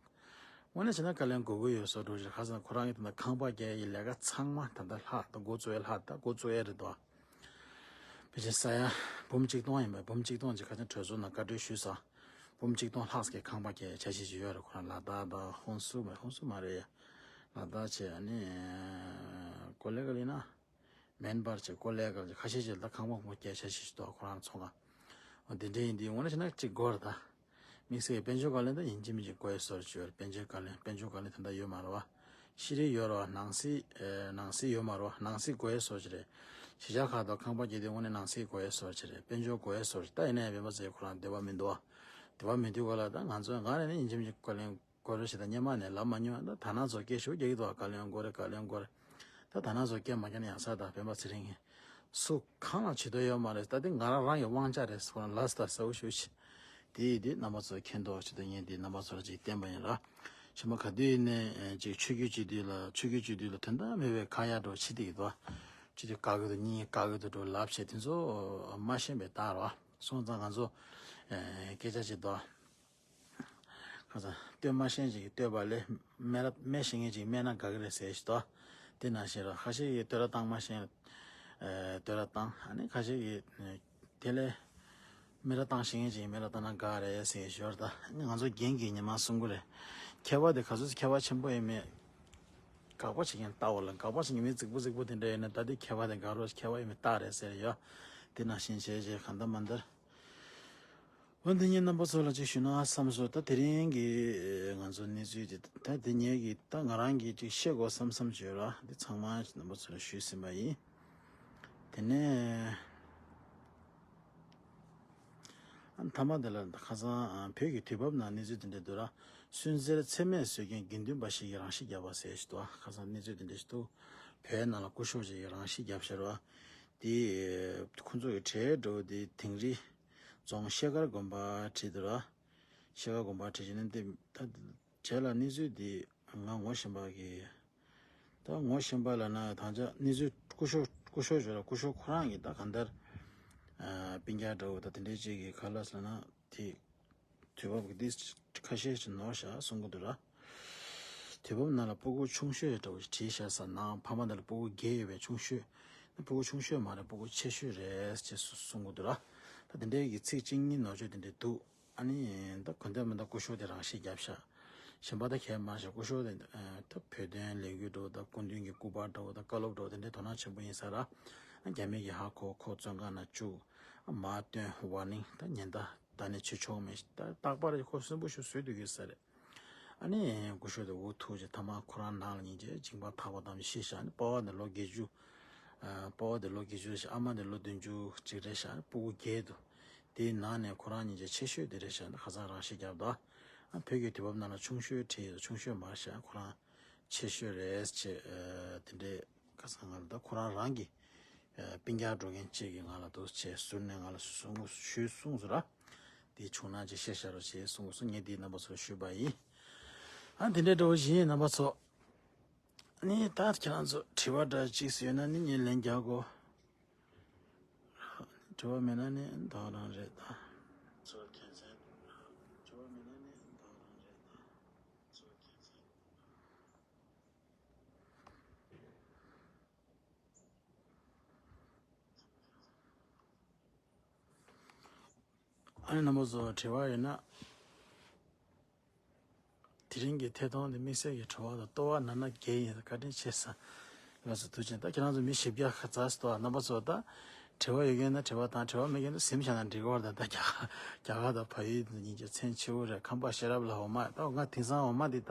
དངོས་གནས་བྱས་ན་བཀའ་བློན་དགོས་ཀྱི་ཡོད་བཟོ་འདྲ་ཞིག་ཁ་སང་ཁོ་རང་གི་ད་ལྟ་ཁང་པ་རྒྱག་ཡི་ལས་ཀ་ཚང་མ་ད་ལྟ་ལྷག་ད་འགོ་བཙུགས་ཡས་ལྷག་ད་འགོ་བཙུགས་ཡས་རེད་དོ། ཕལ་ཆེར་ས་ཡ་འབུམ་གཅིག་སྟོང་ཡིན་པ། འབུམ་གཅིག་སྟོང་ཅིག་ཁ་སང་གྲོས་ཚོགས་ནང་བཀའ་འཁྲོལ་ཞུས་སོང་། འབུམ་གཅིག་སྟོང་ལྷག་ཙམ་གྱི་ཁང་པ་བརྒྱབ་འཆར་གཞི་ཅིག་ཡོད་རེད། ཁོ་རང་ལ་དྭགས་དང་ཧོན་སུར་མ་ཧོན་སུར་མ་རེད་ཡ། ལ་དྭགས་བྱས་ཨ་ནི་ཀོ་ལེ་གལ་ཡིན་ན། མན་སྦར་བྱས་ཀོ་ལེ་གལ་བྱས་ཁ་ཤས་ཅིག་ལ་ད་ཁང་པ་ཁོ་བརྒྱབ་འཆར་གཞི་ཞིག་འདུག་ཁོ་རང་ཚོ་ང་། འོ་དེ་འདྲ་ཡིན་དུས་དངོས་གནས་བྱས་ན་གཅིག་དགོས་རེད་ད། དམིགས་བསལ་གྱི་དཔལ་འབྱོར་བཀའ་བློན་ད་ཡིན་གཅིག་མིན་གཅིག་དགོས་ཡས་བཟོ་འདྲ་ཅིག་ཡོད་རེད། དཔལ་འབྱོར་བཀའ་བློན། དཔལ་འབྱོར་བཀའ་བློན་ད་ལྟ་ཡོད་མ་རེད་བ། ཤེས་རིག་ཡོད་རེད་བ། ནང་སྲིད་ཨེ་ནང་སྲིད་ཡོད་མ་རེད་བ། ནང་སྲིད་དགོས་ཡས་བཟོ་འདྲ་ཅིག་རེད། གཞིས་ཆགས་ཁག་ཏུ་ཁང་པ་རྒྱག་དུས་དངོས་གནས་ནང་སྲིད་དགོས་ཡས་བཟོ་འདྲ་ཅིག་རེད། དཔལ་འབྱོར་དགོས་ཡས་བཟོ་འདྲ་ཅིག་ད་ཡིན་ན་ཡང་སྤེན་པ་ཚེ་ཁོ་རང་འདོད་པ་མི་འདུག་བ། འདོད་པ་མི་འདུག་ག་ལ། ད་ང་ཚོ་ང་རང་ནས་ཡིན་གཅིག་མིན་གཅིག་བཀའ་བློན་དགོས་རེད་ཞེས་ད་སྔོན་མ་ནས་ལབ་མ་མྱོང་། ད་ད་ནང་ཚོ་སྐད་ཤུགས་རྒྱག་གི་འདུག་བ། བཀའ་བློན་དགོས་རེད། བཀའ་བློན་དགོས་རེད། ད་ད་ནང་ཚོ་སྐད་མ་རྒྱག་ན་ཡག་ས། ད་སྤེན་པ་ཚེ་རིང་གིས་སུ་གང་ལ་བྱེད་འདོད་ཡོད་མ་རེད། ད་དེ་ང་རང་རང་གི་དབང་ཆ་རེད། ཁོ་རང་ལ་ས་ད་གསལ་པོ་ཞུ་ཆེ། དེ་ཡིས་དེ་རྣམ་པ་ཚོ་མཁྱེན་རྟོགས་ཆེད་དུ་ངས་དེ་རྣམ་པ་ཚོ་ལ་ཅིག་བསྟན་པ་ཡིན་ར། ཕྱི་མ་ག་དུས་ནས་ཅིག་ཆོས་བརྒྱུད་སྤྱི་འཐུས་ལ་ཆོས་བརྒྱུད་སྤྱི་འཐུས་ལ་དོན་དག་མེད་པའི་ཁ་ཡ་འགྲོ་ཆེ་དེ་གི་དོ། སྤྱི་འཐུས་བཀག་གི་འདུག་གཉིས་བཀག་གི་འདུག་འགྲོ་ལབ་བྱས་དེ་ཚོ་མ་ཤེས་པའི་རྟགས་ར། སོང་ཙང་ང་ཚོ་སྐད་ཆ་ཅིག་དོ། ཁ་སང་བསྟོད་མ་ཤེས་ཅིག་བསྟོད་པ་ལས་སྨད་ར་སྨད་ཤེས་མཁན་ཅིག་སྨད་ན་དགའ་གི་རེད་ཟེར་ཞིག་ཏོ། དེ་ནང་བཞིན་རོ། ཁ་ཤས་ཀྱིས་བསྟོད་ར་བཏང་མ་ཤེས། ཨེ་བསྟོད་ར་བཏང་། ཨ་ནི་ཁ་ཤས་ཀྱིས་ཨེ་དེ་ལས་སྨད་ར་བཏང་ཤེས་མཁན་ཅིག་སྨད་ར་བཏང་ན་དགའ་རེད་ཟེར་ཞོར་ད། ཨ་ནི་ང་ཚོ་རྒན་གྱིས་ཉི་མ་གསུང་གི་རེད། མཁས་པ་དེ་ག་ཚོད་མཁས་པ་ཆེན་པོ་ཡིན་མིན། དགག་པ་བྱེད་མཁན་ལྟ་བ་ལ། དགག་པ་བྱེད་མཁན་མི་རྫིག་པོ་རྫིག་པོ་དེ་འདྲ་ཡིན་ན་ད་དེ་མཁས་པ་དེ་དགའ་རོགས། མཁས་པ་ཡིན་མིན་རྟགས་རེད་ཟེར་ཡོད། དེ་ནང་བཞིན་བྱས་བྱས་གང་ལྟར་མ་ལྟར། འོན་ཏེ་ངས་རྣམ་པ་ཚོ་ལ་ཅིག་ཞུ་ན་བསམ་སོང་། ད་དེ་རིང་གི་ང་ཚོ་གནས་ཚུལ་དེ་ད་དེ་ངས་ཀྱི་ད་ང་རང་གིས་ཅིག་བཤད་དགོས་བསམ་བསམ་བྱོས་ར། འདི་ཚང་མ་རྣམ་པ་ཚོ་ལ་ཞུས་ཟིན་པ་ཡིན། དེ་ནས་ཨ་མཐའ་མ་དེ་ལ་ཁ་སང་བོད་ཀྱི་དུས་བབ་ནང་གནས་ཚུལ་དེ་འདྲ་འདུག་ར། སུན་གཙེར་ཚད་མེད་བཟོ་མཁན་དགེ་འདུན་པ་ཞིག་གིས་རང་ཤི་བརྒྱབ་པ་ཟེར་ཞིག་འདུག་ཁ་སང་གནས་ཚུལ་དེ་འདྲ་ཞིག་འདུག་བོད་ནང་ལ་སྐུ་ཞབས་ཅིག་གིས་རང་ཤི་བརྒྱབ་ཤག་ར། དེ་ཁོང་ཚོ་གི་གྲས་འགྲོ་དེ་དིང་རི་རྫོང་ཤེལ་དཀར་དགོན་པ་བྲིས་འདུག་ར། ཤེལ་དཀར་དགོན་པ་བྲིས་བྱས་ནས་དེ་ད་གྲས་ལ་གནས་ཚུལ་དེ་ང་ངོ་ཤེས་པ་གི། ད་ངོ་ཤེས་པ་ལ་ན་ད་ཆ་གནས་ཚུལ་སྐུ་ཞབས་སྐུ་ཞབས་བརྗོད་ལ་སྐུ་ཞབས་ཁོ་རང་གི་ད་གང་ལྟར་ཨ་སྤུན་ཀྱག་འདྲ་བོ་ད་དེ་འདྲའི་ཅིག་གི་ཁ་ལ་ཟེར་ན་དེ། དུས་བབ་ཀྱི་འདི་ཁ་ཤས་ཤིག་ནོར་ཤག་གསུང་གི་འདུག་ར། དུས་བབ་ནང་ལ་སྤུ་གུ་ཆུང་ཤོས་འདྲ་བོ་ཞིག་བྲིས་ཤག་ས་ནང་ཕ་མ་འདི་ལ་སྤུ་གུ་བརྒྱད་ཡོད་པའི་ཆུང་ཤོས། སྤུ་གུ་ཆུང་ཤོས་མ་རེད། སྤུ་གུ་ཆེ་ཤོས་རེད་ཅེས་གསུང་གི་འདུག་ར། ད་དེ་འདྲའི་གི་ཚིག་གཅིག་གཉིས་ནོར་བཅོས་དེ་འདྲ་འདུག་ཨ་ནི་ད་གོ་འདོད་མི་འདུག་སྐུ་ཞབས་དེ་རང་ཤི་བརྒྱབ་ཤག་གཞན་པ་ད་གས་མ་ཤག་སྐུ་ཞབས་དེ་ད་བོད་དོན་ལས་འགུལ་འདྲ་བོ་ད་སྐུ་མདུན་གྱི་སྐུ་པར་འདྲ་བོ་ད་བཀའ་སློབ་འདྲ་བོ་དེ་འདྲའི་དོ་སྣང་ཆེན་པོ་ཡིན་ས་ར། རྒྱ་མི་གིས་ཧ་གོ་ཁོ་བཙོན་ཁང་ནང་བཅུག་མར་བཏོན་ཝར་ནིང་ད་ཉེན་བརྡ་ད་ནི་བྱེད་ཆོག་མེད། ད་རྟག་པར་ཁོ་གསོན་པོ་ཞིག་བཟོས་སྡོད་ཀྱི་ས་རེད། ཨ་ནི་སྐུ་ཞབས་དེ་འུ་ཐུག་ཅིག་ཐ་མ་ཁོ་རང་ནང་ལ་ཉིན་བྱེད་འཇིང་པ་ཐག་པ་དམ་ཤི་ཤག་ཨ་ནི་པ་ཕ་དེ་ལོ་བརྒྱད་ཅུ། ཨ་པ་ཕ་དེ་ལོ་བརྒྱད་ཅུ་ཞིག་ཨ་མ་དེ་ལོ་བདུན་ཅུ་ཅིག་རེད་ཤག་ཨ་ནི་སྤུ་གུ་བརྒྱད་འདུག་དེའི་ནང་ནས་ཁོ་རང་ཉིན་བྱེད་ཆེ་ཤོས་དེ་རེད་ཤག་ཨ་ནི་ཁ་སང་རང་ཤི་བརྒྱབ་འདུག་ཨ་བོད་ཀྱི་དུས་བབ་ནང་ལ་ཆུང་ཤོས་བྲིས་ཡོད། ཆུང་ཤོས་མ་རེད་ཤག་ཁོ་རང་ཆེ་ཤོས་རེད་ཅེས་ཨ་དེ་འདྲའི་ཁ་སང་ང་ལ་ད་ཁོ་རང་རང་གི་ཨ་སྤུན་ཀྱག་འགྲོ་མཁན་གཅིག་གིས་ང་ལ་འདུག་ཅེས་ཟུར་ནས་ང་ལ་གསུང་ཞུས་གསུངས་སོང་ར། དེ་བྱུང་ན་ཅིག་བཤད་བཞག་རོགས་ཞེས་གསུངས་སོང་། ངས་དེའི་རྣམ་པ་ཚོར་ཞུས་པ་ཡིན། ཨ་དེ་འདྲའི་འདྲ་བོ་ཞིག་ཡིན། རྣམ་པ་ཚོ། ཨ་ནི་ད་ཁྱེད་རང་ཚོ་དྲི་བ་འདྲ་གཅིག་ཡོད་ན་ནི་ངས་ལན་རྒྱག་གོ། དྲི་བ་མེད་ན་ནི་ད་རང་རེད་ད། ཨ་ནི་རྣམ་པ་ཚོ་དྲི་བ་ཡོད་ན། དེ་རིང་གི་ཐད་གཏོང་འདི་དམིགས་བསལ་གྱི་དྲི་བ་དང་ལྟོ་བ་ན་ན་རྒྱལ་ཡིན། བཀའ་དྲིན་ཆེ་ས། ལགས་སོ། ཐུགས་རྗེ་ཆེ། ད་ཁྱེད་རང་ཚོ་མི་བཞི་བརྒྱ་ཁ་ཙ་སི་ཏོ་རྣམ་པ་ཚོ་ད་དྲི་བ་ཡོད་མཁན་ན་དྲི་བ་དང་། དྲི་བ་མེད་མཁན་ན་གཟིམ་བཞག་ན་འགྲིག་གི་རེད། ད་རྒྱ་གར་རྒྱ་གར་དང་བལ་ཡུལ་དུ་ཉིན་གྱི་མཚན་ཆེ་བོ་རེད། ཁམས་པ་ཤེས་རབ་ལ་འོ་མ། ད་ང་དེང་སང་འོ་མ་འདི་ད་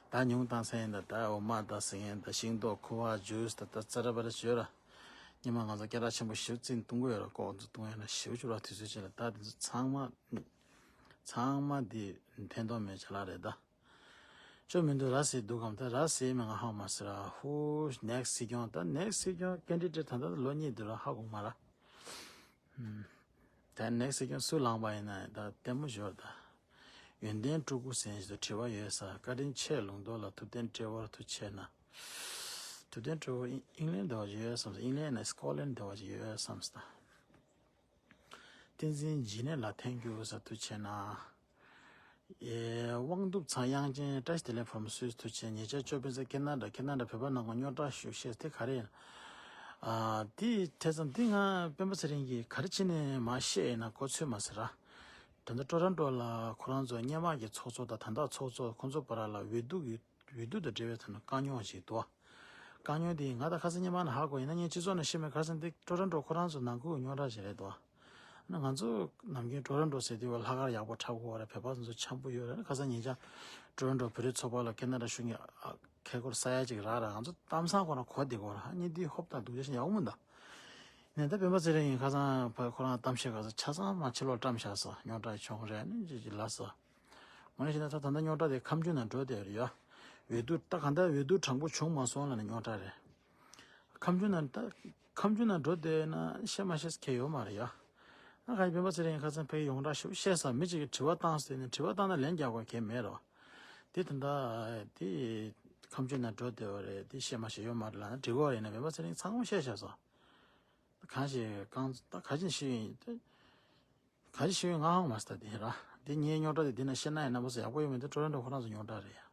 ད་ཉུང་བཏང་ས་ཡིན། ད་ད་འོ་མ་ད་ཟེར་མཁན་ད་ཤིང་ཏོག་ཁུ་བ་ཇུས་ད་ད་ཙ་ར་བ་ར་བྱོས་ར། སྔོན་མ་ང་ཚོ་སྐད་གྲགས་ཆེན་པོ་ཞིབ་ཅིག་གཏོང་གི་ཡོད་ར། ལྐོག་འཛུལ་གཏོང་ཡ་ན་ཞིབ་ཅིག་ར། དུས་ཚོད་ཅིག་ལ་ད་དེ་ཚོ་ཚང་མ་ཚང་མ་དེ་ཕན་ཐོགས་མེད་ཅ་ལག་རེད་ད། ཅོ་མི་འདུག་ར་ཟེར་འདུག་གམ། ད་ར་ཟེར་མི་ང་ཧ་མ་སི་ར། ཧུ་ནེག་སི་སྲིད་སྐྱོང་། ད་ནེག་སི་སྲིད་སྐྱོང་ཀེན་ཌི་ཌེ་ཊི་ད་ད་ལོ་གཉིས་འདུག་ར། ཧ་གོ་མ་ར། ད་ནེག་སི་སྲིད་སྐྱོང་སུ་ལངས་པ་ཡིན་ན་ད་ལྟད་མོ་ཞོར་ད། ཡོན་ཏན་སྤྲུལ་སྐུ་ཟེར་ཞིག་ཏུ་དྲི་བ་ཡོད་ས། བཀའ་དྲིན་ཆེ་ལུང་རྟོགས་ལ། ཐུབ་བསྟན་བཀྲ་བར་ཐུགས་ཆེ་གནང་། ཐུབ་བསྟན་བཀྲ་བར་ཨིང་ལན་འདྲ་བ་ཞིག་ཡོད་བསམ་ས། ཨིང་ལན་ན་སི་ཀོ་ལན་འདྲ་བ་ཞིག་ཡོད་བསམ་ས། བསྟན་འཛིན་འཇིགས་མེད་ལ་ཐེངས་རྒྱུ་ས་ཐུགས་ཆེ་གནང་། ཨེ། དབང་སྒྲུབ་ཚང་དབྱངས་ཅན། བཀྲ་ཤིས་བདེ་ལེགས་ཕོ་མོ་སུས་ཐུགས་ཆེ། ཉེ་ཆར་ཅོ་སྤེན་པ་ཁེ་ན་ཌ། ཁེ་ན་ཌ་བོད་པ་ནང་གི་རྙོག་དྲ་ཞུ་བཤད་དེ་ག་རེ་ཡིན། ཨ། དེ་ཐེ་ཚོམ་དེ་ང་སྤེན་པ་ཚེ་རིང་གིས་ག་རེ་བྱས་ནས་མ་བཤད་ཡིན་ན་གོ་ཚོད་མ་ཟེར་ར། ད་ལྟ་ཊོ་རོན་ཊོ་ལ་ཁོ་རང་ཚོ་སྔོན་མ་གི་ཚོགས་གཙོ་དང་ད་ལྟ་ཚོགས་གཙོ་ཁོང་ཚོ་བར་ལ་འོས་བསྡུ་ཡོད། འོས་བསྡུ་དང་འབྲེལ་བའི་ཐོག་ནས་དཀའ་རྙོག་ཞིག་འདུག་དཀའ་རྙོག་དེ་ང་ད་ཁ་སང་སྔོན་མ་ནས་ཧ་གོ་ཡིན་ན། ངས་སྤྱི་ཚོགས་ནས་ཤེས་མེད། ཁ་སང་འདི་ཊོ་རོན་ཊོ་ཁོ་རང་ཚོ་ནང་ཁུལ་རྙོག་དྲ་ཞིག་རེད་འདུག་ཨ་ནི་ང་ཚོ་ནམ་རྒྱུན་ཊོ་རོན་ཊོ་ཟེར་དུས་བ་ལྷག་དཀར་ཡག་པོ་འཁྲབ་དགོས་རེད། བོད་པ་ཚོ་འཆམ་པོ་ཡོད་རེད། ཁ་སང་ཉེ་ཆར་ཊོ་རོན་ཊོ་བོད་རིགས་ཚོགས་པ་ལ་ཁེ་ན་ཌ་གཞུང་གི་ཨ་ཁེ་སྐོར་ས་ཡ་གཅིག་རག་ར། ང་ཚོ་གཏམ་བཟང་ཁོ་རང་གོ་བདེ་གོ་ར། ཨ་ནི་འདི་ཧོབ་ད་སྡུག་ཅག་ཞིག་ཡག་པོ་མི་འདུག་ནས་ད་སྤེན་པ་ཚེ་རིང་ཡིན་ཁ་སང་བ་ཁོ་རང་གཏམ་བཤད་ག་ས་ཆ་ཚང་མ་ཕྱི་ལོགས་བཀྲམ་བཞག་སོང་། རྙོག་དྲ་བྱུང་རེད་ནི་ཅི་ཅི་ལ་སོ། ངོ་ནས་བཤད་ན་ད་ད་ལྟ་རྙོག་དྲ་དེ་ཁམས་ཆུང་ནང་འགྲོ་བསྡད་ཡོད་རེད་ཡ། འོས་བསྡུ་ད་གང་ལྟར་འོས་བསྡུ་དྲང་པོ་བྱུང་མ་སོང་ལབ་ནས་རྙོག་དྲ་རེད། ཁམས་ཆུང་ནང་ད་ཁམས་ཆུང་ནང་འགྲོ་བསྡད་ན་བཤད་མ་ཤེས་ཁེལ་ཡོད་མ་རེད་ཡ། ང་ག་ཡི་སྤེན་པ་ཚེ་རིང་ཁ་སང་ཕ་གི་ཡོངས་གྲགས་ཞིག་བཤད་ས། མི་གཅིག་གིས་དྲི་བ་བཏང་ཟེར་ནས་དྲི་བ་བཏང་ན་ལན་རྒྱག་དགོས་གལ་མེད་རོ། དེ་ད་ལྟ་དེ་ཁམས་ཆུང་ནང་འགྲོ་བསྡད་པ་རེད། དེ་བཤད་མ་ཤེས་ཡོད་མ་རེད་ལབ་ན་འགྲིག་གོ་རེད་ན། སྤེན་པ་ཚེ་རིང་ཚང་མ་བཤད་བཞག་སོང་། གང་ཞིག་གང་ད་ག་ཅིན་ཞིག་ཡིན་ཏེ། ག་ཅི་ཞིག་ཡོད་ང་ཧང་མ་སྟ་དེ་ར། དེ་ངའི་རྙོག་དྲ་དེ་འདི་ན་བཤད་ན་ཡང་རྣམ་པ་ཚོ་ཡག་པོ་ཡོད་མི་འདུག་ཊོ་རོན་ཊོ་ཁོ་རང་ཚོ་རྙོག་དྲ་རེད་ཡ།